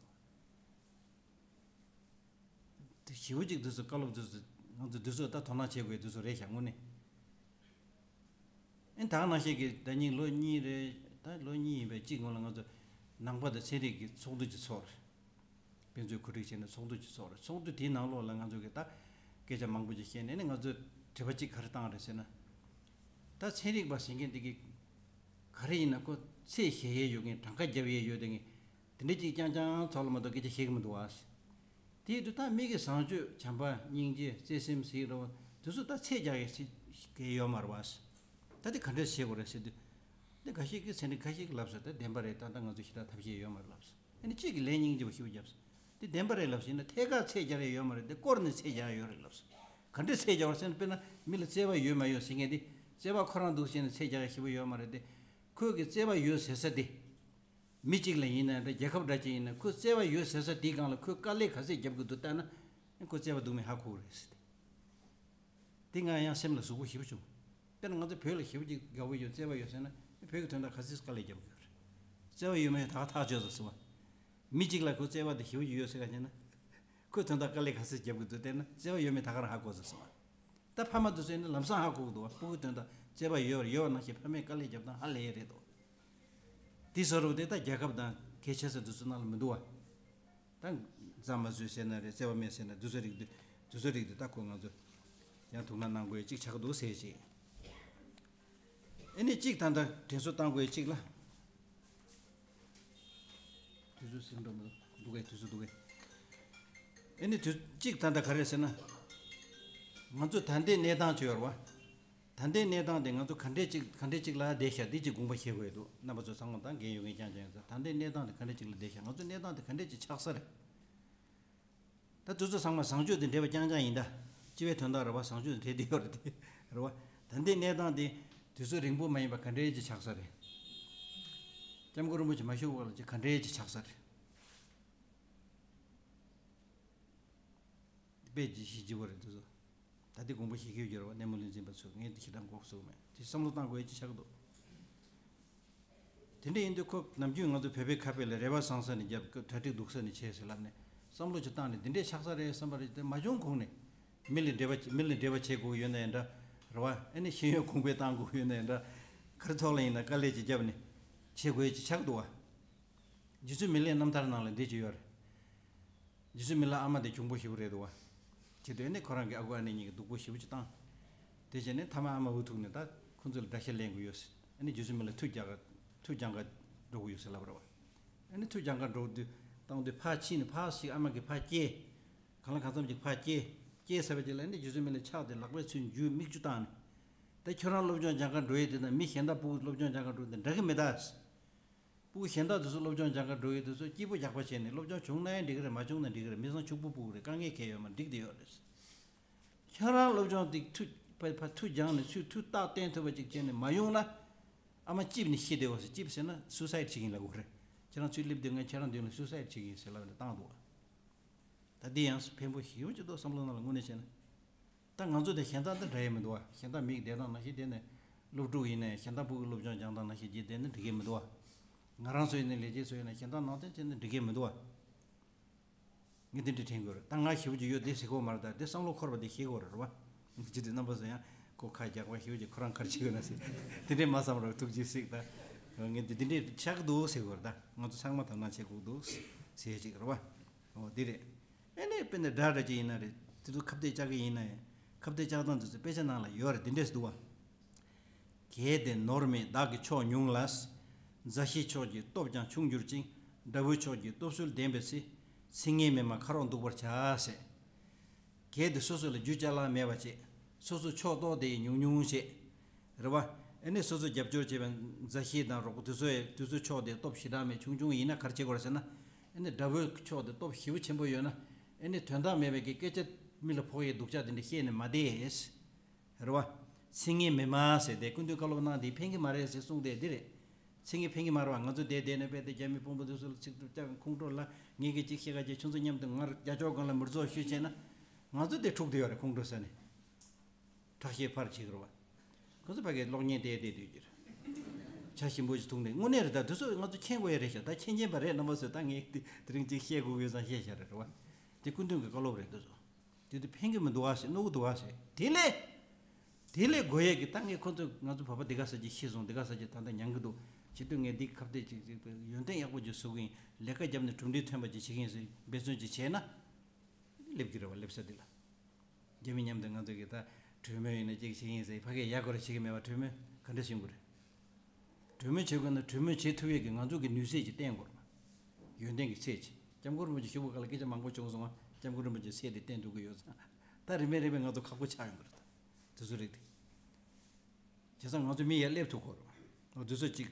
འདུག་དེ་ཞེ་པོ་ཅིག་འདི་ཚོ་བཀའ་སློབ་འདི་ཚོ་ང་ཚོ་འདི་ཚོ་ད་དོ་སྣང་བྱེད་དགོས་འདི་ཚོ་རེད་ཤག་དངོས་གནས། ཨེ་ད་ག་ནང་བཞིན་གྱི་ཟླ་ཉིན་ལོ་གཉིས་རེད། ད་ལོ་གཉིས་ཡིན་པའི་གཅིག་སྔོན་ལ་ང་ཚོ་ནང་པ་དང་ཚན་རིག་གི་ཚོགས་འདུ་ཅིག་ཚོགས་རེད། དཔེ་མཛོད་གོ་སྒྲིག་བྱས་ནས་ཚོགས་འདུ་ཅིག་ཚོགས་རེད། ཚོགས་འདུ་དེའི་ནང་ལོགས་ལ་ང་ཚོ་གིས་ད་སྐད་ཆ་མང་པོ་ཅིག་བཤད་ནས་ནི་ང་ཚོས་དྲི་བ་གཅིག་ག་རེ་བཏང་རེད་ཟེར་ན། ད་ཚན་རིག་པ་ཟེར་མཁན་དེ་གིས་ག་རེ་ཡིན་ན་ཁོ་ཚད་གཞལ་ཡས་ཡོད་མཁན། གྲངས་ཀ་རྒྱབ་ཡས་ཡོད་དེ་ངས་དེ་འདྲ་ཅིག་རྐྱང་རྐྱང་ཐོག་ལ་མ་གཏོགས་སྐད་ཆ་བཤད་གི་མི་འདུག་ཨ། དེའི་དུས་ད་མི་གི་བཟང་སྤྱོད་བྱམས་པ་སྙིང་རྗེ་བརྩེ་སེམས་ཟེར་རོ། དེ་ཚོ་ད་ཚད་རྒྱག་ཡས་ཟེར་གི་ཡོད་མ་རེད་བ། ད་དེ་ག་འདྲས་བྱེད་དགོས་རེད་ཟེར་དུས། འདི་འགའ་ཞིག་གིས་ཚན་རིག་འགའ་ཞིག་གིས་ལབ་སོང་། ད་བདེན་པ་རེད། ད་ལྟ་ང་ཚོ་ཞེ་དྲག་ཐབས་ཤེས་ཡོད་མ་རེད་ལབ་སོང་། ཨ་ནི་གཅིག་གིས་ལན་སྙིང་རྗེ་པོ་ཞེ་པོ་བརྒྱབ་སོང་། འདི་བདེན་པ་རེད་ལབ་སོང་ཡིན་ན་ཐད་ཀར་ཚད་རྒྱག་ཡས་ཡོད་མ་རེད། འདི་སྐོར་ནས་ཚད་རྒྱག་ཡས་ཡོད་རེད་ལབ་སོང་། ག་འདྲས་ཚད་རྒྱག་བ་ཟེར་ན། དཔེར་ན་མི་ལ་བརྩེ་བ་ཡོད་མ་ཡོད་ཟེར་མཁན་འདི། བརྩེ་བ་ཁོ་རང་འདུག་ཟེར་ནས་ཚད་རྒྱག་ཡས་ཞེ་པོ་ཡོད་མ་རེད་དེ། ཁོས་གི་བརྩེ་བ་ཡོད་ཟེར་ས་དེ། མི་གཅིག་ལ་ཡིན་ན་འདྲ། རྒྱལ་ཁབ་འདྲ་ཅིག་ཡིན་ན། ཁོས་བརྩེ་བ་ཡོད་ཟེར་ས་དེའི་སྒང་ལ་ཁོས་དཀའ་ལས་ག་ཚད་རྒྱབ་དགོས་འདུག་བལྟས་ན། ཁོས་བརྩེ་བ་འདུག་མིན་ཧ་གོ་གི་རེད་ཟེར་ཏེ། དེ་ང་ཡང་སེམས་ལ་ཟུག་པོ་ཞེ་པོ་བྱུང་། དཔེར་ན་ང་ཚོ་བོད་ལ་ཞེ་པོ་ཅིག་དགའ་པོ་ཡོད། བརྩེ་བ་ཡོད་ཟེར་ན། བོད་ཀྱི་དོན་དག་ག་ཚད་དཀའ་ལས་རྒྱབ་དགོས་རེད། བརྩེ་བ་ཡོད་མེད་ད་ག་ཐག་ཆོད་ཟེར་སོང་བ། མི་གཅིག་ལ་ཁོ་བརྩེ་བ་དེ་ཞེ་པོ་ཅིག་ཡོད་ཟེར་ག་ཉན་ན། ཁོས་དོན་དག་དཀའ་ལས་ག་ཚད་རྒྱབ་དགོས་འདུག་བལྟས་ན། བརྩེ་བ་ཡོད་མེད་ད་ག་རང་ཧ་གོ་ཟེར་སོང་བ། ད་ཕ་མ་དེ་ཚོ་ཡིན་ན་ལམ་སང་ཧ་གོ་གི་འདུག་བ། སྤུ་གུ་དོན་དག་བརྩེ་བ་ཡོད་ཡོད་པ་ནང་བཞིན་ཕ་མས་དཀའ་ལས་རྒྱབ་སྟངས་ཧ་ལས་ཡས་རེད་དོ། དེ་བཟོ་རུ་དེ་ད་རྒྱལ་ཁབ་དང་གལ་ཆེ་ས་དེ་ཚོ་ནང་ལ་མི་འདུག་བ། ད་རྩྭ་མ་བཟོས་ཟེར་ན་རེད། བརྩེ་བ་མེད་ཟེར་ན། དེ་ཚོ་རིགས་དེ། དེ་ཚོ་རིགས་དེ་ད་ཁོ་ང་ཚོ་ཡང་ཐུགས་སྣང་གནང་དགོས་ཡས་གཅིག་ཆགས་འདུག་ཟེར་ཅིག། ཨེ་ནི་གཅིག་ད་ལྟ་དྲན་གསོ་བཏང་དགོས་ཡས་གཅིག་ལ། དུས་ཚོད་ཟིན་འགྲོ་མི་འདུག་གས། དུས་ཚོད་འདུག་གས། ཨེ་ནི་དུས་གཅིག་ད་ལྟ་ག་རེ་ཟེར་ན། ང་ཚོ་ད་ལྟའི་གནས་སྟངས་ཅིག་ཡོད་རེད་བ། ད་ལྟའི་གནས་སྟངས་དེ་ང་ཚོ་ག་འདྲས་ཅིག་ག་འདྲས་ཅིག་ལ་བསྡད་ཤག་འདི་ཅིག་དགོངས་པ་བཞེས་དགོས་ཡོད་འདུག། རྣམ་པ་ཚོ་ཚང་མ་དང་འགན་ཡོད་མཁན་རྐྱང་རྐྱང་ཡིན་ཙང་། ད་ལྟའི་གནས་སྟངས་དེ་ག་འདྲས་ཅིག་ལ་བསྡད་ཤག། ང་ཚོ་གནས་སྟངས་དེ་ག་འདྲས་ཅིག་ཆགས་ས་རེད། ད་དུས་ཚོད་ཚང་མ་བཟང་སྤྱོད་དེ་འདྲེས་པ་རྐྱང་རྐྱང་ཡིན་ད། སྤྱི་པའི་དོན་དག་རེད་བ། བཟང་སྤྱོད་དེ་འདྲེས་བསྡད་ཡོད་རེད་དེ། རེད་བ། ད་ལྟའི་གནས་སྟངས་དེ་དུས་ཚོད་རིང་པོ་མ་ཡིན་པ་ག་འདྲའི་ཅིག་ཆགས་ས་རེད། སྐྱབས་མགོན་རིན་པོ་ཆེ་མ་བཞུགས་བར་ལ་ཅིག་ག་འདྲའི་ཅིག་ཆགས་ས་རེད། དཔེ་ཅིག་ཞིག་བྱེད་དགོས་རེད་དུས་ཚོད། ད་ལྟའི་དགོངས་པ་བཞེས་ཀྱི་ཡོད་རེད་བ། སྣེ་མོ་ལུས་འཛིན་པ་ཚོས། ངས་འདི་ཞེ་དྲག་མགོ་གསུག་མེད་དེ། བསམ་བློ་བཏང་དགོས་ཡས་ཅིག་ཆགས་འདུག། དེ་འདྲ་ཡིན་དུས་ཁོ་ནམ་རྒྱུན་ང་ཚོ་བོད་པའི་ཁ་དཔེ་ལ་རེ་བ་བཟང་ས་ནས་རྒྱབ། གྲ་སྒྲིག་སྡུག་ས་ནས་བྱས་ཟེར་ལབ་ནས་བསམ་བློ་ཅིག་བཏང་ནས་འདི་འདྲས་ཆགས་ས་རེད་བསམ་པ་རེད། དེ་མ་བྱུང་གོང་ནས་མི་ལ་འབྲེལ་བ། མི་ལ་འབྲེལ་བ་བྱེད་དགོས་ཡོད་ན་ཡང་འདྲ། རེད་བ། ཨ་ནི་ཤེས་ཡོན་གོང་འཕེལ་གཏང་དགོས་ཡོད་ན་ཡང་འདྲ། ག་རེ་ཐོག་ལ་ཡིན་ན་དཀའ་ལས་ཅིག་བརྒྱབ་ནས་བྱེད་དགོས་ཡས་ཅིག་ཆགས་འདུག་བ། རྗེ་བཙུན་མི་ལའི་རྣམ་ཐར་ནང་ལ་འདི་ཅིག་ཡོད་རེད། རྗེ་བཙུན་མི་ལ་ཨ་མ་དེ་གྱོང་པོ་ཞེ་པོ་རེད་འདུག་བ། བྱས་དུས་ནི་ཁོ་རང་གི་ཨ་ཁུ་ཨ་ནེ་གཉིས་ཀྱིས་སྡུག་པོ་ཞེ་པོ་ཅིག་བཏང་། དེ་བྱས་ནས་མཐའ་མ་ཨ་མ་འུ་ཐུག་ནས་ད་ཁོ་ཚོ་ལ་དགྲ་ཤ་ལེན་དགོས་ཡོད་ཟེར། ཨ་ནི་རྗེ་བཙུན་མི་ལ་མཐུ་རྒྱག་ག་མཐུ་རྒྱང་ག་འགྲོ་དགོས་ཡོད་ཟེར་ལབ་པ་རེད་བ། ཨ་ནི་མཐུ་རྒྱང་ག་འགྲོ་དུས་བཏང་དུས་ཕར་ཕྱིན་ནས་ཕར་ཞིག་ཨ་མ་གིས་ཕར་སྐྱེལ། གང་ལ་གང་འཚམ་ཅིག་ཕར་སྐྱེལ། སྐྱེལ་ཟེར་བ་ཅིག་ལ་ཨ་ནི་རྗེ་བཙུན་མི་ལ་ཕྱག་དེ་ལག་པས་ཚུར་འཇུས། མིག་ཆུ་བཏང་ནས། ད་ཁྱོད་རང་སློབ་སྦྱོང་སྦྱང་ག་འགྲོ་ཡས་དེ་དང་མི་གཞན་དག་སྤུ་གུ་སློབ་སྦྱོང་སྦྱང་ག་འགྲོ་ཡས་དེ་འདྲ་གི་མི་གདའ། སྤུ་གུ་གཞན་དག་དེ་ཚོ་སློབ་སྦྱོང་སྦྱང་ག་འགྲོ་ཡས་དེ་ཚོ་སྐྱིད་པོ་རྒྱག་པ་བྱས་ནས། སློབ་སྦྱོང་བྱུང་ན་ཡང་འགྲིག་གི་རེད། མ་བྱུང་ན་འགྲིག་གི་རེད། མི་ཚང་ཕྱུག་པོ་སྤུ་གུ་རེད། དཀའ་ངལ་གང་ཡོད་མ་རེད། འགྲིག་བསྡད་ཡོད་རེད། ཁྱོད་རང་སློབ་སྦྱོང་དེ་མཐུ་ཕ་ཕ་མཐུ་སྦྱངས་ནས་ཚུར་མཐུ་རྟགས་བསྟན་ཐུབ་པ་ཅིག་བྱས་ནས་མ་ཡོང་ན། ཨ་མ་ལྕེབས་ནས་ཤི་བསྡད་པ་ཟེར། ལྕེབས་ཟེར་ན་སུ་སའིད་བྱེད་ཀྱི་ཡིན་ལབ་དགོས་རེད། ཁྱེད་རང་ཚུར་སླེབས་དུས་ངས་ཁྱེད་རང་མདུན་ལ་སུ་སའིད་བྱེད་ཀྱི་ཡིན་ཟེར་ལབ་ནས་བཏང་འདུག་བ། ད་འདི་ཡང་ཕན་པོ་ཞེ་པོ་ཅིག་འདུག། བསམ་བློ་ནང་ལ་དངོས་གནས་བྱས་ན། ད་ང་ཚོ་དེ་གཞན་དག་འདི་འདྲ་ཡས་མི་འདུག་བ། གཞན་དག་མིག་བསྡད་སྟངས་ནང་བཞིན་བསྡད་ནས། སློབ་ཕྲུག་ཡིན་ནའི་གཞན་དག་སྤུ་གུ་སློབ་སྦྱོང་སྦྱང་སྟངས་ནང་བཞིན་བྱས་བསྡད་ན་འགྲིག་གི་མི་འདུག་བ། ང་རང་ཚོ་ཡིན་ནའི་ལས་བྱེད་ཚོ་ཡིན་ནའི་གཞན་དག་ནང་བསྟན་བྱས་ན་འགྲིག་གི་མི་འདུག་བ། ངས་དེ་འདྲ་དྲན་དགོས་རེད། ད་ང་ཞེ་པོ་ཅིག་ཡོད་དེ་ཟེར་གོ་མ་རེད། ད་དེ་བསམ་བློ་འཁོར་བ་དེ་ཤེས་དགོས་རེད། རེད་བ། ཅི་སྟེ་རྣམ་པ་ཚོ་ཡང་ཁོ་ཁ་རྒྱག་པ་ཞེ་པོ་ཅིག་ཁོ་རང་ག་རེ་བྱེད་དགོས་ན་ཟེར། དེ་འདྲས་མ་བསམ་རོགས། ཐུགས་རྗེ་གཟིགས། ད་ངས་འདི་འདི་འདྲས་ཆགས་འདུག་ཟེར་དགོས་རེད། ད་ང་ཚོ་ཚང་མ་དོ་སྣང་བྱེད་དགོས་འདུག་ཟེར་ཅིག་རེད་བ། འོ་འདི་རེད། ཨེ་ནས་དཔེར་ན་སྒྲ་འདྲ་ཅིག་ཡིན་ན་རེད། དེ་ཚོ་ཁ་གཏད་བཅག་གི་ཡིན་ན་ཡང་ཁ་གཏད་བཅག་སྟངས་དེ་ཚོ་དཔེ་ཆ་ནང་ལ་ཡོད་རེད། དེ་འདྲས་འདུག་བ། གལ་ཏེ་ནོར་མེད་བདག་གི་མཆོག་ཉུང་ལ། མཛའ་བཤེས་མཆོག་གི་སྟོབས་ཀྱང་ཆུང་འགྱུར་ཅིང་། དགྲ་བོའི་ཕྱོགས་ཀྱི་སྟོབས་སུ་ལྡན་པའི་ཚེ། ཚིག་ངན་མི་སྨྲ་ཁ་རོག་འདུག་པར་བྱ་ཟེར། གལ་ཏེ་སོ་སོ་ལ་རྒྱུ་ཅ་ལག་མེད་པ་བྱས། སོ་སོ་ཕྱོགས་གཏོགས་དེ་ཉུང་ཉུང་བྱས། རེད་བ། ཨེ་ནས་སོ་སོ་རྒྱབ་སྐྱོར་བྱེད་པའི་མཛའ་བཤེས་དང་རོགས་པ་དེ་ཚོ་ཡི་དེ་ཚོ་ཕྱོགས་དེ་སྟོབས་ཞེ་དྲག་མེད་ཆུང་ཆུང་ཡིན་ན་ག་རེ་བྱེད་དགོས་རེད་ཟེར་ན། ཨེ་ནས་དགྲ་བོའི་ཕྱོགས་དེ་སྟོབས་ཞེ་པོ་ཆེན་པོ་ཡོད་ན། ཨེ་ནས་དོན་དག་མེད་པའི་གི་སྐད་ཆ་མི་ལ་ཕོག་ཡའི་སྡུག་ཅག་དེ་འདྲ་བཤད་ནས་མ་བསྡད། རེད་བ། ཚིག་ངན་མི་སྨྲ་ཟེར་དེ་སྐུ་མདུན་བཀའ་སློབ་གནང་དེ་ཕན་གྱི་མ་རེད་ཟེར་གསུངས་དེ་འདི་རེད། ཚིག་ངན་ཕན་གྱི་མ་རེད་བ། ང་ཚོ་དེ་བསྡད་ནས་དཔེ་དེ་རྒྱ་མི་དཔོན་པོ་དེ་ཚོ་ལ་ཚིག་ཐུབ་ཅག་ཁོང་ཁྲོ་ལ་ངེད་ཀྱི་ཅིག་བཤད་ག་ཅིག་ཁྱོད་ཚོ་མཉམ་དུ་ངར་རྒྱ་ཅོག་སྒང་ལ་མི་རྫོགས་ཤོད་བྱས་ན། ང་ཚོ་དེ་འཁྲུག་དེ་ཡོད་རེད། ཁོང་ཁྲོ་ཟ་ནས། ཁྲག་ཤེད་ཕར་བྱེད་ཀྱི་རེད་བ། ཁོ་ཚོ་ཕ་གིའི་གློག་བརྙན་བལྟས་བལྟས་སྡོད་ཀྱི་རེད། ཇ་ཞིམ་པོ་ཞིག་འཐུང་ནས་དངོས་གནས་རེད། ད་དེ་ཚོ་ང་ཚོ་མཁྱེན་དགོས་ཡ་རེད་ཤག། ད་མཁྱེན་མཁྱེན་པ་རེད། རྣམ་པ་ཚོས་ད་ངས་དེ་དེ་རིང་ཅིག་བཤད་དགོས་དགོས་བསམ་བཤད་བཞག་རེད་རེད་བ། དེ་སྐུ་མདུན་གྱི་བཀའ་སློབ་རེད་དེ་ཚོ། དེ་དུས་ཕན་གྱི་མི་འདུག་བ་ཟེར། གནོད་ཀྱི་འདུག་བ་ཟེར། དེ་ལས། དེ་ལས་དགོས་ཡས་ཀྱི་ད་ངས་ཁོ་ཚོ་ང་ཚོ་བོད་པ་འདི་ག་ས་ཅིག་ཤི་སོང་། འདི་ག་ས་ཅིག་ད་ལྟ་མྱང་གི་འདུག། བྱེད་དུས་ངས་འདི་ཁ་གཏད་ཅིག་ཅིག་ཡོན་ཏན་ཡག་པོ་ཅིག་བཟོ་གི་ཡིན། ལས་ཀ་བརྒྱབ་ནས་གྲུབ་འབྲས་ཐོན་པ་ཅིག་བྱེད་ཀྱི་ཡིན་ཟེར་འབད་བརྩོན་ཅིག་བྱས་ན། སླེབས་ཀྱི་རེད་བ། སླེབས་ས་འདི་ལ། རྒྱ་མི་མཉམ་དུ་ང་ཚོ་གི་ད་གྲོས་མོལ་ཡིན་ན་ཅིག་བྱེད་ཀྱི་ཡིན་ཟེར། ཕ་གིར་ཡ་གོ་ར་བྱེད་ཀྱི་མེད་པ། གྲོས་མོལ་ག་འདྲ་བྱེད་དགོས་རེད། གྲོས་མོལ་བྱེད་དགོས་ན་གྲོས་མོལ་བྱེད་ཐུབ་ཡས་ཀྱི་ང་ཚོ་གི་ནུས་ཚད་ཅིག་བསྟན་དགོས་རེད་བ། ཡོན་ཏན་གྱི་ཚད་ཅིག། སྐྱབས་མགོན་རིན་པོ་ཆེ་བཞུགས་པའི་སྐབས་ལ་སྐད་ཆ་མང་པོ་བྱུང་སོང་ང་ སྐྱབས་མགོན་རིན་པོ་ཆེ་སྲས་དེ་བསྟེན་ཐུབ་ཀྱི་ཡོད་ཙང་། ད་རིམ་པས་རིམ་པས་ང་ཚོ་ཁག་པོ་ཆགས་ཡོང་གི་རེད། དེ་ཚོ་རིགས་དེ། བྱས་ཙང་ང་ཚོ་མི་ཡར་སླེབས་ཐུབ་ཀྱི་རེད། འོ་དེ་ཚོ་གཅིག་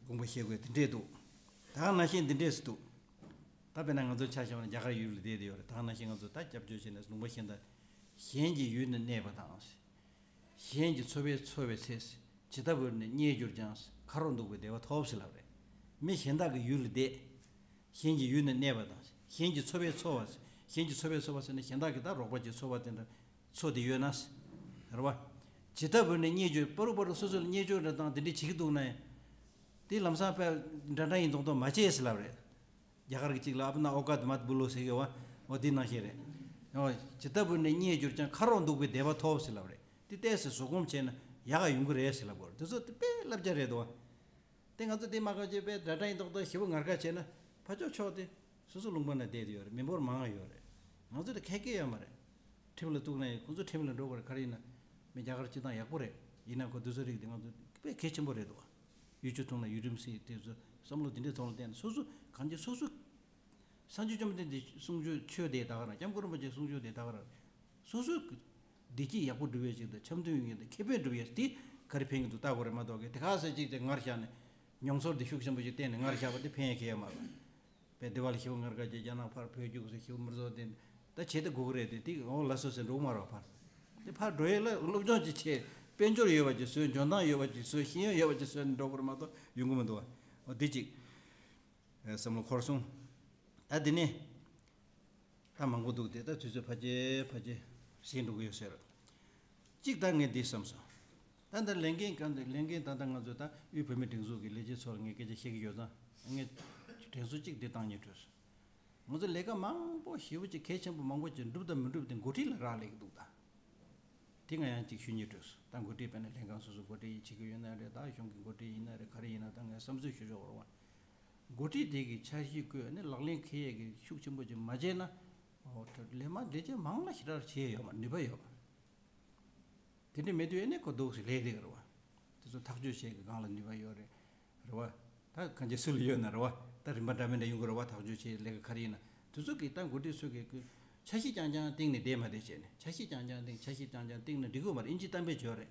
དགོངས་པ་བཞེས་དགོས་དེ་འདྲས་འདུག་ད་ག་ནང་བཞིན་འདི་འདྲས་སུ་འདུག་ད་དཔེར་ན་ང་ཚོ་ཆ་བཞག་ན་རྒྱ་གར་ཡུལ་ལ་བསྡད་དེ་ཡོད་རེད། ད་ག་ནང་བཞིན་ང་ཚོ་ད་སྐྱབས་བཅོལ་བྱས་ནས་ལུང་པ་གཞན་དང་། གཞན་གྱི་ཡུལ་ནས་གནས་པ་དང་། གཞན་གྱི་འཚོ་བས་འཚོ་བའི་ཚེ། ཇི་ལྟ་བུར་ནི་རྙེད་གྱུར་ཀྱང་། ཁ་རོག་འདུག་པའི་བདེ་བ་ཐོབ་ཟེར་ལབ་རེད། མི་གཞན་དག་གི་ཡུལ་ལ་བསྡད། གཞན་གྱི་ཡུལ་ནས་གནས་པ་དང་། གཞན་གྱི་འཚོ་བས་འཚོ་བ། གཞན་གྱི་འཚོ་བས་འཚོ་བ་ཟེར་ན་གཞན་དག་གི་ད་རོགས་པ་ཅིག་འཚོ་བ་དེ་འདྲ་འཚོ་དེ་ཡོད་ན། རེད་བ། ཇི་ལྟ་བུར་ནི་རྙེད་གྱུར་པ་རུ་པ་རུ་སོ་སོ་ལ་རྙེད་གྱུར་རེ་དང་དེ་འདྲ་བྱེད་ཀྱི་འདུག་ན་ཡང་། དེ་ལམ་སང་དཔེ་འདྲ་འདྲ་ཡིན་མདོག་མདོག་མ་བྱེད་ཟེར་ལབ་རེད། རྒྱ་གར་གྱི་གཅིག་ལ་ཨབ་ན་ཨོ་ཀ་དི་མ་ཏི་བུ་ལོ་ཟེར་གི་བ། འོ་དེ་ནང་བཞིན་རེད། འོ་ཇི་ལྟ་བུར་ནི་རྙེད་གྱུར་ཀྱང་། ཁ་རོག་འདུག་པའི་བདེ་བ་ཐོབ་ཟེར་ལབ་རེད། དེ་ཏོག་ཙམ་བཟོད་སྒོམ་བྱས་ན་ཡག་ག་ཡོང་གི་རེད་ཟེར་ལབ་དགོས་རེད། དེ་ཚོ་དེ་དཔེ་བསླབ་བྱ་རེད་དོ། དེ་ང་ཚོ་དེ་མ་གོ་ཅེས་པའི་སྒྲ་སྒྲ་ཡིན་མདོག་མདོག་ཞེ་པོ་ངར་ཁ་བྱས་ན་ཕར་ཕྱོགས་ཕྱོགས་དེ་སོ་སོ་ལུང་པ་ན་བསྡད་དེ་ཡོད་རེད། མི་འབོར་མང་ང་ཡོད་རེད། ང་ཚོ་དེ་ཁ་སྐད་ཡོད་མ་རེད། ཁྲིམས་ལ་གཏུགས་ན་ཡང་ཁོང་ཚོ་ཁྲིམས་ལ་འགྲོ་དགོས་རེད། ག་རེ་ཡིན་ན་མི་རྒྱ་གར་སྤྱི་བཏང་ཡག་པོ་རེད། ཡིན་ན་ཁོ་དེ་ཚོ་རིགས་དེ་ང་ཚོ་དཔེ་གལ་ཆེན་པོ་རེད་དོ། ཡུལ་ཆུ་འཐུང་ན་ཡུལ་ཁྲིམས་སྲིད་དེ་ཚོ་བསམ་བློ་དེ་འདྲའི་ཐོག་ལ་བསྟན་ནས་སོ་སོ་གང་ཅི་སོ་སོ། སངས་རྒྱས་བཅོམ་ལྡན་འདས་གསུང་ཆོས་ཆོས་དེ་ད་ག་རང་། སྐྱབས་མགོན་རིན་པོ་ཆེ་གསུང་ཆོས་དེ་ད་ག་རང་། སོ་སོའི་བདེ་སྐྱིད་ཡག་པོ་སྒྲུབ་ཡས་ཅིག་དང་འཆམ་མཐུན་ཡོང་ཡས་དང་ཁེ་ཕན་སྒྲུབ་ཡས་དེ་ག་རེ་ཕན་གྱི་འདུག་ལྟ་དགོས་རེད་མ་གཏོགས་གི་དེ་ག་ཚད་ཅིག་དེ་ངར་བཞག་ནས་མྱོང་ཚོར་དེ་ཤུགས་ཆེན་པོ་ཞིག་བསྟན་ནས་ངར་བཞག་པ་དེ་ཕན་ཡས་ཁེ་ཡོད་མ་རེད། པས་དེ་བ་ལ་ཞི་བ་ངར་དགའ་ཅིག་རྒྱ་ནག་ཕར་བོད་རྒྱུགས་ཟེར། ཞི་བ་མི་རྫོགས་དེ་ད་བྱེད་དེ་དགོས་ཀྱི་རེད། དེ་དེ་འོ་ལ་སོ་སོ་འགྲོ་གི་མ་རེད་བ། ཕར་དེ་ཕར་འགྲོ་ཡས་ལ་སློབ་སྦྱོང་ཅིག་བྱས། དཔལ་འབྱོར་ཡོད་པ་ཅིག་བཟོས། འཇོན་ཐང་ཡོད་པ་ཅིག་བཟོས། ཤེས་ཡོན་ཡོད་པ་ཅིག་བཟོས་ནས་འགྲོ་དགོས་རེད་མ་གཏོགས་ཡོང་གི་མི་འདུག་བ། འོ་དེ་ཅིག་བསམ་བློ་འཁོར་སོང་། ད་དེ་ནས། ད་མང་པོ་འདུག་སྟེ། ད་དུས་ཚོད་ཕལ་ཆེར་ཕལ་ཆེར་ཟིན་འགྲོ་གི་ཡོད་ཟེར། གཅིག་ད་ངས་འདི་བསམ་སོང་། ད་ལྟ་ལས་འགན་གང་དེ་ལས་འགན་ད་ལྟ་ང་ཚོ་ད་དབུས་བོད་མིའི་སྒྲིག་འཛུགས་ཀྱི་ལས་བྱེད་ཚོ་ལ་ངས་སྐད་ཆ་བཤད་ཀྱི་ཡོད་ཙང་། ངས་དྲན་གསོ་གཅིག་འདི་བཏང་སྙིང་བྲོས་སོང་། ང་ཚོ་ལས་ཀ་མང་པོ་ཞེ་པོ་ཅིག་གལ་ཆེན་པོ་མང་པོ་ཅིག་འགྲུབ་དང་མི་འགྲུབ་དེ་འགོ་ཁྲིད་ལ་རག་ལས་ཀྱི་འདུག་ད། དེ་ང་ཡང་ཅིག་ཞུ་སྙིང་བྲོས་སོང་། ད་འགོ་ཁྲིད་དཔེར་ན་ལྷན་ཁང་སོ་སོ་འགོ་ཁྲིད་བྱེད་ཀྱི་ཡོད་ན་རེད། ད་གཞུང་གི་འགོ་ཁྲིད་ཡིན་ན་རེད། ག་རེ་ཡིན་ན་ད་ངས་བསམ་ཚུལ་ཞུ་ཆོག་རེད་བ། འགོ་ཁྲིད་དེ་གི་འཆར་གཞི་བཀོད་ནས་ལག་ལེན་འཁེལ་ཡས་ཀྱི་ཤུགས་ཆེན་པོ་ཅིག་མ་བྱས་ན། འོ་ད་ལས་མ་འདི་ཅན་མང་ལ་ཞེ་དྲག་བྱས་ཡོད་མ་ནུས་པ་ཡོད་མ། དེ་འདྲ་མེད་དུས་ཨེ་ནས་ཁོ་འདུག་སེ་ལས་རེད་རེད་བ། དེ་ཚོ་ཐག་གཅོད་བྱེད་ཀྱི་སྒང་ལ་ནུས་པ་ཡོད་རེད། རེད་བ། ད་གང་ཅི་སུ་ལ་ཡོད་ན་རེད་བ། ད་རིམ་པ་འདྲ་མི་འདྲ་ཡོང་གི་རེད་བ། ཐག་གཅོད་བྱེད་ལས་ཀ་ག་རེ་ཡིན་ན། དེ་ཚོ་གི་ད་འགོ་ཁྲིད་ཚོ་གི་ཀུན་འཆར་གཞི་རྐྱང་རྐྱང་སྟེང་ནས་བསྡད་མ་བསྡད་བྱས་ནས། འཆར་གཞི་རྐྱང་རྐྱང་སྟེང་འཆར་གཞི་རྐྱང་རྐྱང་སྟེང་ནས་འགྲིག་གི་མ་རེད། ཨིན་ཇི་གཏམ་དཔེ་བརྗོད་རེད།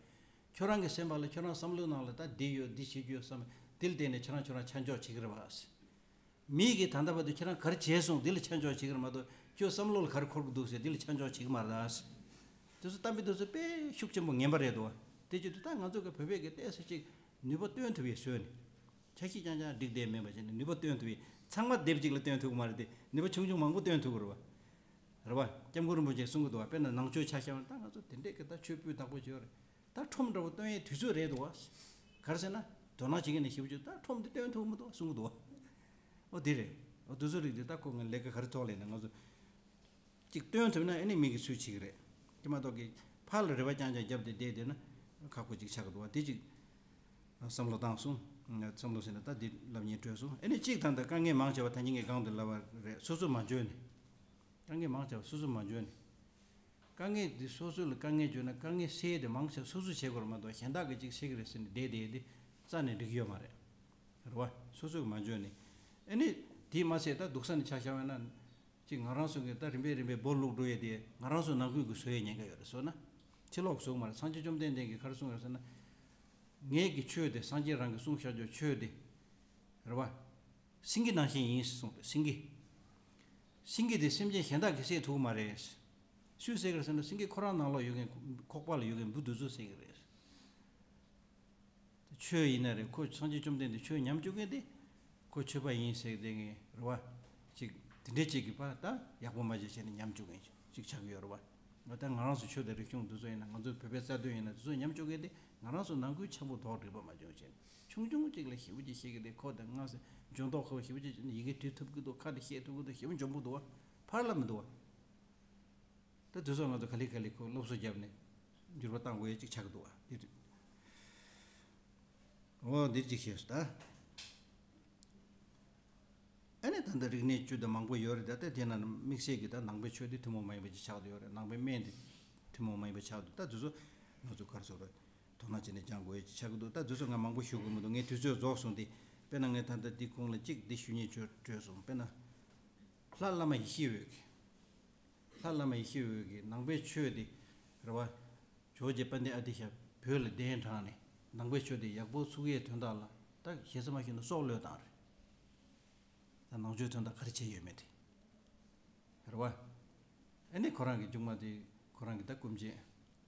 ཁྱོད་རང་གི་སེམས་པ་ལ་ཁྱོད་རང་བསམ་བློའི་ནང་ལ་ད་འདི་ཡོད། འདི་བྱེད་རྒྱུ་ཡོད་བསམ། དེ་ལ་བརྟེན་ནས་ཁྱེད་རང་ཁྱོད་རང་ཆ་འཇོག་བྱེད་ཀྱི་རེད་བ། མིས་ཀྱིས་ད་ལྟ་བར་དུ་ཁྱེད་རང་ག་རེ་བྱས་སོང་། འདི་ལ་ཆ་འཇོག་བྱེད་ཀྱི་རེད་མ་གཏོགས་ཁྱོད་བསམ་བློ་ལ་ག་རེ་འཁོར་གྱི་འདུག་ཟེར་འདི་ལ་ཆ་འཇོག་བྱེད་ཀྱི་མ་རེད་ད། དེ་ཚོ་གཏམ་དཔེ་དེ་ཚོ་དཔེ་ཤུགས་ཆེན་པོ་ངན་པ་རེད་དོ། དེ་བྱེད་དུས་ད་ང་ཚོ་གི་བོད་པའི་གི་ཏོག་ཙམ་ཅིག་ནུས་པ་བཏོན་ཐུབ་ཡས་བཟོས་ནས། འཆར་གཞི་རྐྱང་རྐྱང་བསྒྲིགས་བསྡད་མིན་པ་བྱས་ནས་ནུས་པ་བཏོན་ཐུབ་ཡས། ཚང་མ་སྡེབ་གཅིག་ལ་བཏོན་ཐུབ་ཀྱི་མ་རེད་དེ། ནུས་པ་ཆུང་ཆུང་མང་པོ་བཏོན་ཐུབ་ཀྱི་རེད་བ། རེད་བ། སྐྱབས་མགོན་རིན་པོ་ཆེས་གསུང་གི་འདུག་བ། དཔེར་ན་ནང་ཆོས་ཆ་བཞག་ན་ད་ང་ཚོ་དེ་འདྲས་ཀྱི་ད་ཆོས་སྤུས་དག་པོ་བྱས་ཡོད་རེད། ད་ཁྲོམ་འདྲ་བོ་སྟོན་ཡའི་དུས་ཚོད་རེད་འདུག་བ། ག་རེ་ཟེར་ན། དོ་སྣང་བྱེད་མཁན་ནི་ཞེ་པོ་ཅིག་ད་ཁྲོམ་འདི་སྟོན་ཐུབ་མི་འདུག་གསུང་གི་འདུག་བ། འོ་དེ་རེད། འོ་དེ་ཚོ་རིགས་དེ་ད་ཁོ་ངའི་ལས་ཀ་ག་རེ་ཐོག་ལས་ན་ང་ཚོ་ཅིག་སྟོན་ཐུབ་ན་ཨེ་ནི་མི་གི་ཚུལ་བྱེད་ཀྱི་རེད། དེ་མ་གཏོགས་ཀྱི་ཕར་ལ་རེ་བ་རྐྱང་རྐྱང་བརྒྱབ་སྟེ་བསྡད་བསྡད་ན་ཁག་པོ་ཅིག་ཆགས་ཀྱི་འདུག་བ། དེ་ཅིག་བསམ་བློ་བཏང་སོང་། བསམ་བློ་ཟེར་ན་ད་འདི་ལབ་སྙིང་བྲོས་སོང་། ཨེ་ནི་གཅིག་ད་ལྟ་དཀའ་ངལ་མང་ཆེ་བ་ད་ཉིན་གྱི་སྒང་དུ་ལབ་པ་རེད། སོ་སོས་མ་འཇོན་ནས། དཀའ་ངལ་མང་ཆེ་བ་སོ་སོས་མ་འཇོན་ནས། དཀའ་ངལ་འདི་སོ་སོ་ལ་དཀའ་ངལ་བརྗོད་ན་དཀའ་ངལ་སེལ་ཡས་དེ་མང་ཆེ་སོ་སོས་བྱེད་དགོས་རེད་མ་གཏོགས་གཞན་དག་གིས་ཅིག་སེལ་གི་རེད་ཟེར་ནས་བསྡད་བསྡད་དེ་རྩ་ནས་འགྲིག་གི་ཡོད་མ་རེད། རེད་བ། སོ་སོས་མ་འཇོན་ནས། ཨ་ནི་དེས་མ་ཚད་ད་སྡུག་ས་ནས་ཆ་བཞག་པ་ན། ཅིག་ང་རང་ཚོ་གི་ད་རིམ་པས་རིམ་པས་སྦོ་ལུག་འགྲོ་ཡས་དེ་ང་རང་ཚོ་ནང་ཁུལ་གྱི་བཟོ་ཡས་ཉེན་ཁ་ཡོད་རེད། བཟོ་ན། ཕྱི་ལོགས་བཟོ་གི་མ་རེད། སངས་རྒྱས་བཅོམ་ལྡན་འདས་ཀྱིས་ག་རེ་གསུངས་ཡོད་ཟེར་ན། ངེད་ཀྱི་ཆོས་དེ་སངས་རྒྱས་རང་གིས་གསུངས་བཞག་རྒྱུ་ཆོས་དེ། རེད་བ། སེང་གེ་ནང་བཞིན་ཡིན་གསུངས་པས། སེང་གེ། སེང་གེ་དེ་སེམས་ཅན་གཞན་དག་གིས་བསད་ཐུབ་ཀྱི་མ་རེད། སུས་བསད་ཀྱི་རེད་ཟེར་ན་སེང་གེ་ཁོ་རང་ནང་ལོགས་ཡོད་མཁན་ཁོག་པ་ལ་ཡོད་མཁན་འབུ་དེ་ཚོས་བསད་ཀྱི་རེད། ཆོས་ཡིན་ན་རེད། ཁོ་སངས་རྒྱས་བཅོམ་ལྡན་འདས་ཆོས་ཉམས་བཅུག་མཁན་དེ། ཁོ་ཆོས་པ་ཡིན་ཟེར་བསྡད་མཁན་རེད་བ། ཅིག་དེ་འདྲའི་ཅིག་གིས་ཕར་ད་ཡག་པོ་མ་བྱས་བྱས་ནས་ཉམས་བཅུག་མཁན་ཅིག་ཆགས་ཀྱི་ཡོད་རེད་བ། ད་ང་རང་ཚོ་ཆོས་དང་རིག་གཞུང་འདི་ཚོ་ཡིན་ན། ང་ཚོའི་བོད་པའི་རྩ་དོན་ཡིན་ན་དེ་ཚོ་ཉམས་བཅུག་མཁན་དེ་ང་རང་ཚོ་ནང་ཁུལ་འཆམ་པོ་དོགས་འདྲིས་པ་མ་བྱུང་བྱས་ནས་ཆུང་ཆུང་ཅིག་ལ་ཞེ་པོ་ཅིག་བཤད་ཀྱི་དེ། ཁོ་དང་ང་ཟེར་འཇོན་མདོག་ཁ་པོ་ཞེ་པོ་ཅིག་བྱས་ནས་ཡི་གེ་འབྲི་ཐུབ་ཀྱི་འདུག་ཁ་འདི་བཤད་ཐུབ་ཀྱི་འདུག་ཞེ་པོ་འཇོན་པོ་འདུག་བ། ཕར་ལ་མི་འདུག་བ། ད་དུས་ཚོད་ང་ཚོ་ག་ལེ་ག་ལེ་ཁོ་སློབ་གསོ་བརྒྱབ་ནས་འགྱུར་བ་གཏང་དགོས་ཡ་གཅིག་ཆགས་འདུག་བ། འདི་འོ་འདི་གཅིག་ཤེས་སོང་ད། ཨ་ནི་ད་ལྟ་རིག་གནས་བཅུ་དང་མང་པོ་ཡོད་རེད། ད་ལྟ་དེ་ན་དམིགས་བསལ་གྱི་ད་ནང་པའི་ཆོས་འདི་ཐུན་མོང་མ་ཡིན་པ་ཅིག་ཆགས་བསྡད་ཡོད་རེད། ནང་པའི་སྨན་འདི་ཐུན་མོང་མ་ཡིན་པ་ཆགས་འདུག་ད་དུས་ཚོད་ང་ཚོ་ག་རེ་ཟེར་དགོས་རེད། དོ་སྣང་བྱས་ནས་སྦྱང་དགོས་ཡ་ཅིག་ཆགས་ཀྱི་འདུག་ད་དུས་ཚོད་ང་མང་པོ་ཞུ་དགོས་མི་འདུག་ངའི་དུས་ཚོད་རྫོགས་སོང་སྟེ། དཔེར་ན་ངས་ད་ལྟ་འདི་གོང་ལ་གཅིག་འདི་ཞུ་སྙིང་བྲོས་བྲོས་སོང་། དཔེར་ན། ལྷ་བླ་མ་ཡེ་ཤེས་འོད་ཀྱི། ལྷ་བླ་མ་ཡེ་ཤེས་འོད་ཀྱི་ནང་པའི་ཆོས་དེ་རེད་བ། ཇོ་བོ་རྗེ་དཔལ་ལྡན་ཨ་ཏི་ཤ་བོད་ལ་གདན་དྲངས་ནས་ནང་པའི་ཆོས་དེ་ཡག་པོ་ཚུགས་ཡས་དོན་དག་ལ་ད་ཞེ་ས་མ་ཞུས་ན་སྲོག་བློས་བཏང་རེད། ད་ནང་ཆོས་དོན་དག་ག་རེ་བྱས་ཡོད་མེད་དེ། རེད་བ། ཨ་ནི་ཁོ་རང་གི་མཇུག་མ་དེ་ཁོ་རང་གི་ད་སྐུ་མཆེད་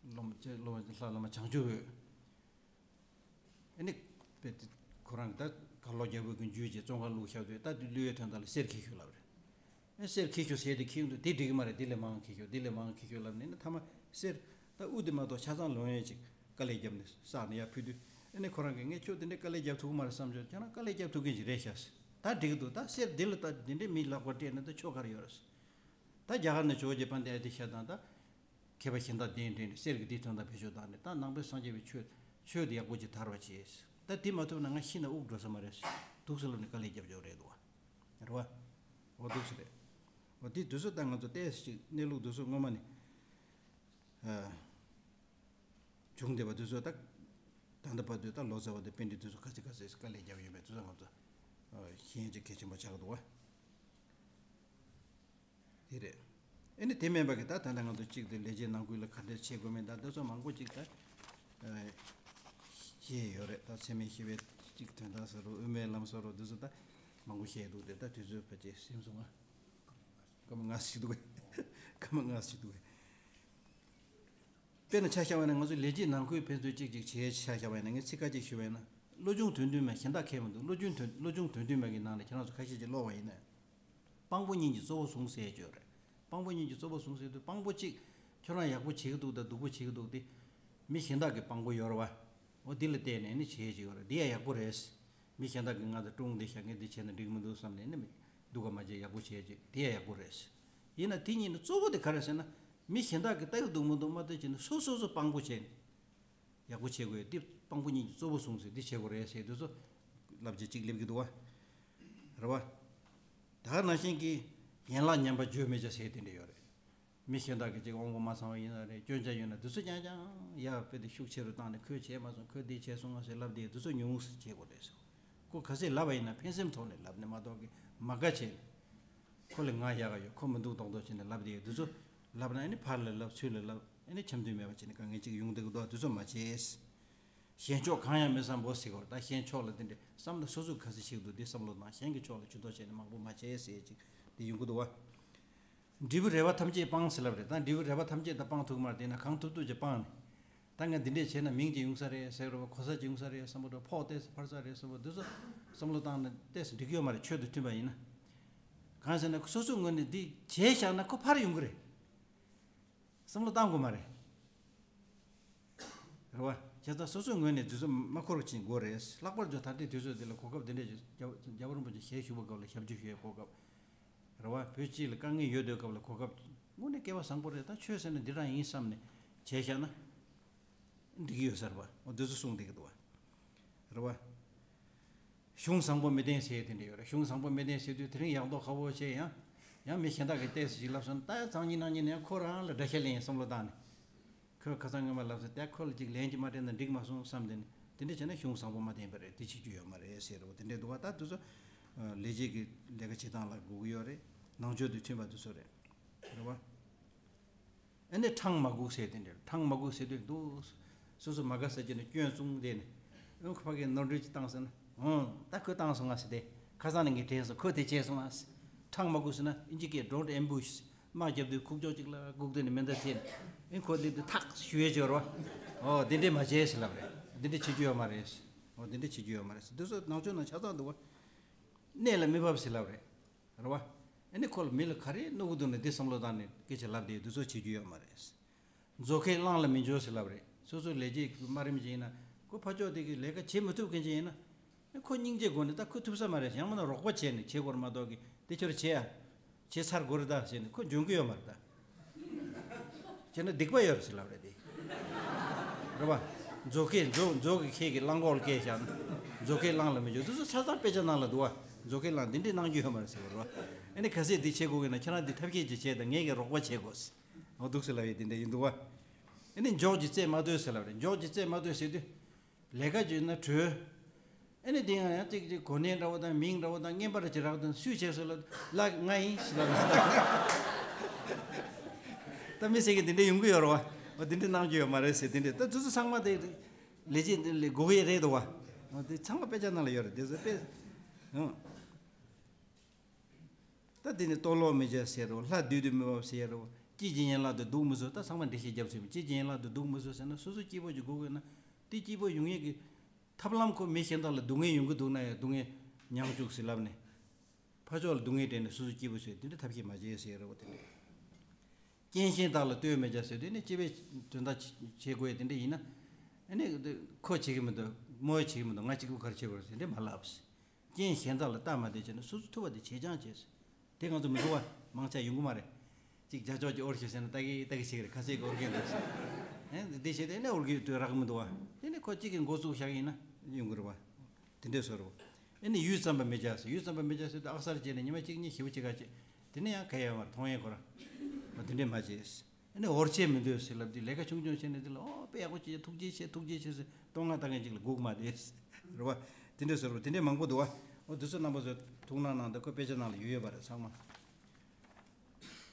སློབ་མ་ལྷ་བླ་མ་བྱང་ཆུབ་འོད། ཨ་ནི་དཔེ་དེ་ཁོ་རང་གི་ད་གར་ལོག་རྒྱལ་པོ་གི་འཇུས་བྱས་བཙོན་ཁང་བླུགས་བཞག་དུས་ད་དེ་བླུགས་ཡས་དོན་དག་ལ་གསེར་འཁྱེར་ཤོག་ལབ་རེད། ཨ་གསེར་འཁྱེར་ཤོག་ཟེར་དེ་འཁྱེར་ཡོང་དུས་དེ་འགྲིག་གི་མ་རེད། དེ་ལས་མང་འཁྱེར་ཤོག་དེ་ལས་མང་འཁྱེར་ཤོག་ལབ་ནས་ཨ་ནི་མཐའ་མ་གསེར་ད་དབུ་དེ་མ་གཏོགས་ཆ་ཚང་ལོན་ཡས་ཅིག་དཀའ་ལས་བརྒྱབ་ནས་བསགས་ནས་ཡར་ཕུལ་དུས། ཨ་ནི་ཁོ་རང་གིས་ངས་ཁྱོད་དེ་འདྲའི་དཀའ་ལས་བརྒྱབ་ཐུབ་ཀྱི་མ་རེད་བསམ་བྱུང་། ཁྱེད་རང་དཀའ་ལས་བརྒྱབ་ཐུབ་མཁན་ཞིག་རེད་ཤག་ད་འགྲིག་གི་འདུག་ད་གསེར་འདི་ལ་ད་འདི་འདྲའི་མི་ལག་པར་སྤྲད་ན་ད་ཆོ་ག་རེ་ཡོད་རེད། ད་རྒྱ་གར་ནས་ཇོ་བོ་རྗེ་དཔལ་ལྡན་ཨ་ཏི་ཤ་དང་ད་མཁས་པ་གཞན་དག་གདན་འདྲེན་ནས་གསེར་གྱི་འདི་དོན་དག་བེད་སྤྱོད་བཏང་ནས་ད་ནང་པའི་སངས་རྒྱས་པའི་ཆོས་ཆོས་འདི་ཡག་པོ་ཅིག་དར་བ་བྱས། ད་འདི་མ་ཐུབ་ན་ང་ཤི་ན་དབུགས་འགྲོ་ས་མ་རེད། འདུག་སེ་ལབ་ནས་དཀའ་ལས་རྒྱབ་ཆོག་རེད་འདུག་བ། རེད་བ། འོ་འདུག་སེ་རེད། འོ་འདི་དུས་ཚོད་ད་ང་ཚོ་ཏོག་ཙམ་ཅིག་གནས་ལུགས་འདུག་སེ་སྔོན་མ་ནས་ཨ། བྱུང་བསྡད་པ་དེ་ཚོ་ད་ད་ལྟ་བར་དུ་ད་ལོ་ཙཱ་བ་དང་པཎྜི་ཏ་དེ་ཚོ་ག་ཚོད་ག་ཚོད་དཀའ་ལས་བརྒྱབ་ཡོད་མེད་དེ་ཚོ་ང་ཚོ་ཤེས་ཡོན་ཅིག་གལ་ཆེན་པོ་ཆགས་ཀྱི་འདུག་བ། དེ་རེད། ཨེ་ནི་དེ་མིན་པ་གི་ད་ད་ལྟ་ང་ཚོ་གཅིག་དེ་ལས་བྱེད་ནང་ཁུལ་ལ་ག་འདྲས་བྱེད་དགོས་མིན་ད་དེ་ཚོ་མང་པོ་ཅིག་ད་ཤེས་ཡོད་རེད། ད་ཚད་མེད་བཞི་པའི་གཅིག་དོན་དག་ཟེར་རོ་དབུ་མའི་ལམ་ཟེར་རོ་དེ་ཚོ་ད་མང་པོ་བཤད་འདུག་དེ་ད་དུས་ཚོད་ཕལ་ཆེར་ཟིན་སོང་ང་། སྐར་མ་ལྔ་ཞིག་འདུག་གས། སྐར་མ་ལྔ་ཞིག་འདུག་གས། དཔེར་ན་ཆ་བཞག་པ་ཡིན་ན་ང་ཚོ་ལས་བྱེད་ནང་ཁུལ་ཕན་ཚུན་གཅིག་གཅིག་བྱས་ཆ་བཞག་པ་ཡིན་ན། ངས་ཚིག་ཁ་གཅིག་ཞུ་བ་ཡིན་ན། བློ་ཆུང་དོན་མཐུན་མ་གཞན་དག་ཁྱད་མི་འདུག་བློ་ཆུང་དོན་བློ་ཆུང་དོན་མཐུན་མ་གི་ནང་ནས་ཁྱེད་རང་ཚོ་ཁ་ཤས་ཅིག་ཀློག་པ་ཡིན་ན། སྤང་པོ་གཉིས་ཀྱི་གཙོ་བོ་བཟུང་ཟེར་ཡས་ཡོད་རེད། སྤང་པོ་གཉིས་ཀྱི་གཙོ་བོ་བཟུང་ཟེར་དུས་སྤང་པོ་གཅིག་ཁྱོད་རང་ཡག་པོ་བྱེད་ཀྱི་འདུག་དང་སྡུག་པོ་བྱེད་ཀྱི་འདུག་དེ་མི་གཞན་དག་གི་སྤང་པོ་ཡོད་རེད་བ། འོ་འདི་ལ་བལྟས་ནས་ནི་བྱེད་ཡས་ཅིག་ཡོད་རེད། འདི་ཡང་ཡག་པོ་རེད། མི་གཞན་དག་གིས་ང་ཚོ་ཀྲུང་འདི་བཞག་མཁན་འདི་བྱས་ན་འགྲིག་མི་འདུག་བསམ་ནས་ནི་མི་སྡུག་ག་མ་བྱེད་ཡག་པོ་བྱས་ཅིག་དེ་ཡང་ཡག་པོ་རེད། ཡིན་ན་དེ་གཉིས་ནི་གཙོ་བོ་དེ་ག་རེ་ཟེར་ན། མི་གཞན་དག་གིས་ལྟ་གི་འདུག་མི་འདུག་མ་ལྟོས་བྱས་ནས་སོ་སོ་སོ་སྤང་པོ་བྱས་ནས་ཡག་པོ་བྱེད་དགོས་ཡོད། དེ་སྤང་པོ་གཉིས་ཀྱི་གཙོ་བོ་བཟུང་ཟེར་འདི་བྱེད་དགོས་རེད་ཟེར་དུས་ཚོ་བསླབ་བྱ་གཅིག་སླེབས་ཀྱི་འདུག་བ། རེད་བ། ད་ག་ནང་བཞིན་གྱི་ཡན་ལག་ཉམས་པ་བརྗོད་མི་བྱ་ཟེར་དེ་འདྲ་ཡོད་རེད། མི་གཞན་དག་གིས་ཅིག་དབང་པོ་མ་ཚང་བ་ཡིན་ན་རེད། སྐྱོན་ཆ་ཡོད་ན་དེ་ཚོ་རྐྱང་རྐྱང་ཡར་དཔེ་དེ་ཤུགས་ཆེ་རུ་བཏང་ནས་ཁོས་བྱས་མ་སོང་། ཁོས་འདི་བྱས་སོང་ང་ཟེར་ལབ་དེ་དེ་ཚོ་ཉུང་ཟེར་བྱེད་དགོས་རེད་ཟེར། ཁོ་ག་ཚད་ལབ་པ་ཡིན་ན་ཕན་སེམས་ཐོག་ནས་ལབ་ནས་མ་གཏོགས་ཀྱི་མ་དགའ་བྱས་ནས། ཁོ་ལ་ང་ཡག་ག་ཡོད་ཁོ་མི་འདུག་མདོག་མདོག་བྱས་ནས་ལབ་དེ་དེ་ཚོ་ལབ་ན་ཨ་ནི་ཕར་ལ་ལབ་ཚུར་ལ་ལབ་ཨ་ནི་འཆམ་མཐུན་མེད་པ་བྱས་ནས་དཀའ་ངལ་ཅིག་ཡོང་བསྡད་ཀྱི་འདུག་དེ་ཚོ་མ་བྱེད། གཞན་ཕྱོགས་གང་ཡང་མི་བསམ་པོ་ཟེར་གོ། ད་གཞན་ཕྱོགས་ལ་དེ་འདྲ་བསམ་བློ་སོ་སོས་ག་ཚོད་བྱེད་ཀྱི་འདུག་དེ་བསམ་བློ་བཏང་། གཞན་གྱི་ཕྱོགས་ལ་ཇུས་གཏོགས་བྱས་ནས་མང་པོ་མ་བྱེད་ཟེར་ཅིག་དེ་ཡོང་གི་འདུག་བ། འབྲས་བུ་རེ་བ་ཐམས་ཅད་སྤང་ཟེར་ལབ་རེད། ད་འབྲས་བུ་རེ་བ་ཐམས་ཅད་ད་སྤང་ཐུབ་ཀྱི་མ་རེད། དེ་ན་གང་ཐུབ་ཐུབ་ཅིག་སྤངས་ནས། ད་ང་འདི་འདྲས་བྱས་ན་མིང་ཅིག་ཡོང་ས་རེད་ཟེར་རོ། གོ་ས་ཅིག་ཡོང་ས་རེད་བསམ་པ་འགྲོ། ཕོགས་ཏོག་ཙམ་འཕར་ས་རེད་བསམ་པ་འདི་ཚོ་བསམ་བློ་བཏང་ན་ཏོག་ཙམ་འགྲིག་གི་ཡོད་མ་རེད། ཆོས་དང་མཐུན་པ་ཡིན་ན། གང་ཟེར་ན་སོ་སོའི་ངོས་ནས་འདི་བྱས་བཞག་ན་ཁོ་ཕར་ཡོང་གི་རེད། བསམ་བློ་བཏང་དགོས་མ་རེད། རེད་བ། བྱས་ཙང་སོ་སོའི་ངོས་ནས་དུས་ཚོད་མ་འཁོར་བ་ཅིག་དགོས་རེད། ལྷག་པར་དུ་ད་ལྟའི་དུས་ཚོད་འདི་ལ་གོ་སྐབས་འདི་འདྲས་ཅིག་རྒྱལ་རྒྱལ་བ་རིན་པོ་ཆེ་ཞལ་བཞུགས་པའི་སྐབས་ལ་ཞབས་ཕྱི་ཞུ་ཡའི་གོ་སྐབས། རེད་བ། བོད་སྤྱི་ལ་དཀའ་ངལ་ཡོད་དུས་སྐབས་ལ་གོ་སྐབས་དངོས་གནས་སྐལ་བ་བཟང་པོ་རེད། ད་ཆོས་ཟེར་ན་འདི་རང་ཡིན་བསམ་ནས་བྱས་བཞག་ན་འགྲིག་གི་ཡོད་ས་རེད་བ། འོ་འདི་ཚོ་གསུངས་བསྡད་ཀྱི་འདུག་བ། རེད་བ། གཞུང་བཟང་པོ་མི་ལྡན་ཟེར་དེ་འདྲ་ཡོད་རེད། གཞུང་བཟང་པོ་མི་ལྡན་ཟེར་དུས་དེ་རིང་ཡག་མདོག་ཁ་པོ་བྱས་ཡང་། ཡང་མི་གཞན་དག་གིས་ཏོག་ཙམ་ཞིག་ལབ་སོང་ན་ད་ཡང་སང་ཉིན་གནངས་ཉིན་ནས་ཡང་ཁོ་རང་ལ་དགྲ་ཤ་ལེན་བསམ་བློ་བཏང་ནས། ཁོས་ཁ་སང་སྔོན་མ་ལབ་ས་དེ་ཁོ་ལ་ཅིག་ལན་ཅིག་མ་སྤྲད་ན་འགྲིག་མ་སོང་བསམ་དེ་ནས་དེ་འདྲ་བྱས་ན་གཞུང་བཟང་པོ་མ་ལྡན་པ་རེད། དེ་བྱེད་རྒྱུ་ཡོད་མ་རེད་ཟེར་རོ། དེ་འདྲས་འདུག་བ། ད་དེ་ཚོ་ལས་བྱེད་ཀྱི་ལས་ཀ་བྱེད་སྟངས་ལ་དགོས་ཀྱི་ཡོད་རེད། ནང་ཆོས་དང་མཐུན་པ་དེ་ཚོ་རེད། རེད་བ། ཨ་ནི་ཁྲང་མ་སྒུག་ཟེར་དེ་འདྲ། ཁྲང་མ་སྒུག་ཟེར་དུས་འདུག་སོ་སོ་མ་དགའ་ས་ཅིག་ནས་སྐྱོན་བཙུགས་དེ་ནས་ཨང་ཁོ་ཕ་གིས་ནོར་འཁྲུལ་ཅིག་བཏང་ཟེར་ན། ཨང་ད་ཁོས་བཏང་སོང་ང་ཟེར་ཏེ། ཁ་སང་ནས་ངས་དྲན་སོང་། ཁོས་དེ་བྱས་སོང་ང་ཟེར། ཁྲང་མ་སྒུག་ཟེར་ན་ཨིན་ཇི་སྐད་don't ambush། དམག་རྒྱབ་དུས་ཁུག་ཀྱོག་ཅིག་ལ་སྒུག་དེ་ནས་མེ་མདའ་འཐེན། ཨང་ཁོ་སླེབས་དུས་ཐག་ཞུ་ཡས་ཅིག་ཡོད་རེད་བ། ཨོ་དེ་འདྲས་མ་བྱེད་ཟེར་ལབ་རེད། དེ་འདྲས་བྱེད་རྒྱུ་ཡོད་མ་རེད། ཨོ་དེ་འདྲས་བྱེད་རྒྱུ་ཡོད་མ་རེད་ཟེར། དེ་ཚོ་ནང་ཆོས་ནང་ཆ་ཚང་འདུག་བ། གནད་ལ་མི་བབས་ཟེར་ལབ་རེད། རེད་བ། ཨ་ནི་ཁོ་ལ་མི་ལ་ག་རེ་གནོད་གི་འདུག་ན་དེ་བསམ་བློ་བཏང་ནས་སྐད་ཆ་ལབ་དེ་དུས་ཚོད་བྱེད་རྒྱུ་ཡོད་མ་རེད། མཛོ་ཁས་གླང་ལ་མི་འཇོག་ཟེར་ལབ་རེད། སོ་སོའི་ལས་བྱེད་ཀྱི་དམའ་རིམ་ཅིག་ཡིན་ན་ཁོ་ཕར་ཕྱོགས་དེ་གི་ལས་ཀ་བྱེད་མི་ཐུབ་མཁན་ཅིག་ཡིན་ན། ཨ་ཁོ་སྙིང་རྗེ་སྒོ་ནས་ད་ཁོ་ཐུབ་ས་མ་རེད། ཡང་མིན་ན་རོགས་པ་བྱས་ནས་བྱེད་དགོས་རེད་མ་གཏོགས་ཀི་དེ་ཁྱོད་བྱེད་ཨ། བྱེད་ཚར་དགོས་རེད་ད་ཟེར་ནས་ཁོ་འཇོན་གི་ཡོད་མ་རེད་ད། བྱས་ན་སྡིག་པ་ཡོད་རེད་ཟེར་ལབ་རེད་དེ། རེད་བ། མཛོ་ཁས་མཛོ་མཛོ་གི་ཁས་ཀྱི་གླང་གོག་ལ་སྐད་བཞག་ན། མཛོ་ཁས་གླང་ལ་མི་འཇོག་དེ་ཚོ་ཆ་ཚང་དཔེ་ཆ་ནང་ལ་འདུག་བ། མཛོ་ཁས་གླང་འདི་འདྲས་གནང་རྒྱུ་ཡོད་མ་རེད་ཟེར་བ་རེད་བ། ཨ་ནི་ག་ཚད་འདི་བྱེད་དགོས་ཀྱི་ན་ཁྱེད་རང་འདི་ཐབས་ཤེས་ཅིག་བྱས་དང་ངས་ཀྱི་རོགས་པ་བྱེད་དགོས་ཟེར། འོ་འདུག་ཟེར་ལབ་ཡས་འདི་འདྲས་ཡིན་འདུག་བ། ཨ་ནི་འཇོག་ཅིག་རྩེད་མ་སྡོད་ཟེར་ལབ་རེད། འཇོག་ཅིག་རྩེད་མ་སྡོད་ཟེར་དུས། ལས་ཀ་བྱེད་ན་གྲོལ། ཨ་ནི་དེ་ཡང་ཡང་ཅིག་ཅིག་གོ་གནས་འདྲ་བོ་དང་མིང་འདྲ་བོ་དང་རྔན་པ་ར་ཅིག་རག་དང་སུས་བྱས་སོ་ལ་ལ་ང་ཡིན་ཞེས་ལབ་ན། ད་མི་ཟེར་གི་དེ་འདྲ་ཡོང་གི་ཡོད་རེད་བ། འོ་དེ་འདྲ་གནང་རྒྱུ་ཡོད་མ་རེད་ཟེར། དེ་འདྲ་ད་དུས་ཚོད་ཚང་མ་དེ་ལས་བྱེད་འདི་ལས་དགོས་ཀྱི་རེད་དོ་བ། འོ་དེ་ཚང་མ་དཔེ་ཆ་ནང་ལ་ཡོད་རེད། དེ་ཚོ་དཔེ། ཨང་། ད་དེ་ནི་ལྟོ་ལོག་མི་བྱ་ཟེར་རོ། ལྷ་བདུད་དུ་མི་འབབ་ཟེར་རོ། སྐྱིད་ཀྱི་ཡན་ལག་ཏུ་སྡུག་མི་བཟོ། ད་ཚང་མ་འགྲེལ་བཤད་རྒྱབ་ཟིན། སྐྱིད་ཀྱི་ཡན་ལག་ཏུ་སྡུག་མི་བཟོ་ཟེར་ན་སོ་སོ་སྐྱིད་པོ་ཅིག་དགོས་དགོས་ན། དེ་སྐྱིད་པོ་ཡོང་ཡས་ཀྱི་ཐབས་ལམ་ཁོ་མི་གཞན་དག་ལ་སྡུག་བསྔལ་ཡོང་གི་འདུག་ན་ཡང་སྡུག་བསྔལ་མྱང་བཅུག་ཟེར་ལབ་ནས། ཕར་ཕྱོགས་ལ་སྡུག་བསྔལ་སྤྲད་ནས་སོ་སོ་སྐྱིད་པོ་བཟོས། དེ་འདྲ་ཐབས་ཤེས་མ་བྱེད་ཟེར་རོ། དེ་འདྲ། རྐྱེན་གཞན་དག་ལ་ལྟོས་མི་བྱ་ཟེར། དེ་ནི་སྤྱི་པའི་དོན་དག་བྱེད་དགོས་དེ་འདྲ་ཡིན་ན། ཨ་ནི་ཁོ་བྱེད་ཀྱི་མི་འདུག་མོ་བྱེད་ཀྱི་མི་འདུག་ང་གཅིག་པུ་ག་རེ་བྱེད་དགོས་རེད་ཟེར་འདྲ་མ་ལབ་ཟེར། རྐྱེན་གཞན་དག་ལ་ལྟ་མ་བདེ་བྱས་ན་སོ་སོ་ཐུབ་པ་དེ་བྱེད་སྦྱང་བྱས་ཟེར། དེ་ང་ཚོ་མི་འདུག་བ། མང་ཆེ་ཡོང་གི་མ་རེད། གཅིག་རྒྱ་ཕྱོགས་ཀྱི་ཨོར་ཤི་ཟེར་ན་ལྟ་གི་ལྟ་གི་བྱེད་ཀྱི་རེད། ཁ་ཟས་ཀྱི་ཨོར་གི་འདུག་ཟེར། ཨེ་འདི་བྱས་ཏེ་ནི་ཨོར་གི་ལྟོས་རག་གི་མི་འདུག་བ། དེ་ནི་ཁོ་གཅིག་གི་འགོ་བཙུགས་བཞག་ཡིན་ན་ཡོང་གི་རེད་བ། དེ་འདྲས་བཟོ་རོགས། ཨེ་ནི་ཡུད་ཙམ་པ་མི་བྱ་ཟེར། ཡུད་ཙམ་པ་མི་བྱ་ཟེར་དུས་ཨག་སར་བྱས་ནས་ཉི་མ་གཅིག་གཉིས་ཞེ་པོ་ཅིག་ག་བྱེད། དེ་ནི་ཡང་ག་ཡ་མར་མཐོང་ཡས་ཁོ་ར། འོ་དེ་འདྲས་མ་བྱེད། ཨེ་ནི་འོར་ཆད་མི་འདོད་ཟེར་ལབ་དུས་ལས་ཀ་ཆུང་ཆུང་བྱས་ནས་དེ་ལ་ཨོ་དཔེ་ཡག་པོ་བྱས། ཐུགས་རྗེ་ཆེ་ཐུགས་རྗེ་ཆེ་ཟེར་བསྟོད་བསྔགས་བཏང་མཁན་ཅིག་ལ་སྒུག་མ་བསྡད་ཟེར་རེད་བ། དེ་འདྲས་བཟོ་རོགས། དེ་འདྲས་མང་པོ་འདུག་བ། འོ་དེ་ཚོ་རྣམ་པ་ཚོ་ཐུགས་སྣང་གནང་དང་། ཁོ་དཔེ་ཆ་ནང་ལ་ཡོད་ཡོད་པ་རེད་ཚང་མ།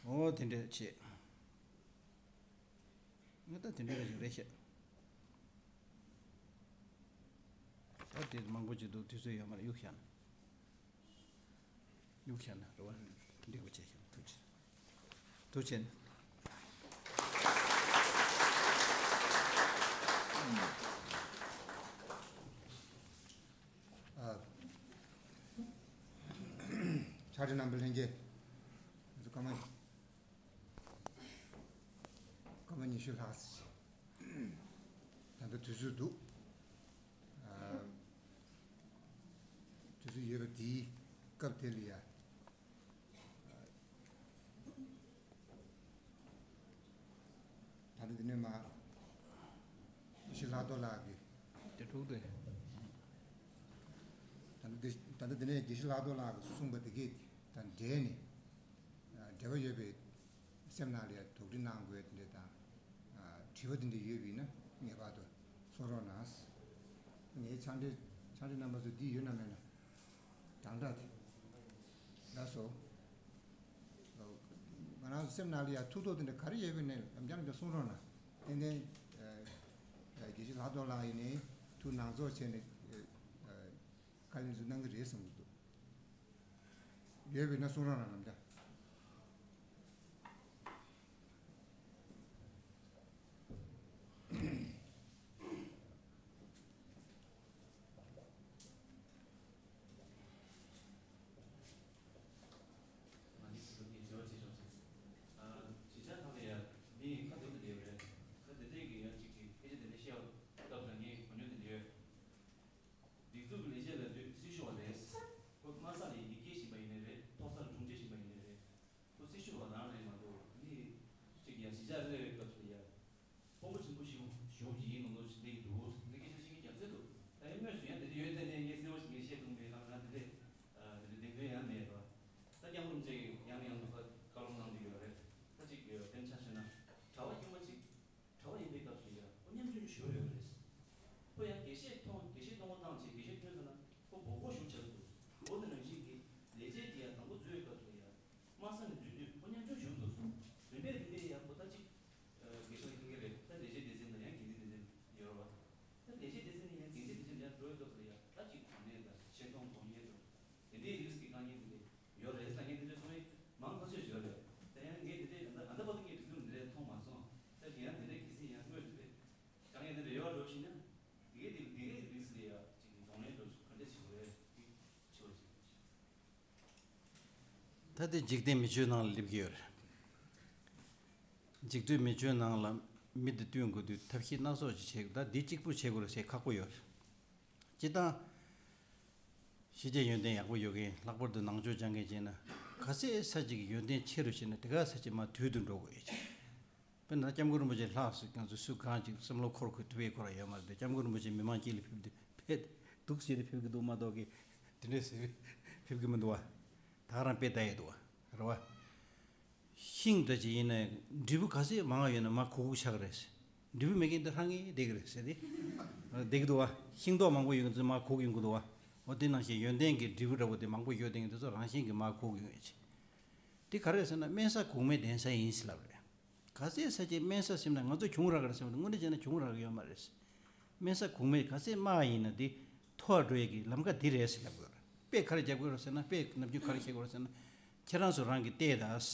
འོ་དེ་འདྲས་བྱེད། ང་ད་དེ་འདྲ་ཞིག་རེད་ཤག་ད་དེ་མང་པོ་ཅིག་འདུག་དུས་ཚོད་ཡོད་མ་རེད། གཡུག་བཞག་ན། གཡུག་བཞག་ན་རེད་བ། འགྲིག་པོ་བྱས་ཤག་ཐུགས་རྗེ་ཆེ། ཐུགས་རྗེ་ཆེ། ཨ། ཕྱག་སྦྲེལ་རྣམ་པ་ལྷན་རྒྱས། ང་ཚོ་སྐར་མ། སྐར་མ་ཉི་ཤུ་ལྷག་ཙམ་ཞིག་ད་ལྟ་དུས་ཚོད་འདུག་ཨ། དུས་ཚོད་ཡོད་པ་དེའི་སྐབས་དེ་ལ་ཡ། ད་ལྟ་འདི་ནས་མ། དགེ་བཤེས་ལྷག་རྡོར་ལགས་ཀྱིས། དེ་འདྲ་དེ། ད་ལྟ་འདི་ད་ལྟ་འདི་ནས་དགེ་བཤེས་ལྷག་རྡོར་ལགས་ཀྱིས་གསུངས་པ་དེ་གས་དང་འབྲེལ་ནས། འབྲེལ་བ་ཡོད་པའི་སེམས་ནང་ལ་ཡང་དོགས་འདྲི་གནང་དགོས་དེ་འདྲ་དང་། དྲི་བ་དེ་འདྲ་ཡོད་པ་ཡིན་ན་ངེས་པར་དུ་གསུང་རོགས་གནང་། ངའི་ཕྱག་འབྲེལ་ཕྱག་འབྲེལ་རྣམ་པ་ཚོ་འདི་ཡོད་ན་མེད་ན་དྲང་དྲག་དེ་ལགས་སོ། ང་རང་ཚོ་སེམས་ནང་ལ་ཡང་ཐུགས་དོགས་དེ་འདྲ་ག་རེ་ཡོད་པ་ཡིན་ན་ལམ་རྒྱང་ལམ་རྒྱང་གསུང་རོགས་གནང་། ཏན་ཏན་དགེ་བཤེས་ལྷག་རྡོར་ལགས་ཡིན་ནའི་ཐུགས་ནང་ཚོགས་བྱས་ནས་བཀའ་ལན་ཚོ་གནང་གི་རེད་བསམ་གྱི་འདུག་ཡོད་པས་ན་གསུང་རོགས་གནང་། ལམ་རྒྱང་། ང་གཉིས་སུ་གཉིས་བརྗེ་བ་བྱེད་ཆོག་ཅིག་ཨ། གཞིས་ཆགས་ཁག་ལ་ཡ་མི་ཁ་བདེ་པོ་བསྡད་ཡོད་རེད། ཁ་བདེ་བསྡད་ཀྱི་ཡ་གཅིག་གིས་སྐད་ཆ་དེ་འདྲ་བཤད་པ་སྐབས་དང་ངས་གོ་མྱོང་དེ་འདྲ་ཡོད། སྒྲིག་འཛུགས་ཀྱི་ལས་བྱེད་ལབ་དུས་སྲི་ཞུ་བ་རེད། ཁོ་དམའ་ས་ནས་ཡར་རྒྱས་བཞིན་པ་ཡིན་ནའི་རེད། མཐོ་སར་སྒྲུང་བྱེད་བཞིན་པ་ཡིན་ནའི་རེད། ཁོ་སྲི་ཞུ་བ་རང་རེད་མ་གཏོགས་མི་གཅིག་ཡ་གཞིས་ཆགས་རེ་རེའི་སྐབས་སུ་ཡ་དཔོན་པོ་ཆེན་པོ་ཞིག་ཞུགས་ཀྱི་ཡིན་ནོ་ནོ་ཞིག་འདྲ་གི་འདུག་འདི་སྐད་ཆ་བཤད་མཁན་རྒྱ་མཚོ་འདུག་ད་ཡང་དངོས་སུ་ཡང་དེ་འདྲ་ཡོད་དེ་ནས་ངས་གསལ་པོ་ཞིག་ངས་བཤད་ཐུབ་མེད། ང་རང་དེ་འདྲ་དེ་འདྲ་གདེང་ཚོད་ཡང་མེད་རོ། ད་སྐྱབས་མགོན་རིན་པོ་ཆེ་ཡང་ནས་ཡང་དུ་བཀའ་སློབ་གནང་གི་ཡོད་རེད། ད་ཅིག་དཔེར་ན་ཆ་བཞག་ན་གྲྭ་པ་དཀྱུས་མ་ཅིག་གྲྭ་པ་ཡིན་པའི་སྐབས་སུ་ཡང་ཁོ་ཉམ་ཆུང་ཞིག་ཞུགས་ཡོད་རེད། ཁོ་ཡང་དགེ་བཤེས་མཐོང་དགེ་བཤེས་མཐོང་བ་བཏང་བྱས་དགེ་བཤེས་ཐོན་ཚར་ན་ཁོ་སྦོ་སྦོ་ཞིག་ཆགས་འདུག་འོ་དེ་ནང་བཞིན་གྱི་ལས་བྱེད་ཀྱི་ཡང་དང་པོ་འཛུལ་བའི་སྐབས་སུ་ཡང་དམའ་ས་ནས་འཛུལ་དུས་ཁོ་ཉམ་ཆུང་ཞིག་འདུག་རིམ་པས་རིམ་པས་ཡང་ཁོ་ད་ཅིག་དགེ་བཤེས་ལྷན་རྒྱས་རེད། ད་ལས་བྱེད་སྡེ་ཚན་དང་ཡང་འགན་འཛིན་སྡེ་ཚན་ཡོད་རེད་བ། ད་ལས་བྱེད་སྡེ་ཚན་ནས་ཡང་འགན་འཛིན་སྡེ་ཚན་ལ་ཡང་འགྲོ་བའི་སྐབས་སུ་ཡང་ད་ཅིག་དྲང་གནས་དང་ཆེ་མཐོང་སྒོམ་ཡས་དང་དེ་འདྲའི་རིགས་ཀྱི་དཀའ་ངལ་དེ་འདྲ་ཡོད་རེད། ད་ངས་དེ་འདྲ་གསུང་ཡས་མང་ཐག་ཆོད་ཡོད་རེད། ད་ཡང་ངས་དེ་འདྲའི་ད་ལྟ་ད་ལྟ་བར་དུ་ངས་སྒྲིག་འཛུགས་འདི་འདྲ་མཐོང་མ་སོང་། ད་ཡང་དེ་འདྲའི་གལ་སྲིད་ཡང་སྔོན་དེ་འདྲའི་དཀའ་ངལ་དེ་འདྲ་ཡོད་འགྲོ་ཕྱིན་ན་དེ་གའི་དེ་དེ་གའི་རིགས་ལ་ཡང་ཅིག་གདོང་ལེན་འགྲོ་ག་འདྲ་བྱེད་དགོས་རེད་དེ་ཆོག་ཅིག་ད་དེ་འཇིག་རྟེན་མི་ཆོས་ནང་ལ་སླེབས་ཀྱི་ཡོད་རེད། འཇིག་རྟེན་མི་ཆོས་ནང་ལ་མི་དེ་བསྟུན་དགོས་དུས་ཐབས་ཤེས་སྣ་ཚོགས་ཅིག་བྱེད་དགོས། ད་འདི་གཅིག་པུ་བྱེད་དགོས་རེད་ཟེར་ཁག་པོ་ཡོད་རེད། སྤྱིར་བཏང་ཤེས་བྱའི་ཡོན་ཏན་ཡག་པོ་ཡོད་མཁན། ལྷག་པར་དུ་ནང་ཆོས་སྦྱང་མཁན་བྱས་ན་ག་ཚད་ས་ཅིག་གི་ཡོན་ཏན་ཆེ་རུ་ཕྱིན་ན་དེ་ག་ས་ཅིག་མར་དུད་དུ་འགྲོ་དགོས་ཡོད་ཅིག་དཔེར་ན་སྐྱབས་མགོན་རིན་པོ་ཆེ་ལྷག་སུ་ང་ཚོ་སུ་གང་ཅིག་བསམ་བློ་འཁོར་དགོས་ཐུབ་པའི་ཁོ་རང་ཡོད་མ་རེད་དེ། སྐྱབས་མགོན་རིན་པོ་ཆེ་མི་མང་དཀྱིལ་ལ་ཕེབས་དུས་ཕེབས་འདུག་ཟེར་ནས་ཕེབས་ཀྱི་འདུག་མ་གཏོགས་ཀྱི་དེ་འདྲས་ཟེར་ཕེབས་ཀྱི་མི་འདུག་བ། ད་ག་རང་དཔེ་ལྟ་ཡི་འདུག་བ་རེད་བ། ཤིང་འདྲ་ཅིག་ཡིན་ན་འབྲས་བུ་ག་ཚད་མང་བ་ཡོད་ན་མར་གུག་གུག་ཆགས་ཀྱི་རེད། འབྲས་བུ་མེད་མཁན་དེ་ཧྲང་ངེ་བསྡད་ཀྱི་རེད་ཟེར་ཏེ། བསྡད་ཀྱི་འདུག་བ། ཤིང་ཏོག་མང་པོ་ཡོད་མཁན་ཚོ་མར་གུག་ཡོང་གི་འདུག་བ། འོ་དེ་ནང་བཞིན་ཡོན་ཏན་གྱི་འབྲས་བུ་འདྲ་པོ་དེ་མང་པོ་ཡོད་དེ་དེ་ཚོ་རང་བཞིན་གྱིས་མར་འགུག་ཡོང་ཡོད་ཅིག་དེ་ག་རེ་ཟེར་ན་དམན་ས་གོང་མའི་ལྡན་ས་ཡིན་ཟེར་ལབ་རེད། ག་ཚད་ས་ཅིག་དམན་ས་ཟེར་ན་ང་ཚོ་གྱོང་རག་ག་རེ་ཟེར་བ་དེ་དངོས་གནས་བྱས་ན་གྱོང་རག་གི་ཡོད་མ་རེད། དམན་ས་གོང་མའི་ག་ཚད་དམའ་བ་ཡིན་ན་དེ་མཐོ་བ་འགྲོ་ཡས་ཀྱི་ལམ་ཁ་དེ་རེད་ཟེར་ལབ་དགོས་རེད། དཔེ་ག་རེ་རྒྱབ་དགོས་རེད་ཟེར་ན་དཔེ་ནམ་རྒྱུན་ག་རེ་བཤད་དགོས་རེད་ཟེར་ན་ཁྱེད་རང་ཚོ་རང་གིས་བལྟས་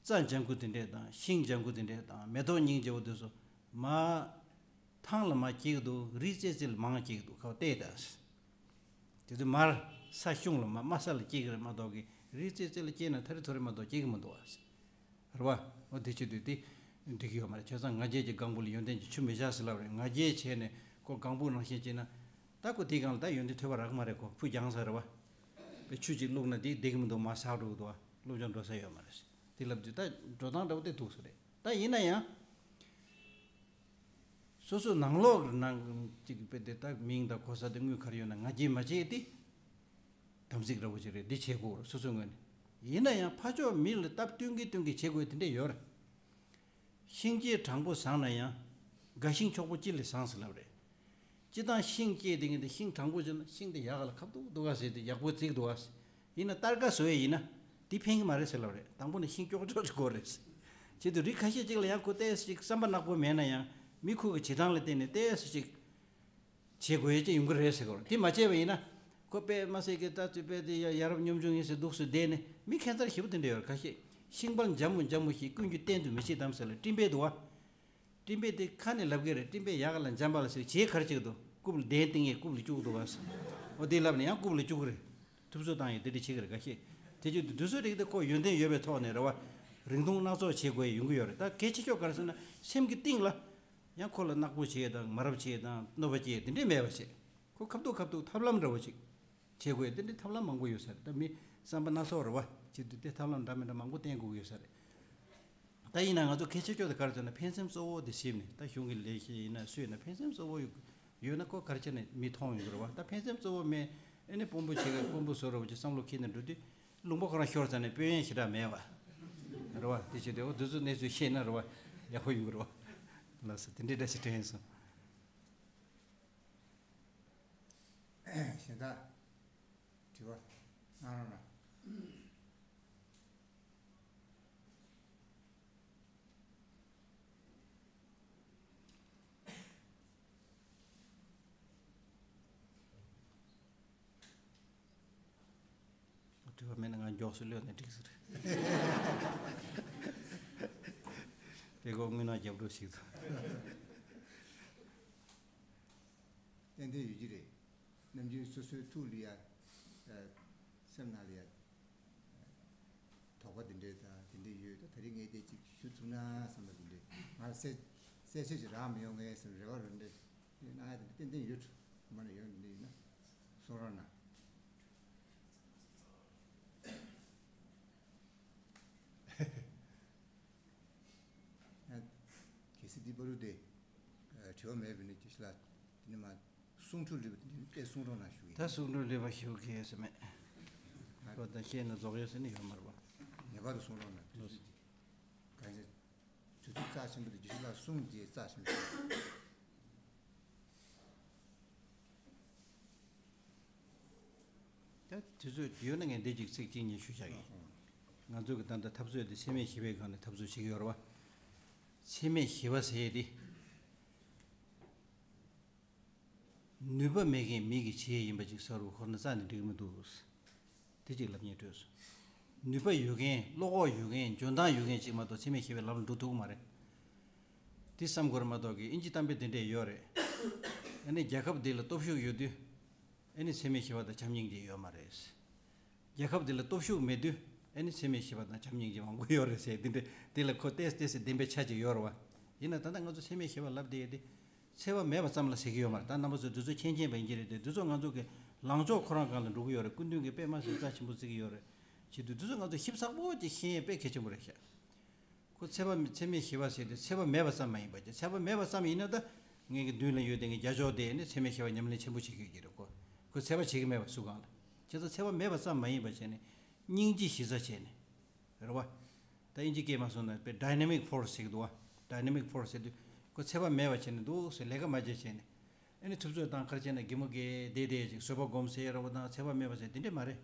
དང་། རྩྭ་ལྗང་ཁུ་དེ་འདྲས་དང་ཤིང་ལྗང་ཁུ་དེ་འདྲས་དང་མེ་ཏོག་སྙིང་རྗེ་པོ་དེ་ཚོ་མར་ཐང་ལ་མར་སྐྱེ་གི་འདུག་རི་རྩེ་རྩེ་ལ་མར་སྐྱེ་གི་འདུག་ཁ་བལྟས་དང་། དེ་ཚོ་མར་ས་གཤོང་ལ་མར་དམའ་ས་ལ་སྐྱེ་གི་རེད་མ་གཏོགས་ཀྱི་རི་རྩེ་རྩེ་ལ་སྐྱེས་ན་ཐ་རི་ཐོ་རི་མ་གཏོགས་སྐྱེ་གི་མི་འདུག་ཨ། རེད་བ། འོ་དེ་བྱེད་དུས་དེ་འགྲིག་གི་ཡོད་མ་རེད། བྱས་ཙང་ང་རྒྱལ་གྱི་སྒང་བུ་ལ་ཡོན་ཏན་གྱི་ཆུ་མི་བཞག་ཟེར་ལབ་རེད། ང་རྒྱལ་བྱས་ནས་ཁོ་སྒང་བུ་ནང་བཞིན་བྱས་ན་ད་ཁོ་དེའི་སྒང་ལ་ད་ཡོན་ཏན་ཐོས་པ་རག་གི་མ་རེད། ཁོ་ཕུ་རྒྱང་ས་རེད་བ། པའི་ཆུ་གཅིག་བླུགས་ན་དེ་བདེ་གི་མི་འདུག་མར་ཟག་འགྲོ་གི་འདུག་བ། སློབ་སྦྱོང་འགྲོ་ས་ཡོད་མ་རེད། དེ་ལབ་དུས་ད་འགྲོ་སྟངས་འདྲ་བོ་དེ་འདུག་ས་རེད། ད་ཡིན་ན་ཡང་། སོ་སོ་ནང་ལོགས་ཀྱི་ནང་གཅིག་དཔེ་དེ་དག་མིང་དང་གོ་ས་དེ་དངུལ་ག་རེ་ཡོད་ན་ང་རྒྱལ་མ་བྱེད་དེ། དམ་ཚིག་འདྲ་བོ་ཅིག་རེད། འདི་བྱེད་དགོས་རེད་སོ་སོའི་ངོས་ནས། ཡིན་ན་ཡང་ཕར་ཕྱོགས་མི་ལ་སྟབས་སྟོན་གྱིན་སྟོན་གྱིན་བྱེད་དགོས་དེ་འདྲས་ཡོད་རེད། ཤིང་སྐྱེས་གྲང་པོ་བཟང་ན་ཡང་། དགའ་ཤིང་ཁྱོག་པོ་ཅི་ལས་བཟང་ཟེར་ལབ་རེད། སྤྱིར་བཏང་ཤིང་སྐྱེས་དེ་ངས་དེ་ཤིང་གྲང་པོ་བྱས་ན་ཤིང་དེ་ཡག་ག་ལ་ཁ་ཐུག་ཐུག་ག་ཟེར་དེ་ཡག་པོ་བརྩིགས་འདུག་ག་ཡིན་ན་སྟར་ཀ་བཟོ་ཡས་ཡིན་ན་དེ་ཕན་གི་མ་རེད་ཟེར་ལབ་རེད། དང་པོ་ནས་ཤིང་ཀྱོག་ཀྱོག་ཅིག་དགོས་རེད། བྱེད་དུས་རིགས་ཁ་ཤས་ཅིག་ལ་ཡང་ཁོ་ཏོག་ཙམ་ཅིག་བསམ་པ་ནག་པོ་མེད་ན་ཡང་མི་ཁོ་གི་བྱེད་སྟངས་ལ་བརྟེན་ནས་ཏོག་ཙམ་ཅིག་བྱེད་དགོས་ཡས་ཅིག་ཡོང་གི་རེད་ཟེར་གོ། དེ་མ་བྱས་པ་ཡིན་ན་ཁོ་དཔེ་མ་ཟེར་གི་ད་ཚོད་དཔེ་དེ་ཡ་ཡ་རབས་གཉོམ་ཆུང་ཡིན་ཟེར་འདུག་སེ་བསྡད་ནས་མི་ཁྱད་མཚར་ཞེ་པོ་དེ་འདྲ་ཡོད་རེད། ཁ་ཤས་ཤིང་དཔལ་འཇམ་མོ་འཇམ་མོ་ཞིག་ཀུན་གྱིས་བསྟན་དུ་མི་བྱེད་དམ་ཟེར་ལ་སྤྲིན་པས་འདུག་བ། སྤྲིན་པས་དེ་ཁ་ནས་ལབ་གི་རེད། སྤྲིན་པས་ཡག་ག་ལ་འཇམ་པ་ལ་ཟེར་བྱས་ག་རེ་བྱེད་ཀྱི་འདུག་རྐུབ་ལ་གདན་བཏིང་ངས་རྐུབ་ལ་བཅུག་གི་འདུག་ག་ཟེར། འོ་དེ་ལབ་ནས་ཡང་རྐུབ་ལ་བཅུག་གི་རེད། ཐུབ་ཚོད་བཏང་ཡས་དེ་འདྲ་བྱེད་ཀྱི་རེད་ཁ་ཤས། དེ་བྱེད་དུས་དུས་ཚོད་རིགས་དེ་ཁོ་ཡོན་ཏན་ཡོད་པའི་ཐོག་ནས་རེད་བ། རིང་ཐུང་སྣ་ཚོགས་བྱེད་དགོས་ཡས་ཡོང་གི་ཡོད་རེད། ད་གལ་ཆེ་ཤོས་ག་རེ་ཟེར་ན་སེམས་ཀྱི་གཏིང་ལ་ཡང་ཁོ་ལ་ནག་པོ་བྱས་དང་མ་རབས་བྱས་དང་གནོད་པ་སྐྱེལ་དེ་འདྲས་མེད་པ་བྱས། ཁོ་ཁ་ཐུག་ཁ་ཐུག་ཐབས་ལམ་འདྲ་བོ་ཅིག་བྱེད་དགོས་ཡས་དེ་འདྲའི་ཐབས་ལམ་མང་པོ་ཡོད་ས་རེད། ད་མི་བསམ་པ་སྣ་ཚོགས་རེད་བ། བྱེད་དུས་དེ་ཐབས་ལམ་འདྲ་མི་འདྲ་མང་པོ་བསྟེན་དགོས་ཀྱི་ཡོད་ས་རེད། ད་ཡིན་ན་ང་ཚོ་གལ་ཆེ་ཤོས་དེ་ག་རེ་ཟེར་ན་ཕན་སེམས་གཙོ་བོ་དེ་ཞིབ་ནས་ད་གཞུང་གི་ལས་ཀ་ཡིན་ན་སུ་ཡིན་ན་ཕན་སེམས་གཙོ་བོ་ཡོད་ཡོད་ན་ཁོ་ག་རེ་བྱས་ནས་མི་མཐོང་ཡོང་གི་རེད་བ། ད་ཕན་སེམས་གཙོ་བོ་མེད་ཨེ་ནི་དཔོན་པོ་བྱེད་ག་དཔོན་པོ་བཟོ་རེད་བ་ཅེས་བསམ་བློ་འཁྱེར་ནས་འགྲོ་དུས་ལུང་པ་ཁོ་རང་ཤོར་ཙང་ནས་དཔོན་གཡོག་ཞེ་དྲག་མེད་བ་རེད་བ། དེ་བྱས་ཏེ་འོ་དེ་ཚོ་གནས་ཚུལ་ཤེས་ན་རེད་བ་ཡག་པོ་ཡོང་གི་རེད་བ། ལགས་སོ། དེ་འདྲའི་འདྲ་ཞིག་དྲན་སོང་། གཞན་དག་དྲི་བ་གནང་རོགས་གནང་། དྲི་བ་མེད་ན་ང་མགྱོགས་སུ་གློད་ནས་འགྲིག་ཟེར། དེ་གོ་དངུལ་ནག་རྒྱབ་འགྲོ་ཞིག་ཏུ། ཏན་ཏན་ཡོད་ཀྱི་རེད། ནམ་རྒྱུན་སོ་སོའི་ཐུགས་ལ་ཡ། ཨ། སེམས་ནང་ལ་ཡ། ཨ། དོགས་པ་འདི་འདྲས་དང་དེ་འདྲས་ཡོད། ད་ད་རིང་ངས་དེ་གཅིག་ཞུ་ཐུབ་ན་བསམ་པ་འདི་འདྲས་ང་ལ་གསལ་གསལ་བཤད་ཅིག་རག་མི་ཡོང་ངས་བསམ་རེ་བ་རེ་འདྲས་གནང་ཡ་དེ་འདྲས་ཏན་ཏན་ཡོད། མ་ན་ཡོད་འདི་ཡིན་ན་གསུང་རོགས་གནང་། ཨ། གལ་སྲིད་འདི་པ་རུ་དེ། ཨ། དྲི་བ་མེད་པ་ནི་ཁྱེད་ལ་དེ་ནི་མ་གསུང་འཕྲོ་ལུས་པ་དེ་ནི་དཔེ་གསུང་རོགས་གནང་ཞུ་ཡིན། ད་གསུང་འཕྲོ་ལུས་པ་ཞུ་གི་ཡོད་ས་མེད། ཨ། ཁོ་ད་བཤད་ན་རྫོགས་ཡོད་ས་ནི་ཡོད་མ་རེད་བ། ངེས་པར་དུ་གསུང་རོགས་གནང་། དུས་ཚོད་འདི་གང་ཞིག་དུས་ཚོད་རྩ་ཆེན་པོ་དེ་ཁྱེད་ལ་གསུང་རྒྱུ་རྩ་ཆེན་པོ། ད་དུས་ཚོད་ཡོད་ན་ངས་འདི་གཅིག་ཚིག་གཅིག་གཉིས་ཞུ་བྱ་གི། ང་ཚོ་གི་ད་ལྟ་འཐབ་རྩོད་དེ་འཚེ་མེད་ཞི་བའི་སྒང་ནས་འཐབ་རྩོད་བྱེད་ཀྱི་ཡོད་རེད་བ། འཚེ་མེད་ཞི་བ་ཟེར་ཡས་དེ་ནུས་པ་མེད་མཁན་མི་གི་བྱེད་ཡས་ཡིན་པ་ཅིག་ཟེར་བ་ཁོ་ན་རྩ་ནས་འགྲིག་གི་མི་འདུག་དེ་གཅིག་ལབ་སྙིང་འདོད་སོང་། ནུས་པ་ཡོད་མཁན་བློ་ཁོག་ཡོད་མཁན་འཇོན་ཐང་ཡོད་མཁན་ཅིག་མ་གཏོགས་འཚེ་མེད་ཞི་བའི་ལམ་ལ་འགྲོ་ཐུབ་ཀྱི་མ་རེད། དེ་བསམ་དགོས་རེད་མ་གཏོགས་ཀྱི་ཨིན་ཇི་གཏམ་དཔེ་དེ་འདྲས་ཡོད་རེད། ཨ་ནི་རྒྱལ་ཁབ་འདི་ལ་སྟོབས་ཤུགས་ཡོད་དུས། ཨ་ནི་འཚེ་མེད་ཞི་བ་དང་བྱམས་སྙིང་རྗེ་ཡོད་མ་རེད། རྒྱལ་ཁབ་འདི་ལ་སྟོབས་ཤུགས་མེད་དུས་ཨ་ནི་འཚེ་མེད་ཞི་བ་དང་བྱམས་སྙིང་རྗེ་མང་པོ་ཡོད་རེད་ཟེར། འདི་འདྲ་འདི་ལ་ཁོ་ཏོག་ཙམ་ཏོག་ཙམ་བདེན་པའི་ཆ་ཅིག་ཡོད་རེད་བ། ཡིན་ན་ད་ལྟ་ང་ཚོ་འཚེ་མེད་ཞི་བ་ལབ་བསྡད་ཡོད་དེ། འཚེ་བ་མེད་པ་ཙམ་ལ་ཟེར་གྱི་ཡོད་མ་རེད། ད་རྣམ་པ་ཚོ་འདི་ཚོ་མཁྱེན་མཁྱེན་པ་ཡིན་གྱི་རེད་དེ། འདི་ཚོ་ང་ཚོ་གི་ལངས་ཕྱོགས་ཁོ་རང་སྒང་ལ་འགྲོ་གི་ཡོད་རེད། སྐུ་མདུན་གྱིས་དཔེ་མ་ཟེར་རྩ་ཆེན་པོ་བརྩི་གི་ཡོད་རེད། བྱེད་དུས་འདི་ཚོ་ང་ཚོ་ཞིབ་ཚགས་པོ་ཅིག་ཤེས་ཡས་དཔེ་གལ་ཆེན་པོ་རེད་ཤག་ཁོ་འཚེ་བ་འཚེ་མེད་ཞི་བ་ཟེར་དུས་འཚེ་བ་མེད་པ་ཙམ་མ་ཡིན་པ་ཅིག་འཚེ་བ་མེད་པ་ཙམ་ཡིན་ན་ད་ངེད་ཀྱི་མདུན་ལ་ཡོད་དེ་ངའི་རྒྱ་ཕྱོགས་དེ་ནི་འཚེ་མེད་ཞི་བ་ཉམས་ལེན་ཆེན་པོ་བྱེད་ཀྱི་ཡོད་ཀྱི་རེད། ཁོ་ཁོ་འཚེ་བ་བྱེད་ཀྱི་མེད་པ་སུ་གང་ལ། བྱས་ཙང་འཚེ་བ་མེད་པ་ཙམ་མ་ཡིན་པ་བྱས་ནས་སྙིང་རྗེ་གཞི་རྩ་བྱས་ནས་རེད་བ། ད་ཨིན་ཇི་སྐད་མ་སོང་ན་དཔེ་dynamic force ཟེར་གྱི་འདུག་བ། dynamic force ཟེར་དུས་ཁོ་འཚེ་བ་མེད་པ་བྱས་ནས་འདུག་ཟེར་ལས་ཀ་མ་བྱས་བྱས་ནས། ཨ་ནི་ཐུབ་ཚོད་དང་ག་རེ་བྱས་ན་གད་མོ་བགད་བསྡད་བསྡད་ཅིག་བཟོད་པ་སྒོམ་ཟེར་ར་བ་དང་འཚེ་བ་མེད་པ་ཟེར་དེ་འདྲས་མ་རེད།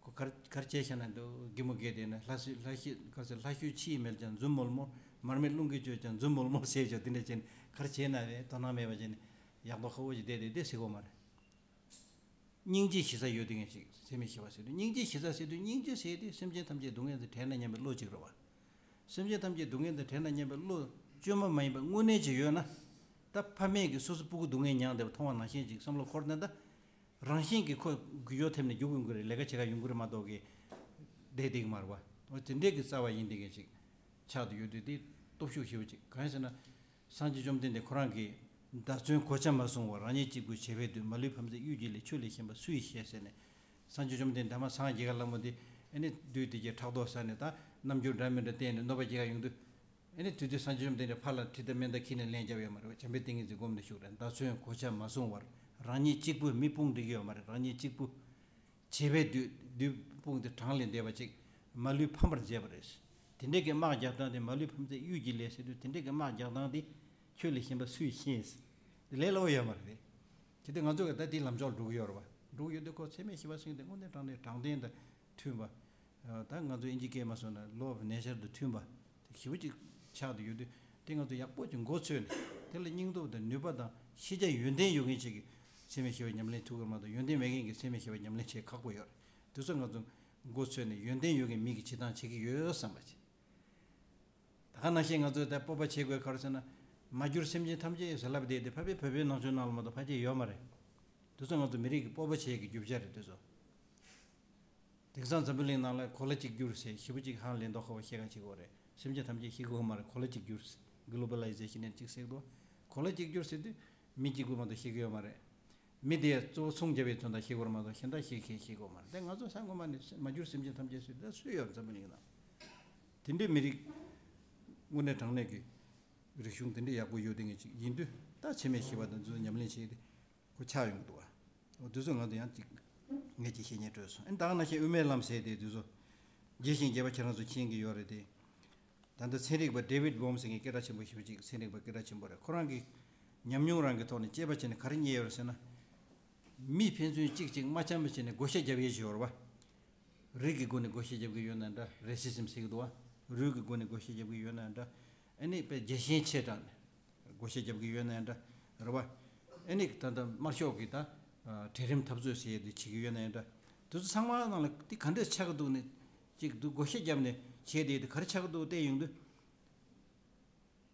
ཁོ་ག་རེ་ག་རེ་བྱས་ཤག་ན་འདུག་གད་མོ་བགད་བསྡད་ན་ལྷ་སྲས་ལྷ་ཤི་ག་རེ་ཟེར་ལྷ་ཤུལ་ཕྱི་ཡི་མེད་ཀྱང་འཛུམ་མོལ་མོལ། མར་མེ་རླུང་གིས་གཅོད་ཀྱང་འཛུམ་མོལ་མོལ་ཟེར་ཅོག་དེ་འདྲས་བྱས་ན་ག་རེ་བྱས་ན་རེད། དོ་སྣང་མེད་པ་བྱས་ནས་ཡག་མདོག་ཁ་པོ་ཅིག་བསྡད་བསྡད་བསྡད་ཟེར་གོ་མ་རེད། སྙིང་རྗེ་ཞེ་ས་ཡོད་དེ་ངས་ཅིག་སེམས་མེད་ཞེ་བ་ཟེར་དུས་སྙིང་རྗེ་ཞེ་ས་ཟེར་དུས་སྙིང་རྗེ་ཟེར་དེ་སེམས་ཅན་ཐམས་ཅད་སྡུག་བསྔལ་དུ་བྲལ་ན་སྙམ་པའི་བློ་ཅིག་རེད་བ། སེམས་ཅན་ཐམས་ཅད་སྡུག་བསྔལ་དུ་བྲལ་ན་སྙམ་པའི་བློ་བཅོས་མ་མ་ཡིན་པ་དངོས་གནས་ཅིག་ཡོད་ན། ད་ཕ་མས་ཀྱི་སོ་སོ་སྤུ་གུ་སྡུག་བསྔལ་མྱངས་བསྡད་པ་མཐོང་བ་ནང་བཞིན་ཅིག་བསམ་བློ་འཁོར་ནས་ད། རང་བཞིན་གྱིས་ཁོ་རྒྱུ་ཡོ་ཐེབས་ནས་རྒྱུག་ཡོང་གི་རེད། ལས་ཀ་བྱེད་ག་ཡོང་གི་རེད་མ་གཏོགས་ཀྱི། བསྡད་བསྡད་ཀྱི་མ་རེད་བ། འོ་དེ་འདྲས་ཀྱི་རྩ་བ་ཡིན་དེ་གས་ཅིག་ཆགས་བསྡད་ཡོད་དུས་དེ་སྟོབས་ཤུགས་ཞེ་པོ་ཅིག་གང་ཡིན་ཟེར་ན། སངས་རྒྱས་བཅོམ་ལྡན་འདས་ཁོ་རང་གིས་བདག་བཙུན་གོ་ཆ་མ་བཟུང་བར་རང་ཉིད་གཅིག་པུས་བྱས་པའི་དུས་མ་ལུས་ཕ་མཚན་གཡུལ་གྱིས་ལེན་ཆོས་ལས་གཞན་པ་སུ་ཡིས་ཤེས་ཟེར་ནས། སངས་རྒྱས་བཅོམ་ལྡན་འདས་ད་མ་སངས་རྒྱས་ག་ལ་མོ་དེ་ཨ་ནི་བདུད་དེ་གྱད་ཕྲག་དོག་ཟ་ནས་ད་རྣམ་འགྱུར་འདྲ་མི་འདྲ་བསྟན་ནས་གནོད་པ་སྐྱེལ་ག་ཡོང་དུས། ཨ་ནི་དུས་དུས་སངས་རྒྱས་བཅོམ་ལྡན་འདས་ཕར་ལ་གྲི་དང་མེ་མདའ་འཁྱེར་ནས་ལན་རྒྱབ་ཡོད་མ་རེད་བ། བྱམས་པའི་ཏིང་ངེ་འཛིན་སྒོམ་ནས་བཞུགས་རེད། བདག་བཙུན་གོ་ཆ་མ་བཟུང་བར་རང་ཉིད་གཅིག་པུས། མི་དཔུང་སྒྲིག་གི་ཡོད་མ་རེད། རང་ཉིད་གཅིག་པུ། བྱས་པའི་དུས་དུས་དཔུང་དེ་བྲང་ལས་འདས་པ་ཅིག་མ་ལུས་ཕམ་པར་བྱས་པ་རེད། དེ་འདྲས་ཀྱི་དམག་རྒྱག་སྟངས་དེ་མ་ལུས་ཕམ་ཚད་གཡུལ་གྱིས་ལེན་ཟེར་དུས་དེ་འདྲས་ཀྱི་དམག་རྒྱག་སྟངས་དེ་ཁྱོད་ལས་གཞན་པ་སུས་ཤེས། དེ་ལས་སླ་བོ་ཡོད་མ་རེད་དེ། དེ་དུས་ང་ཚོ་གི་ད་དེའི་ལམ་ཕྱོགས་ལ་འགྲོ་གི་ཡོད་རེད་བ། འགྲོ་གི་ཡོད་དུས་ཁོ་འཚེ་མེད་ཞི་བ་སེང་གེ་དེ་དངོས་གནས་དྲང་གནས་དྲང་བདེན་དང་མཐུན་པ། ད་ང་ཚོ་ཨིན་ཇི་སྐད་མ་སོང་ན་law of nature དང་མཐུན་པ་དེ་ཞེ་པོ་ཅིག་ཆགས་བསྡད་ཡོད་དུས། དེ་ང་ཚོ་ཡག་པོ་ཅིག་མགོ་ཚོས་ནས་དེ་ལ་སྙིང་སྟོབས་དང་ནུས་པ་དང་ཤེས་བྱ་ཡོན་ཏན་ཡོད་མཁན་ཅིག་གིས་འཚེ་མེད་ཞི་བ་ཉམས་ལེན་ཐུབ་ཀྱི་མ་གཏོགས་ཡོན་ཏན་མེད་མཁན་གྱིས་འཚེ་མེད་ཞི་བ་ཉམས་ལེན་བྱེད་ཁག་པོ་ཡོད་རེད། དེ་ཚོ་ང་ཚོ་མགོ་ཚོས་ནས་ཡོན་ཏན་ཡོད་མཁན་མི་གིས་བྱེད་སྟངས་བྱེད་ཀྱི་ཡོད་བསམ་པ་ཅིག་ད་ག་ནང་བཞིན་ང་ཚོས་ད་སྤོབས་པ་བྱེད་དགོས་ག་རེ་ཟེར་ན། མ་གྱུར་སེམས་ཅན་ཐམས་ཅད་ཟེར་ལབ་བསྡད་དེ་ཕ་བོད་བོད་པའི་ནང་ཆོས་ནང་ལ་མ་གཏོགས་ཕལ་ཆེར་ཡོད་མ་རེད། དེ་ཚོ་ང་ཚོ་མི་རིགས་ཀྱི་སྤོབས་པ་བྱེད་ཀྱི་རྒྱུ་ཆ་རེད་དེ་ཚོ། དེང་སང་འཛམ་བུ་གླིང་ནང་ལ་གོ་ལ་གཅིག་གྱུར་ཟེར་ཞེ་པོ་ཅིག་ཧང་ལེན་མདོག་ཁ་པོ་བཤད་ག་བྱེད་དགོས་རེད། སེམས་ཅན་ཐམས་ཅད་ཤེས་དགོས་མ་རེད། གོ་ལ་གཅིག་གྱུར་ཟེར། Globalization ནས་ཅིག་ཟེར་གི་འདུག་གོ་ལ་གཅིག་གྱུར་ཟེར་དུས་མི་གཅིག་པུ་མ་གཏོགས་ཤེས་ཀྱི་ཡོད་མ་རེད། མི་དེ་གཙོ་བོ་ཚོང་རྒྱབ་པའི་དོན་དག་ཤེས་དགོས་རེད་མ་གཏོགས་གཞན་དག་ཤེས་མཁན་ཤེས་དགོས་མ་རེད། དེ་ང་ཚོ་ས་ངོ་མ་ནས་མ་གྱུར་སེམས་ཅན་ཐམས་ཅད་ཟེར་དུས་ད་སུ་ཡོད་འཛམ་བུ་གླིང་ནང་། དེ་འདྲའི་མི་རིགས་དངོས་གནས་དྲང་གནས་ཀྱི་རིག་གཞུང་དེ་འདྲའི་ཡག་པོ་ཡོད་དེ་ངེས་ཅིག་ཡིན་དུས་ད་འཚེ་མེད་ཞི་བ་དང་འདི་ཚོ་ཉམས་ལེན་བྱས་ཏེ་ཁོ་ཆགས་ཡོང་གི་འདུག་བ། འོ་དེ་ཚོ་ང་ཚོ་ཡང་ཅིག་ངེད་ཀྱི་བཤེས་གཉེན་སྤྲོད་སོང་། ཨ་ནི་ད་ག་ནང་བཞིན་དབུ་མའི་ལམ་ཟེར་དེ་དེ་ཚོ་རྒྱས་ཤིང་རྒྱས་པ་ཁྱེད་རང་ཚོ་མཁྱེན་གྱི་ཡོད་རེད་དེ། ད་ལྟ་ཚན་རིག་པ་David Bohm ཟེར་མཁན་སྐད་གྲགས་ཆེན་པོ་ཞེ་པོ་ཅིག་ཚན་རིག་པ་སྐད་གྲགས་ཆེན་པོ་རེད། ཁོ་རང་གིས་ཉམས་མྱོང་རང་གི་ཐོག་ནས་དཔྱད་པ་བྱས་ནས་ག་རེ་རྙེད་ཡོད་རེད་ཟེར་ན། མི་ཕན་ཚུན་གཅིག་གཅིག་མ་འཆམ་པ་བྱས་ནས་བགོ་བཤའ་རྒྱབ་ཡས་ཅིག་ཡོད་རེད་བ། རིགས་ཀྱི་སྒོ་ནས་བགོ་བཤའ་རྒྱབ་ཀྱི་ཡོད་ན་འདྲ། Racism ཟེར་གྱི་འདུག་བ། རུས་ཀྱི་སྒོ་ནས་བགོ་བཤའ་རྒྱབ་ཀྱི་ཡོད་ན་འདྲ། ཨ་ནི་དཔེ་རྒྱལ་ཞེན་ཆེ་དྲགས་ནས་བགོ་བཤའ་རྒྱབ་ཀྱི་ཡོད་ན་འདྲ། རེད་བ། ཨ་ནི་ད་ལྟ་དམར་ཤོག་གིས་ད་གྲལ་རིམ་འཐབ་རྩོད་ཟེར་ཡས་དེ་བྱེད་ཀྱི་ཡོད་ན་འདྲ། དེ་ཚོ་ཚང་མ་ནང་ལ་དེ་ག་འདྲས་ཆགས་ཀྱི་འདུག་ནས་ཅིག་འདུག་བགོ་བཤའ་བརྒྱབ་ནས་བྱས་དེ་དེ་ག་རེ་ཆགས་ཀྱི་འདུག་བལྟས་ཡོང་དུས།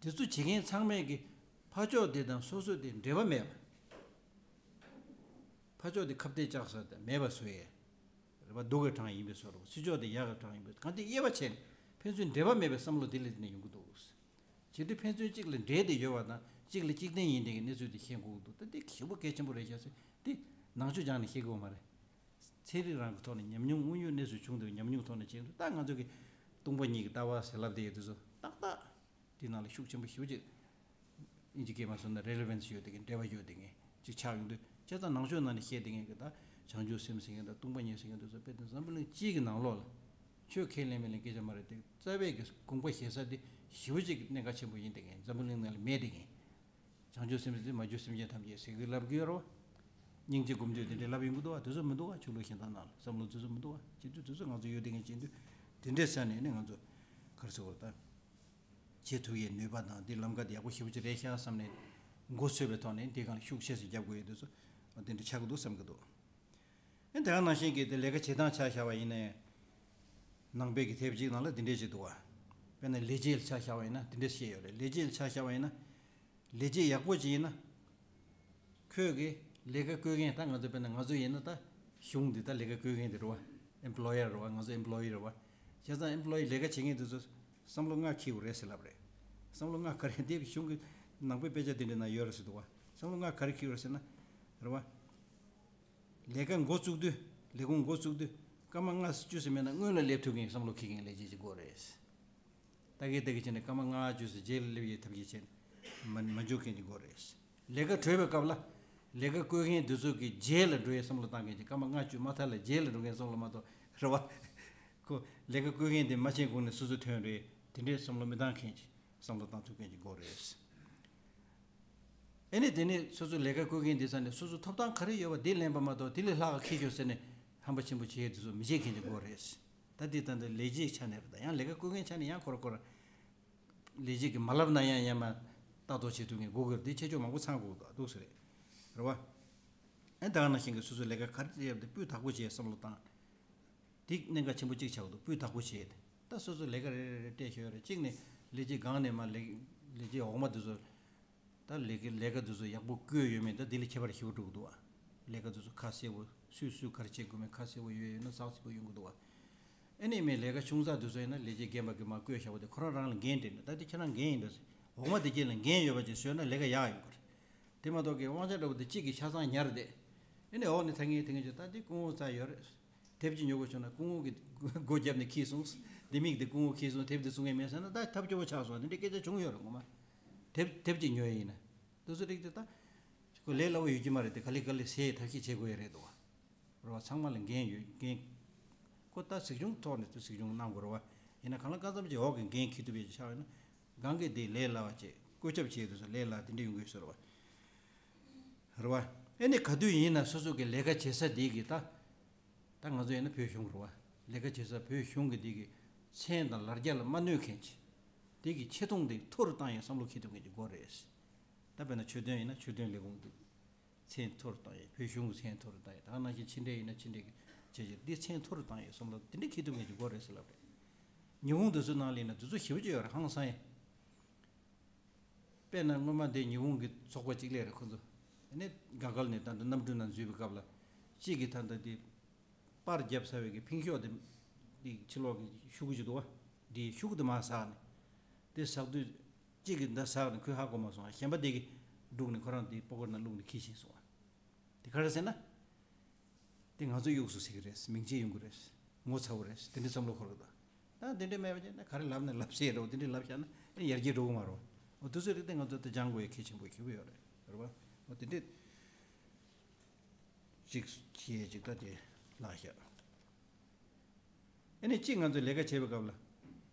དེ་ཚོ་བྱེད་མཁན་ཚང་མས་ཀྱི་ཕར་ཕྱོགས་དེ་དང་སོ་སོ་དེ་འབྲེལ་བ་མེད་པ། ཕར་ཕྱོགས་དེ་ཁ་གཏད་བཅག་ས་དེ་མེད་པ་བཟོ་ཡས། རེད་པ། སྡུག་གི་གྲངས་ཡིན་པའི་བཟོ་འདྲ་པོ། ཕྱི་ཕྱོགས་དེ་ཡག་གི་གྲངས་ཡིན་པའི། གང་དེ་དབྱེ་བ་ཕྱེ་ནས་ཕན་ཚུན་འབྲེལ་བ་མེད་པའི་བསམ་བློ་དེ་ལས་དེ་ནས་ཡོང་གི་འདུག་བྱེད་དུས་ཕན་ཚུན་གཅིག་ལ་འབྲེལ་ཏེ་ཡོད་པ་དང་གཅིག་ལ་གཅིག་བརྟེན་ཡིན་དེ་གི་གནས་ཚུལ་དེ་ཤེས་དགོས་ཀྱི་འདུག་ད་དེ་ཞེ་པོ་གལ་ཆེན་པོ་རེད་ཤག་ཟེར་དེ་ནང་ཆོས་སྦྱངས་ནས་ཤེས་དགོས་མ་རེད། ཚན་རིག་རང་གི་ཐོག་ནས་ཉམས་མྱོང་དངོས་ཡོད་གནས་ཚུལ་བྱུང་འདུག་ཉམས་མྱོང་ཐོག་ནས་བྱས་འདུག་ད་ང་ཚོ་གི་སྟོང་པ་ཉིད་ཀྱི་ལྟ་བ་ཟེར་ལབ་བསྡད་ཡོད་དུས་སུ་ཏག་ཏག་དེ་ནང་ལ་ཤུགས་ཆེན་པོ་ཞེ་པོ་ཅིག་ཨིན་ཇི་སྐད་མ་སོང་ན་relevance ཡོད་དེ་གི་འབྲེལ་བ་ཡོད་དེ་གི་ཅིག་ཆགས་ཡོང་དུས། བྱས་ཙང་ནང་ཆོས་ནང་ནས་བཤད་དེ་གི་ད་བྱང་ཆུབ་སེམས་ཟེར་མཁན་དང་སྟོང་པ་ཉིད་ཟེར་མཁན་དེ་ཚོ་དཔེ་དེ་འཛམ་བུ་གླིང་སྤྱིའི་གི་ནང་ལོགས་ལ་ཆོས་ཁས་ལེན་མི་ལེན་སྐད་ཆ་མ་རེད་དེ། རྩ་བའི་གི་དགོངས་པ་བཞེས་ས་དེ་ཞེ་པོ་ཅིག་གནད་འགག་ཆེན་པོ་ཡིན་དེ་གི་འཛམ་བུ་གླིང་ནང་ལ་མེད་དེ་གི་བྱང་ཆུབ་སེམས་དེ་མ་གྱུར་སེམས་ཅན་ཐམས་ཅད་ཟེར་གི་ལབ་གི་ཡོད་རེད་བ། སྙིང་རྗེ་སྒོམ་དུས་དེ་འདྲའི་ལབ་ཡོང་གི་འདུག་བ། དེ་ཚོ་མི་འདུག་བ། ཆོས་ལུགས་གཞན་དག་ནང་ལ་བསམ་བློ་དེ་ཚོ་མི་འདུག་བ། བྱེད་དུས་དེ་ཚོ་ང་ཚོ་ཡོད་དེ་གི་བྱེད་དུས་དེ་འདྲའི་ས་ནས་ནི་ང་ཚོ་ག་རེ་ཟེར་དགོས་རེད་ད། བྱེད་ཐུབ་ཡས་ནུས་པ་དང་དེ་ལམ་ཁ་དེ་ཡག་པོ་ཞེ་པོ་ཅིག་རེད་ཤག་བསམ་ནས་མགོ་ཚོས་པའི་ཐོག་ནས་དེ་གང་ལ་ཤུགས་ཆེ་ཞིག་རྒྱབ་དགོས་ཡས་དེ་ཚོ་དེ་འདྲ་ཆགས་ཀྱི་འདུག་བསམ་གྱི་འདུག་ཨེ་དེ་ག་ནང་བཞིན་གྱི་དེ་ལས་ཀ་བྱེད་སྟངས་ཆ་བཞག་པ་ཡིན་ན་ཡང་། ནང་པའི་གི་དེབ་ཅིག་ནང་ལ་དེ་འདྲས་ཅིག་འདུག་བ། དཔེར་ན་ལས་བྱེད་ལ་ཆ་བཞག་པ་ཡིན་ན་དེ་འདྲས་བཤད་ཡོད་རེད། ལས་བྱེད་ལ་ཆ་བཞག་པ་ཡིན་ན། ལས་བྱེད་ཡག་པོ་ཅིག་ཡིན་ན། ཁོས་གི་ལས་ཀ་བསྐོས་མཁན་ད་ང་ཚོ་དཔེར་ན་ང་ཚོ་ཡིན་ན་ད་གཞུང་འདི་ད་ལས་ཀ་བསྐོས་མཁན་དེ་རེད་བ། employer རེད་བ། ང་ཚོ་employee རེད་བ། བྱས་ཙང་employee ལས་ཀ་བྱེད་མཁན་དེ་ཚོ་བསམ་བློ་ལྔ་འཁྱེར་དགོས་རེད་ཟེར་ལབ་རེད། བསམ་བློ་ལྔ་ག་རེ་འདས་པའི་གཞུང་གི་ནང་པའི་དཔེ་ཆ་དེ་འདྲའི་ནང་ཡོད་རེད་ཟེར་འདུག་བ། བསམ་བློ་ལྔ་ག་རེ་འཁྱེར་དགོས་རེད་ཟེར་ན། རེད་བ། ལས་ཀ་འགོ་བཙུགས་དུས། ལས་ཁུངས་འགོ་བཙུགས་དུས་སྐར་མ་ལྔ་བཅུ་ཙམ་མེད་ན་སྔོན་ལ་སླེབས་ཐུབ་མཁན་བསམ་བློ་འཁྱེར་མཁན་ལས་བྱེད་ཅིག་དགོས་རེད། ད་གིན་ད་གིན་བྱས་ནས་སྐར་མ་ལྔ་བཅུ་ཙམ་རྗེས་ལ་སླེབས་ཡས་ཐབས་ཤེས་བྱས་ནས་མ་མ་འཇུག་མཁན་ཅིག་དགོས་རེད། ལས་ཀ་གྲོལ་བའི་སྐབས་ལ་ལས་ཀ་བསྐོས་མཁན་དེ་ཚོ་གི་རྗེས་ལ་འགྲོ་ཡས་བསམ་བློ་བཏང་མཁན་ཅིག་སྐར་མ་ལྔ་བཅུ་མ་མཐའ་ལ་རྗེས་ལ་འགྲོ་མཁན་བསམ་བློ་མ་གཏོགས་རེད་བ། ཁོ་ལས་ཀ་བསྐོས་མཁན་དེ་མ་ཕྱིན་གོང་ནས་སོ་སོ་ཐོན་རེད། དེ་འདྲའི་བསམ་བློ་མི་བཏང་མཁན་ཅིག་བསམ་བློ་བཏང་ཐུབ་མཁན་ཅིག་དགོས་རེད། ཨེ་ནི་དེ་ནས་སོ་སོ་ལས་ཀ་བསྐོ་མཁན་དེ་ཚོ་ནས་སོ་སོ་ཐོབ་ཐང་ག་རེ་ཡོད་པ་དེ་ལེན་པ་མ་གཏོགས་དེ་ལས་ལྷག་ག་འཁྱེར་ཤོག་ཟེར་ནས་ཧམ་པ་ཆེན་པོ་བྱེད་ཡས་དེ་ཚོ་མི་བྱེད་མཁན་གྱི་སྐོར་རེད། ད་དེ་ད་ལྟ་ལས་བྱེད་ཆ་ནས་རེད། ད་ཡང་ལས་ཀ་བསྐོ་མཁན་ཆ་ནས་ཡང་ཁོ་ར་ཁོ་ར་ལས་བྱེད་ཀྱི་མ་ལབ་ན་ཡང་ཡང་མ་ལྟ་རྟོག་བྱེད་ཐུབ་མཁན་དགོས་ཀྱི་རེད། དེ་ཆེ་ཆུང་མང་པོ་ཚང་དགོས་འདུག་སེ་རེད། རེད་བ། ཨེ་ད་ག་ནང་བཞིན་གྱི་སོ་སོ་ལས་ཀ་ག་རེ་བྱེད་ཡས་དེ་སྤུས་དག་པོ་བྱེད་བསམ་བློ་བཏང་། དེ་གནད་འགག་ཆེན་པོ་གཅིག་ཆགས་འདུག་སྤུས་དག་པོ་བྱས་ཏེ། ད་སོ་སོ་ལས་ཀ་རེ་རེ་རེ་སྤྲད་ཤོད་རེ། གཅིག་ནས་ལས་བྱེད་སྒང་ནས་མ་ལས་ལས་བྱེད་འོག་མ་དེ་ཚོ། ད་ལས་ཀ་ལས་ཀ་དེ་ཚོ་ཡག་པོ་བསྐོས་ཡོད་མེད་ད་དེ་ལས་ཁྱད་པར་ཞེ་པོ་འགྲོ་གི་འདུག་ཨ། ལས་ཀ་དེ་ཚོ་ཁ་གསལ་པོ་སུས་སུས་ག་རེ་བྱེད་དགོས་མིན་ཁ་གསལ་པོ་ཡོད་ཡོད་ན་ཚགས་ཚུད་པོ་ཡོང་གི་འདུག་ཨ། ཨེ་ནས་མེད་ལས་ཀ་ཆུང་ཙག་དེ་ཚོ་ཡིན་ན་ལས་བྱེད་རྒན་པ་གིས་མ་བསྐོས་བཞག་པ་དེ་ཁོ་རང་རང་ལ་འགན་སྤྲད་ནས། ད་དེ་ཁྱེད་རང་འགན་ཡིན་འདུག་འོག་མ་དེ་གྱད་ལ་འགན་ཡོད་པ་ཅིག་བཟོས་ན་ལས་ཀ་ཡག་ཡོང་གི་རེད། དེ་མ་གཏོགས་ཀྱི་དབང་ཆ་འདྲ་པོ་དེ་གཅིག་གིས་ཆ་ཚང་ཉར་བསྡད། ཨེ་ནས་འོག་ནས་ཐ་ངན་ཐ་ངན་བྱས་ད་དེ་སྐུ་ངོ་རྩ་ཡོད་རེད། དེབ་ཅིག་ཉོ་དགོས་བྱུང་ན་སྐུ་ངོ་གིས་སྒོ་བརྒྱབ་ནས་ཁྱེར་སོང་། ལྡེ་མིག་དེ་སྐུ་ངོ་ཁྱེར་སོང་། དེབ་དེ་བཙུགས་མཁན་མེད་ཟེར་ན་ད་ཐབས་སྐྱོ་པོ་ཆགས་སོང་། དེ་འདྲའི་སྐད་ཆ་བྱུང་ཡོད་རེད་ངོ་མ། དེབ་དེབ་ཅིག་ཉོ་ཡ་ཡིན་ན། དེ་ཚོ་རིགས་དེ་ད་ཁོ་ལས་སླ་པོ་ཡོད་ཀྱི་མ་རེད་དེ། ག་ལེ་ག་ལེ་ཟས་ཐབས་ཤེས་བྱེད་དགོས་ཡ་རེད་དོ། རེད་བ། ཚང་མ་ལ་འགན་ཡོད་འགན། ཁོ་ད་གཟིགས་སྐྱོང་ཐོག་ནས་ད་གཟིགས་སྐྱོང་གནང་དགོས་རེད་བ། ཡིན་ན་གང་ལ་གང་འཚམ་གྱི་འོག་གི་འགན་འཁྱེར་ཐུབ་ཡ་ཅིག་ཆགས་ཡོད་ན། སྒང་གི་དེ་ལས་སླ་བ་བྱེད། བཀོད་ཁྱབ་བྱེད་དུས་སུ་ལས་སླ་དེ་འདྲ་ཡོང་གི་ཡོད་ས་རེད་བ། རེད་བ། ཨེ་ནས་ག་དུས་ཡིན་ན་སོ་སོ་གི་ལས་ཀ་བྱེད་ས་དེ་གི་ད། ད་ང་ཚོ་ཡིན་ན་བོད་གཞུང་རེད་བ། ལས་ཀ་བྱེད་ས་བོད་གཞུང་གི་དེ་གི་མཚན་དང་ལ་རྒྱ་ལ་མ་གནོད་མཁན་ཅིག་དེ་གི་ཆེ་མཐོང་དེ་མཐོ་རུ་བཏང་ཡའི་བསམ་བློ་འཁྱེར་ཐུབ་མཁན་ཅིག་དགོས་རེད། ད་དཔེར་ན་ཆོས་དོན་ཡིན་ན་ཆོས་དོན་ལས་ཁུངས་དེ་མཚན་མཐོ་རུ་བཏང་ཡས། བོད་གཞུང་གི་མཚན་མཐོ་རུ་བཏང་ཡས། ད་ག་ནང་བཞིན་ཕྱི་འབྲེལ་ཡིན་ན་ཕྱི་འབྲེལ་གྱི་བྱས་རྗེས་འདི་མཚན་མཐོ་རུ་བཏང་ཡས་བསམ་བློ་དེ་འདྲ་འཁྱེར་ཐུབ་མཁན་ཅིག་དགོས་རེད་ཟེར་ལབ་རེད། ཉི་ཧོང་དེ་ཚོའི་ནང་ལ་ཡིན་ན་དེ་ཚོ་ཞེ་པོ་ཅིག་ཡོད་རེད། ཧང་སང་ཡས། དཔེར་ན་སྔོན་མ་དེ་ཉི་ཧོང་གི་ཚོགས་པ་གཅིག་སླེབས་རེད་ཁོ་ཚོ། ཨ་ནི་དགའ་སྐལ་ནས་ད་ལྟ་གནམ་གྲུ་ནང་འཛུལ་བའི་སྐབས་ལ་གཅིག་གིས་ད་ལྟ་དེ་པར་བརྒྱབ་ཚར་བའི་གི་ཕིང་ཤོག་དེ་དེ་ཕྱི་ལོགས་གི་ཤུ་གུ་ཅིག་འདུག་བ། དེ་ཤུ་གུ་དེ་མར་ཟགས་ནས། དེ་ཟགས་དུས། གཅིག་གིས་འདི་ཟགས་ནས་ཁོས་ཧ་གོ་མ་སོང་། གཞན་པ་དེ་གིས་བསྒྲུགས་ནས་ཁོ་རང་དེ་པོ་ཀེཊ་ནང་བླུགས་ནས་ཁྱེར་ཕྱིན་སོང་བ། དེ་ག་རེ་ཟེར་ན། དེ་ང་ཚོ་གཡུགས་སོང་ཟེར་གི་རེད། མིང་ཆད་ཡོང་གི་རེད། ངོ་ཚ་བོ་རེད། དེ་འདྲའི་བསམ་བློ་འཁོར་གི་འདུག་ད་དེ་འདྲའི་མེད་པ་བྱས་ན་ག་རེ་ལབ་ན་ལབ་ཟེར་རོ། དེ་འདྲའི་ལབ་བཞག་ན་ཨེ་ཡར་རྒྱས་འགྲོ་གི་མ་རེད། འོ་དེ་ཚོ་རིགས་དེ་ང་ཚོ་དེ་སྦྱང་དགོས་ཡ་གལ་ཆེན་པོ་ཞེ་པོ་ཡོད་རེད། རེད་བ། འོ་དེ་འདྲའི་ཅིག་བྱས་ཅིག་ད་དེ་ལྷག་ཤག་ཨ་ནི་གཅིག་ང་ཚོས་ལས་ཀ་བྱེད་པའི་སྐབས་ལ།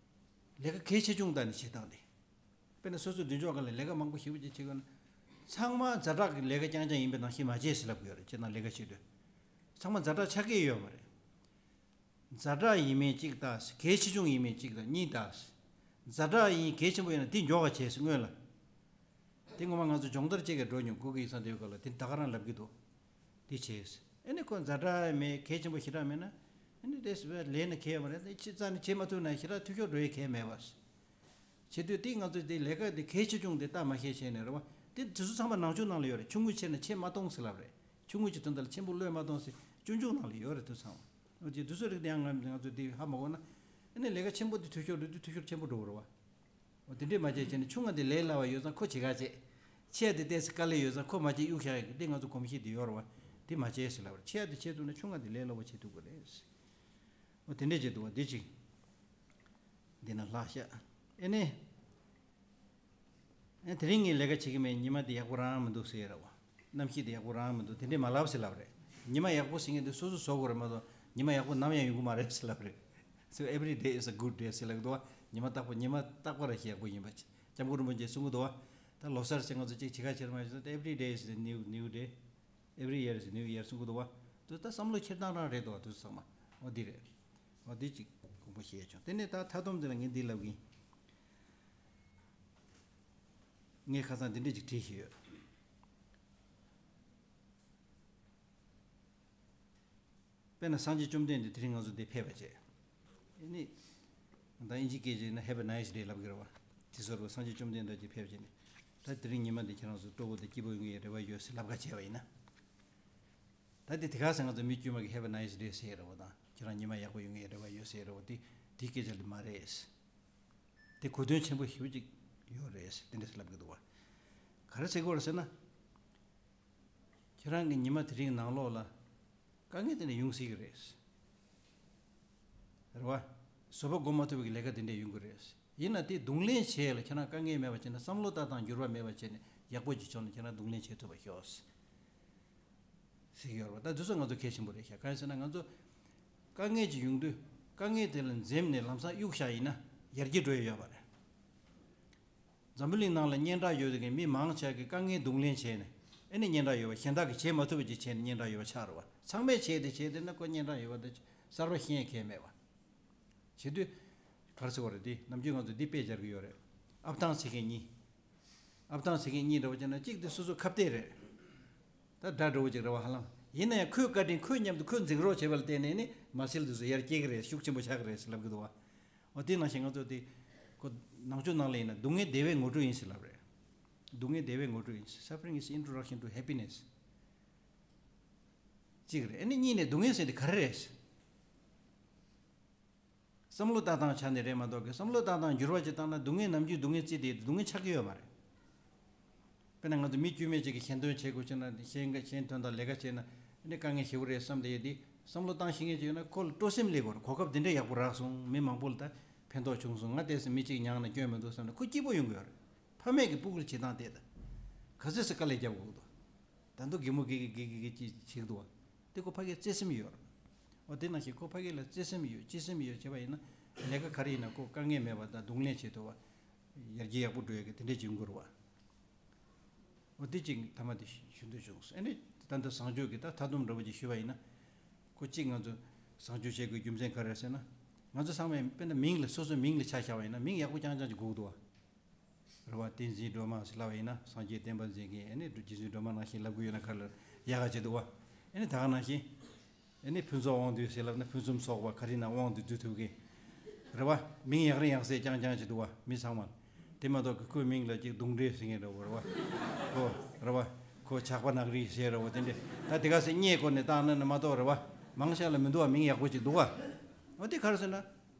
ལས་ཀ་གལ་ཆེ་ཆུང་བལྟས་ནས་བྱེད་སྟངས་དེ། དཔེར་ན་སོ་སོའི་མདུན་ཅོག་སྒང་ལ་ལས་ཀ་མང་པོ་ཞེ་པོ་ཅིག་བྱེད་དགོས་ན། ཚང་མ་ཛ་དྲག་གི་ལས་ཀ་རྐྱང་རྐྱང་ཡིན་པའི་ནང་བཞིན་མ་བྱེད་ཟེར་ལབ་ཀྱི་ཡོད་རེད། སྤྱིར་བཏང་ལས་ཀ་བྱེད་དུས། ཚང་མ་ཛ་དྲག་ཆགས་ཀྱི་ཡོད་མ་རེད། ཛ་དྲག་ཡིན་མིན་གཅིག་དང་། གལ་ཆེ་ཆུང་ཡིན་མིན་གཅིག་དང་གཉིས་དང་། ཛ་དྲག་ཡིན་གལ་ཆེན་པོ་ཡིན་ན་དེ་མགྱོགས་པ་བྱས་སོང་སྔོན་ལ། དེ་ངོ་མ་ང་ཚོ་སྦྱོང་བརྡར་བྱེད་ག་འགྲོ་མྱོང་། གུ་གེ་ཡིག་ཚང་དེའི་སྐབས་ལ་དེ་ད་ག་རང་ལབ་ཀྱི་འདུག་དེ་བྱས། ཨ་ནི་ཁོ་ཛ་དྲག་མེད། གལ་ཆེན་པོ་ཞེ་དྲག་མེད་ན། ཨ་ནི་དེ་ལས་ན་གལ་ཡོད་མ་རེད། དེ་ཕྱི་རྩ་ནས་བྱེད་མ་ཐུབ་ན་ཞེ་དྲག་འཐུས་ཤོར་འགྲོ་ཡའི་གལ་མེད་པ། བྱེད་དུས་དེ་ང་ཚོས་དེ་ལས་ཀ་དེ་གལ་ཆེ་ཆུང་དེ་ལྟ་མ་ཤེས་བྱས་ནས་རེད་བ། དེ་དུས་ཚོད་ཚང་མ་ནང་ཆུང་ནང་ལ་ཡོད་རེད། ཆུང་ངུ་ཆེ་ན་ཆེ་མ་གཏོང་ཟེར་ལབ་རེད། ཆུང་ངུ་ཅིག་དོན་དག་ལ་ཆེན་པོ་བློས་མ་གཏོང་ཟེར་ཆུང་ཆུང་ནང་ལ་ཡོད་རེད། དུས་ཚང་མ། འོ་དེ་དུས་ཚོད་རིགས་དེ་ཡང་ང་ང་ཚོས་དེ་ཧ་མ་གོ་ན། ཨ་ནི་ལས་ཀ་ཆེན་པོ་དེ་འཐུས་ཤོར་འགྲོ་དུས་འཐུས་ཤོར་ཆེན་པོ་འགྲོ་གི་རེད་བ། འོ་དེ་འདྲས་མ་བྱས་བྱས་ནས་ཆུང་ང་དེ་ལས་སླ་བ་ཡོད་ཙང་ཁོ་བྱེད་ག་བྱེད། ཆེ་དེ་ཏོག་ཙམ་དཀའ་ལས་ཡོད་ཙང་ཁོ་མ་བྱེད་གཡུག་བཞག་ཡག་གི་དེ་ང་ཚོ་གོམས་གཤིས་དེ་ཡོད་རེད་བ། དེ་མ་བྱེད་ཟེར་ལབ་རེད། ཆེ་དེ་བྱེད་ཐུབ་ན་ཆུང་ང་དེ་ལས་སླ་བོ་བྱེད་ཐུབ་དགོས་རེད། འོ་དེ་འདྲས་བྱེད་འདུག་བ། དེ་གཅིག་འདི་ན་ལྷག་ཤག་ཨེ་ནས། ཨེ་དེ་རིང་ངས་ལས་ཀ་བྱེད་ཀྱི་མེད། ཉི་མ་དེ་ཡག་པོ་རང་མི་འདུག་ཟེར་རེད་བ། གནམ་གཤིས་དེ་ཡག་པོ་རང་མི་འདུག་དེ་འདྲས་མ་ལབ་ཟེར་ལབ་རེད། ཉི་མ་ཡག་པོ་ཟེར་མཁན་དེ་སོ་སོ་བཟོ་དགོས་རེད་མ་གཏོགས་ཉི་མ་ཡག་པོ་ནམ་ཡང་ཡོང་གི་མ་རེད་ཟེར་ལབ་རེད། So every day is a good day ཟེར་ལབ་འདུག་བ། ཉི་མ་རྟག་པར་ཉི་མ་རྟག་པར་ཡག་པོ་ཡིན་པ། སྐྱབས་མགོན་རིན་པོ་ཆེས་གསུང་གི་འདུག་བ། ད་ལོ་གསར་ཟེར་ང་ཚོ་གཅིག་བྱེད་ཁ་བྱེད་མ་བྱེད། Every day is a new new day. Every year is a new year གསུང་གི་འདུག་བ། དེ་ད་བསམ་བློ་འཁྱེར་སྟངས་རང་རེད་འདུག་བ། དེ་ཚང་མ། འོ་འདི་རེད། འོ་འདི་གཅིག་དགོངས་པ་བཞེས་བྱུང་། དེ་ནས་ད་མཐའ་སྡོམ་དེ་ལ་ངས་འདི་ལབ་གིན། ངས་ཁ་སང་འདི་འདྲས་ཅིག་བྲིས་ཤིག་ཡོད། དཔེར་ན་སངས་རྒྱས་བཅོམ་ལྡན་འདས་དེ་རིང་ང་ཚོ་འདིར་ཕེབས་པ་བྱས། ཨེ་ནི། ད་ཨིན་ཇི་སྐད་ཆ་ཡིན་ན་Have a nice day ལབ་ཀྱི་རེད་བ། དེ་ཚོར་སངས་རྒྱས་བཅོམ་ལྡན་འདས་ཀྱིས་ཕེབས་བྱས་ནས། ད་དེ་རིང་ཉི་མ་འདི་ཁྱེད་རང་ཚོ་སྤྲོ་པོ་དང་སྐྱིད་པོ་ཡོང་གི་ཡོད་རེ་བ་ཡོད་ཟེར་ལབ་ཁ་བྱས་པ་ཡིན་ན། ད་དེ་དེ་ག་ཟེར་ང་ཚོ་མི་དཀྱུས་མ་གི་Have a nice day ཟེར་རེ་བ་དང་ཁྱེད་རང་ཉི་མ་ཡག་པོ་ཡོང་གི་ཡོད་རེ་བ་ཡོད་ཟེར་རེ་བ་དེ་དེའི་སྐད་ཆ་ལས་མ་རེད། དེ་གོ་དོན་ཆེན་པོ་ཞེ་པོ་ཅིག་ཡོད་རེད་དེ་འདྲ་ཟེར་ལབ་ཀྱི་འདུག་བ། ག་རེ་ཟེར་དགོས་རེད་ཟེར་ན། ཁྱེད་རང་གི་ཉི་མ་དེ་རིང་ནང་ལོགས་ལ་དཀའ་ངལ་དེ་འདྲ་ཡོང་སྲིད་ཀྱི་རེད། རེད་བ། བཟོད་པ་སྒོམ་མ་ཐུབ་པའི་ལས་ཀ་དེ་འདྲ་ཡོང་གི་རེད། ཡིན་ན་དེ་གདོང་ལེན་བྱེད་ཡ་ལ་ཁྱེད་རང་དཀའ་ངལ་མེད་པ་བྱས་ན་བསམ་བློ་ལྟ་སྟངས་འགྱུར་བ་མེད་པ་བྱས་ནས་ཡག་པོ་ཅིག་བྱུང་ན་ཁྱེད་རང་གདོང་ལེན་བྱེད་ཐུབ་པ་ཤོག་ཟེར་གྱི་ཡོད་རེད་བ། ད་འདི་ཚོ་ང་ཚོ་གལ་ཆེན་པོ་རེད་ཤག་གང་ཡིན་ཟེར་ན་ང་ཚོ་དཀའ་ངལ་ཅིག་ཡོང་དུས་དཀའ་ངལ་དེ་ལ་འཛེམས་ནས་ལམ་སང་གཡུག་བཞག་ཡིན་ན་ཡར་རྒྱས་འགྲོ་ཡ་ཡོད་པ་རེད། འཛམ་བུ་གླིང་ནང་ལ་སྙན་གྲགས་ཡོད་པའི་མི་མང་ཆེ་གི་དཀའ་ངལ་གདོང་ལེན་བྱས་ནས་ཨེ་ནི་སྙན་གྲགས་ཡོད་པ། གཞན་དག་གིས་བྱེད་མ་ཐུབ་པ་ཅིག་བྱས་ནས་སྙན་གྲགས་ཡོད་པ་ཆགས་རེད་བ། ཚང་མས་བྱས་ཏེ་བྱས་ཏེ་ན་ཁོ་སྙན་གྲགས་ཡོད་པ་དེ་གསར་པ་ཤེས་མཁན་མེད་བ། བྱེད་དུས་ག་རེ་ཟེར་བ་རེད། དེ་ནམ་རྒྱུན་ང་ཚོ་འདི་དཔེ་སྦྱར་གི་ཡོད་རེད། ཨབ་ཐང་ཟེར་མཁན་གཉིས། ཨབ་ཐང་ཟེར་མཁན་གཉིས་འདྲ་བོ་བྱས་ན་གཅིག་དེ་སོ་སོ་ཁ་གཏད་རེད། ད་དགྲ་འདྲ་བོ་ཅིག་རེད་བ། ཧ་ལམ་ཡིན་ན་ཡང་ཁོའི་བཀའ་དྲིན། ཁོའི་མཉམ་དུ་ཁོས་འཛིང་རོགས་བྱས་པ་ལ་བརྟེན་ནས་ནི་མ་སེལ་དུས་སུ་ཡར་སྐྱེ་གི་རེད། ཤུགས་ཆེན་པོ་ཆགས་ཀྱི་རེད་ཟེར་ལབ་གི་འདུག་བ། འོ་དེ་ནང་བཞིན་ང་ཚོ་དེ་ཁོ་ནང་ཆོས་ནང་ལ་ཡིན་ན་སྡུག་བསྔལ་བདེ་བའི་ངོ་སྤྲོད་ཡིན་ཟེར་ལབ་རེད། སྡུག་བསྔལ་བདེ་བའི་ངོ་སྤྲོད་ཡིན། Suffering is introduction to happiness། གཅིག་རེད། ཨ་ནི་གཉིས་ནས་སྡུག་བསྔལ་ཟེར་དེ་ག་རེ་རེད། བསམ་བློ་བཏང་སྟངས་ཆ་ནས་རེད་མ་གཏོགས་གི། བསམ་བློ་བཏང་སྟངས་འགྱུར་བ་ཅིག་བཏང་ན་སྡུག་བསྔལ་ནམ་རྒྱུན་སྡུག་བསྔལ་བརྩི་དེ་སྡུག་བསྔལ་ཆགས་ཀྱི་ཡོད་མ་རེད། དཔེར་ན་ང་ཚོ་མི་དཀྱུས་མ་ཅིག་གིས་གཞན་དོན་བྱེད་དགོས་བྱས་ན། གཞན་ག་གཞན་དོན་དང་ལས་ཀ་བྱས་ན་ཨ་ནི་དཀའ་ངལ་ཞེ་པོ་རེད་བསམ་བསྡད་ཡོད་དེ། བསམ་བློ་བཏང་ཤེས་མཁན་ཅིག་ཡོད་ན་ཁོ་ལ་སྤྲོ་སེམས་སླེབས་དགོས་རེད། གོ་སྐབས་འདི་འདྲ་ཡག་པོ་རག་སོང་། མི་མང་པོ་ལ་ད་ཕན་ཐོགས་བྱུང་སོང་། ང་ཏོག་ཙམ་མི་གཅིག་མྱངས་ན་སྐྱོན་མི་འདུག་བསམ་ན་ཁོ་སྐྱིད་པོ་ཡོང་གི་ཡོད་རེད། ཕ་མས་ཀྱི་སྤུ་གུ་ལ་བྱེད་སྟངས་དེ་ད་ག་ཚོད་སེ་དཀའ་ལས་རྒྱབ་དགོས་འདུག་ད་དུང་གད་མོ་གི་གི་གི་གི་ཅིག་བྱེད་ཀྱི་འདུག་བ། དེ་ཁོ་ཕ་གིར་བརྩེ་སེམས་ཡོད་རེད། འོ་དེ་ནང་བཞིན་ཁོ་ཕ་གི་ལ་བརྩེ་སེམས་ཡོད། གཅེས་སེམས་ཡོད་བྱས་པ་ཡིན་ན་ལས་ཀ་ག་རེ་ཡིན་ན་ཁོ་དཀའ་ངལ་མེད་པ་དང་གདོང་ལེན་བྱེད་ཐུབ་པ། ཡར་རྒྱས་ཡག་པོ་འགྲོ་ཡག་གི་དེ་འདྲས་བྱུང་དགོས་རེད་བ། འོ་དེ་གཅིག་མཐའ་མ་དེ་ཞུ་འདོད་བྱུང་སོང་། ཨ་ནི་ད་ལྟ་བཟང་སྤྱོད་ཀྱི་ད་མཐའ་སྡོམ་འདྲ་བོ་ཅིག་ཞུས་པ་ཡིན་ན། ཁོ་གཅིག་ང་ཚོ་བཟང་སྤྱོད་བྱེད་དགོས་རྒྱུ་མཚན་ག་རེ་རེད་ཟེར་ན། ང་ཚོ་ཚང་མས་དཔེར་ན་མིང་ལ་སོ་སོའི་མིང་ལ་ཆ་བཞག་པ་ཡིན་ན་མིང་ཡག་པོ་རྐྱང་རྐྱང་ཅིག་དགོས་ཀྱི་འདུག་བ། རེད་བ། བསྟན་འཛིན་སྒྲོལ་མ་ཟེར་ལབ་པ་ཡིན་ན་སངས་རྒྱས་བསྟན་པ་འཛིན་མཁན། ཨ་ནི་རྗེ་བཙུན་སྒྲོལ་མ་ནང་བཞིན་ལབ་གི་ཡོད་ན་ག་ལ་ཡག་ག་ཅིག་འདུག་བ། ཨ་ནི་ད་ག་ནང་བཞིན་ཨ་ནི་ཕུན་ཚོགས་དབང་འདུས་ཟེར་ལབ་ན་ཕུན་སུམ་ཚོགས་པ་ག་རེ་ན་དབང་དུ་བསྡུ་ཐུབ་མཁན། རེད་བ། མིང་ཡག་རིང་ཡག་ཟེར་རྐྱང་རྐྱང་ཅིག་འདུག་བ་མི་ཚང་མ། དེ་མ་གཏོགས་ཀྱི་ཁོའི་མིང་ལ་ཅིག་གདུང་འདྲེ་ཟེར་མཁན་འདྲ་བོ་རེད་བ། ཁོ་རེད་བ། ཁོ་ཇག་པ་ནག་རིལ་ཟེར་རེད་བ། དེ་འདྲས་ད་དེ་ག་ཟེར་བརྙས་བཀོལ་ནས་བཏང་ན་ནི་མ་གཏོགས་རེད་བ། མང་ཤོས་ལ་མི་འདུག་བ། མིང་ཡག་པོ་ཅིག་འདུག་བ། འོ་དེ་ག་རེ་ཟེར་ན།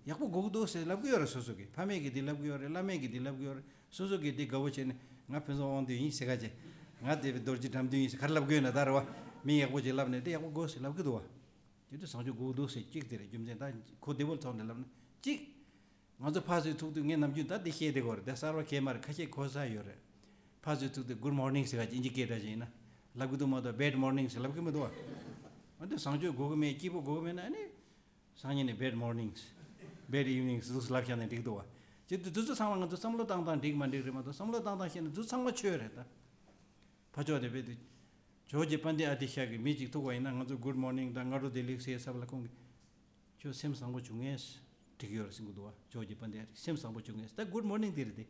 ཡག་པོ་དགོས་ཀྱི་འདུག་ཟེར་ལབ་གི་ཡོད་རེད། སོ་སོ་གིས། ཕ་མས་ཀྱིས་འདི་ལབ་གི་ཡོད་རེད། བླ་མས་ཀྱིས་འདི་ལབ་གི་ཡོད་རེད། སོ་སོ་གིས་འདི་དགའ་པོ་བྱས་ནས་ང་ཕུན་སུམ་དབང་འདུས་ཡིན་ཟེར་ག་བྱས། ང་དེ་རྡོ་རྗེ་དགྲ་འདུལ་ཡིན་ཟེར་ག་རེ་ལབ་གི་ཡོད་ན་ད་རེད་བ། མིང་ཡག་པོ་ཅིག་ལབ་ནས་དེ་ཡག་པོ་དགོས་ཟེར་ལབ་གི་འདུག་བ། དེ་དུས་བཟང་སྤྱོད་དགོས་ཀྱི་འདུག་ཟེར་གཅིག་དེ་རེད། རྒྱུ་མཚན་ད་ཁོ་བདེ་པོ་ཚོགས་འདི་ལབ་ན་གཅིག་ང་ཚོ་ཕར་ཚུར་ཐུག་དུས་ངས་ནམ་རྒྱུན་ད་འདི་བཤད་བསྡད་ཀྱི་ཡོད་རེད། ད་གསར་པ་གང་ཡང་མ་རེད། ཁ་ཤས་གོ་ས་ཡོད་རེད། ཕར་ཚུར་ཐུག་དུས་Good morning ཟེར་ག་ཅིག་དབྱིན་ཇི་སྐད་འདྲ་ཞིག་ཡིན་ན་ལབ་གི་འདུག་མ་གཏོགས་Bad morning ཟེར་ལབ་གི་མི་འདུག་བ། འོན་ཏེ་བཟང་སྤྱོད་དགོས་ཀྱི་མེད། སྐྱིད་པོ་དགོས་ཀྱི་མེད་ན་ཨ་ནི། སང་ཉིན་ནས་Bad mornings, bad evenings ཟེར་ལབ་བཞག་ན་འགྲིག་འདུག་བ། ཅི་སྟེ་དེ་ཚོ་ཚང་མ་ང་ཚོ་བསམ་བློ་བཏང་སྟངས་འགྲིག་མ་འགྲིག་རེད་མ་གཏོགས། བསམ་བློ་བཏང་སྟངས་བཤད་ན་དེ་ཚོ་ཚང་མ་ཆོས་རེད་ད། ཕར་ཕྱོགས་དེ་བས་དེ། ཇོ་རྗེ་དཔལ་ལྡན་ཨ་ཏི་ཤ་གི་མི་གཅིག་ཐུག་པ་ཡིན་ན་ང་ཚོ་Good morning དང་སྔ་དྲོ་བདེ་ལེགས་ཟེར་ས་བ་ལ་ཁོང་གིས། ཁྱོད་སེམས་བཟང་པོ་བྱུང་ངས། འགྲིག་ཡོད་རེད་ཟེར་གི་འདུག་བ། ཇོ་རྗེ་དཔལ་ལྡན་ཨ་ཏི། སེམས་བཟང་པོ་བྱུང་ངས། ད་Good morning དེ་རེད་དེ།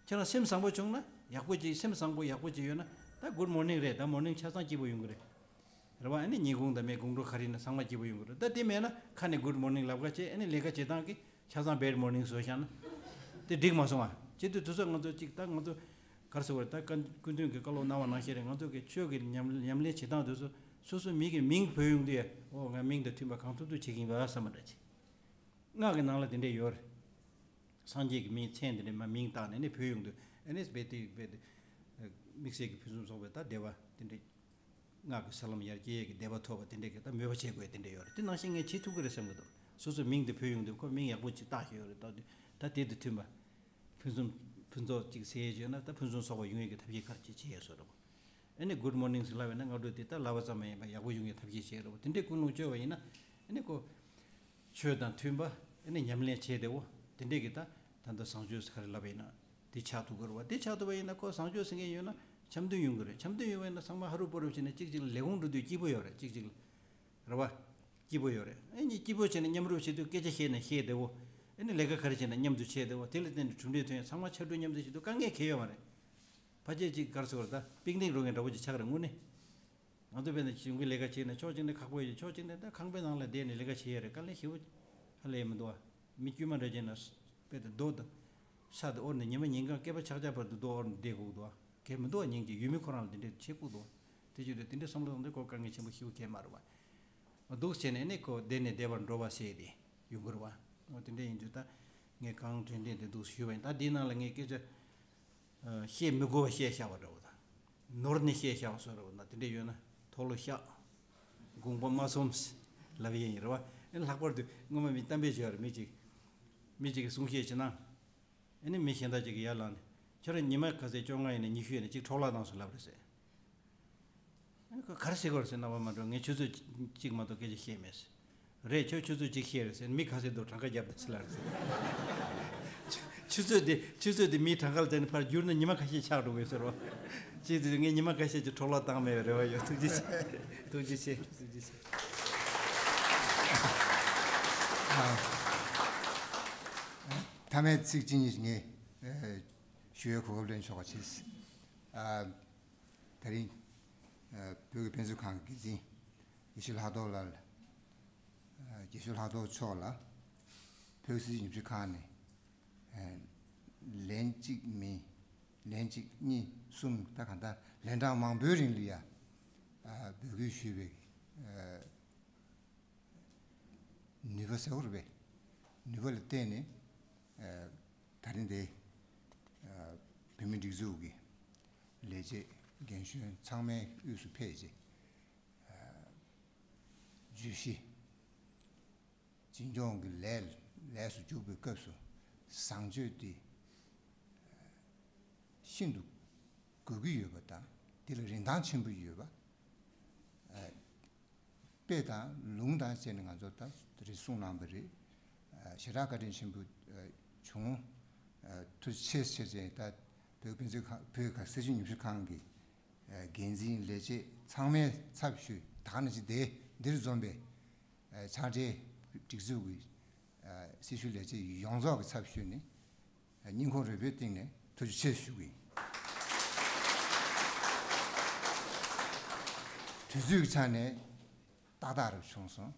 ཁྱེད་རང་སེམས་བཟང་པོ་བྱུང་ན་ཡག་པོ་ཅིག་སེམས་བཟང་པོ་ཡག་པོ་ཅིག་ཡོད་ན་ད་Good morning རེད། ད་morning ཆ་ཚང་སྐྱིད་པོ་ཡོང་གི་རེད། རེད་བ། ཨ་ནི་ཉིན་གུང་དང་མེ་དགོང་དྲོ་ག་རེ་ཡིན་ན་ཚང་མ་སྐྱིད་པོ་ཡོང་གི་རེད། ད་དེ་མེད་ན་ཁ་ནས་Good morning ལབ་ག་བྱས། ཨ་ནི་ལས་ཀ་བྱེད་སྟངས་ཀྱི་ཆ་ཚང་Bad morning བཟོས་བཞག་ན་དེ་འགྲིག་མ་སོང་ང་། བྱེད་དུས་དུས་ཚོད་ང་ཚོ་གཅིག་ད་ང་ཚོ་ག་རེ་ཟེར་བ་རེད། ད་སྐུ་མདུན་གྱིས་བཀའ་སློབ་གནང་བ་ནང་བཞིན་རེད། ང་ཚོ་གི་ཆོས་ཀྱི་ཉམས་ཉམས་ལེན་བྱེད་སྟངས་དེ་ཚོ་སོ་སོ་མི་གི་མིང་བོས་ཡོང་དུས། ཨོ་ང་མིང་དང་མཐུན་པ་གང་ཐུབ་ཐུབ་བྱེད་ཀྱི་ཡིན་པ་བསམ་པ་འདྲ་ཅིག་སྔགས་ཀྱི་ནང་ལ་དེ་འདྲས་ཡོད་རེད། སངས་རྒྱས་ཀྱི་མིང་མཚན་དེ་འདྲས་མ་མིང་བཏགས་ནས་ནི་བོས་ཡོང་དུས། ཨ་ནི་རྦད་དེ་རྦད་དེ། དམིགས་བསལ་གྱི་ཕུན་སུམ་ཚོགས་པའི་ད་བདེ་བ་དེ་འདྲས། སྔགས་ཀྱི་ས་ལམ་ཡར་སྐྱེ་ཡས་ཀྱི་བདེ་བ་ཐོབ་པ་དེ་འདྲས་ཀྱི་ད་མོས་པ་བྱེད་དགོས་དེ་འདྲས་ཡོད་རེད། དེ་ནང་བཞིན་ངས་བྱེད་ཐུབ་ཀྱི་རེད་བསམ་གྱི་འདུག་སོ་སོའི་མིང་དེ་བོས་ཡོང་དུས་ཁོ་མིང་ཡག་པོ་ཅིག་བཏགས་ཤིག་ཡོད་རེད། བཏགས་དུས་ད་དེ་དང་མཐུན་པ། ཕུན་སུམ་ཕུན་ཚོགས་ཅིག་ཟེར་ཡས་བྱས་ན་ད་ཕུན་སུམ་ཚོགས་པ་ཡོང་ཡས་ཀྱི་ཐབས་ཤེས་ག་རེ་བྱེད་བྱེད་ཡས་བཟོ་འདྲ་པོ། ཨ་ནི་Good morning ཟེར་ལབ་པ་ཡིན་ན་སྔ་དྲོ་དེ་ད་ལབ་པ་ཙམ་མ་ཡིན་པ་ཡག་པོ་ཡོང་ཡས་ཐབས་ཤེས་བྱེད་འདྲ་པོ་དེ་འདྲས་ཀུན་སློང་བཅོས་པ་ཡིན་ན། ཨ་ནི་ཁོ་ཆོས་དང་མཐུན་པ། ཨ་ནི་ཉམས་ལེན་བྱེད་བདེ་བོ་དེ་འདྲས་ཀྱི་ད་ད་ལྟ་བཟང་སྤྱོད་ཟེར་ག་རེ་ལབ་པ་ཡིན་ན་དེ་ཆགས་ཐུབ་ཀྱི་རེད་བ། དེ་ཆགས་ཐུབ་པ་ཡིན་ན་ཁོ་བཟང་སྤྱོད་ཟེར་མཁན་ཡོད་ན་འཆམ་མཐུན་ཡོང་གི་རེད། འཆམ་མཐུན་ཡོང་བ་ཡིན་ན་ཚང་མ་ཧ་རུ་པོ་རུ་བྱས་ནས་གཅིག་གཅིག་ལ་ལས་ཁུངས་འགྲོ་དུས་སྐྱིད་པོ་ཡོད་རེད། གཅིག་གཅིག་ལ། རེད་བ། སྐྱིད་པོ་ཡོད་རེད། ཨ་ནི་སྐྱིད་པོ་བྱས་ནས་མཉམ་རུབ་བྱེད་དུས་སྐད་ཆ་བཤད་ན་བཤད་བདེ་བོ། ཨ་ནི་ལས་ཀ་ག་རེ་བྱས་ན་མཉམ་དུ་བྱེད་བདེ་བོ། དེ་ལ་བརྟེན་ནས་གྲུབ་འབྲས་ཐོན་ཡ་ཚང་མ་ཕྱར་གྲུ་མཉམ་དུ་བྱེད་དུས་དཀའ་ངལ་གང་ཡང་ཡོད་མ་རེད། ཕལ་ཆེར་ཅིག་ག་རེ་ཟེར་དགོས་རེད། ད་པིག་ནིག་འགྲོ་མཁན་འདྲ་བོ་ཅིག་ཆགས་རེད་དངོས་གནས། ང་ཚོ་དཔེར་ན་གཞུང་གི་ལས་ཀ་བྱས་ན་ཕྱོགས་གཅིག་ནས་ཁག་པོ་ཡོད། ཕྱོགས་གཅིག་ནས་ད་ཁང་པའི་ནང་ལ་བསྡད་ནས་ལས་ཀ་བྱེད་ཡ་རེད། དཀའ་ལས་ཞེ་པོ་ཧ་ལས་མི་འདུག་ཨ། མི་དཀྱུས་མ་འདྲ་བྱས་ན་དཔེ་དེ་རྡོ་དང་ས་དེ་དབོར་ནས་ཉི་མ་ཉིན་གང་སྐེད་པ་ཆག་ཆག་བར་དུ་རྡོ་དབོར་ནས་བསྡད་དགོས་འདུག་ཨ། གལ་མི་འདུག་ཨ། ཉིན་གཅིག་ཡུལ་མི་ཁོ་རང་ལ་དེ་འདྲས་བྱེད་དགོས་འདུག་ཨ། དེ་བྱེད་དུས་དེ་འདྲས་བསམ་བློ་བཏང་དུས་ཁོ་དཀའ་ངལ་ཆེན་པོ་ཞེ་པོ་གང་ཡང་མ་རེད་བ། འདུག་བྱས་ནས་ནི་ཁོ་བདེ་ནས་བདེ་བར་འགྲོ་བ་ཟེར་ཏེ་ཡོང་གི་རེད་བ། འོ་དེ་འདྲ་ཡིན་དུས་ད་ངས་གང་དྲན་དྲན་དེ་འདུག་ཞུས་པ་ཡིན། ད་འདིའི་ནང་ལ་ངས་སྐད་ཆ་ཨ་བཤད་མི་དགོས་པ་བཤད་བཞག་པ་འདྲ་བོ་དང་། ནོར་ནས་བཤད་བཞག་པ་བཟོ་འདྲ་བོ་དང་དེ་འདྲ་ཡོད་ན་མཐོལ་ལོ་བཤགས། དགོངས་པ་མ་ཚོམས། ལབ་ཡས་ཡིན་རེད་བ། ཨ་ནི་ལྷག་པར་དུ་སྔོན་མ་མི་གཏམ་དཔེ་བྱས་པ་རེད། མི་གཅིག་མི་གཅིག་གིས་གསུང་བཤད་བྱེད་ན། ཨ་ནི་མི་གཞན་དག་ཅིག་གིས་ཡར་ལངས་ནས་ཁྱོད་རང་ཉི་མ་ག་ཚོད་བཅོ་ལྔ་ཡིན་ན་ཉི་ཤུ་ཡིན་ན་གཅིག་འཕྲོ་བརླག་བཏང་སོང་ལབ་རེད་ཟེར། ཨ་ནི་ཁོས་ག་རེ་ཟེར་གི་རེད་ཟེར། རྣ་བ་མ་འགྲོ། ངས་ཆུ་ཚོད་གཅིག་མ་གཏོགས་སྐད་ཆ་བཤད་མེད་ཟེར། རེད། ཁྱོད་ཆུ་ཚོད་གཅིག་བཤད་རེད་ཟེར། མི་ག་ཚོད་འདུག་གྲངས་ཀ་རྒྱབ་དང་ཟེར་ལབ་རེད་ཟེར། ཆུ་ ཆུ་ཚོད་འདི་ཆུ་ཚོད་འདི་མིའི་གྲངས་ཀ་ལ་བལྟས་ནས་ཕར་བསྒྱུར་ན་ཉི་མ་ཁ་ཤས་ཆགས་འགྲོ་གི་ཟེར་བ། ཅིག་དུས་ངས་ཉི་མ་ཁ་ཤས་ཀྱི་འཕྲོ་བརླག་བཏང་མེད་པའི་རེ་བ་ཡོད། ཐུགས་རྗེ་ཆེ། ཐུགས་རྗེ་ཆེ། ཐུགས་རྗེ་ཆེ། མཐའ་མའི་ཚིག་གཅིག་གཉིས་ངས་ཞུ་ཡའི་གོ་སྐབས་ལེན་ཆོག་པ་བྱེད། དེ་རིང་བོད་ཀྱི་དཔེ་མཛོད་ཁང་གི་འགན་འཛིན་དགེ་བཤེས་ལྷག་རྡོར་ལགས། དགེ་བཤེས་ལྷག་རྡོར་མཆོག་ལ་བོད་སྲིད་ཉམས་ཞིབ་ཁང་ནས་ལན་གཅིག་མིན། ལན་གཅིག་གཉིས་གསུམ་ད་གང་ལྟར་ལན་གྲངས་མང་པོའི་རིང་ལ་ཡ་འབོད་སྐུལ་ཞུས་པའི་ནུས་པ་ཟེར་བ་རེད་པས། ནུས་པ་ལ་བརྟེན་ནས་ད་རིང་འདི་བོད་མིའི་སྒྲིག་འཛུགས་ཀྱི་ལས་བྱེད་རྒན་གཞོན་ཚང་མའི་དབུས་སུ་ཕེབས་རྗེས་བརྗོད་གཞི། འཛིན་སྐྱོང་གི་ལས་ལས་སུ་འཇུག་པའི་སྐབས་སུ་བཟང་སྤྱོད་དེ་ཤིན་ཏུ་དགོས་ཀྱི་ཡོད་པ་དང་། དེ་ལ་རིན་ཐང་ཆེན་པོ་ཡོད་པ། དཔེ་དང་ལུང་དང་བཅས་ནས་ང་ཚོ་ད་རེ་གསུངས་གནང་པ་རེད། ཞེ་དྲག་བཀའ་དྲིན་ཆེན་པོ་བྱུང་། ཐུགས་རྗེ་ཆེ་ཟེར་བྱས་ད་བོད་ཀྱི་དཔེ་མཛོད་ཁང་། བོད་ཀྱི་སྲིད་བྱུས་ཉམས་ཞིབ་ཁང་གི་འགན་འཛིན་ལས་བྱེད་ཚང་མའི་ཚབ་ཞུས། ད་ག་ནང་བཞིན་དེ་འདིར་འཛོམས་པའི་ཕྱག་སྦྲེལ་སྒྲིག་འཛུགས་ཀྱི་སྲི་ཞུ་ལས་བྱེད་ཡོངས་རྫོགས་ཀྱི་ཚབ་ཞུས་ནས་སྙིང་ཁོང་རུས་པའི་གཏིང་ནས་ཐུགས་རྗེ་ཆེ་ཞུ་གི་ཡིན། དུས་ཚོད་ཀྱི་ཆ་ནས་ཏག་ཏག་རུ་བྱུང་སོང་།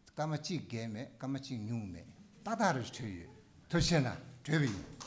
སྐར་མ་གཅིག་བརྒལ་མེད། སྐར་མ་གཅིག་ཉུང་མེད། ཏག་ཏག་རུ་གྲོལ་ཡོད། ཐུགས་རྗེ་ཆེ་གནང་། གྲོལ་བ་ཡིན།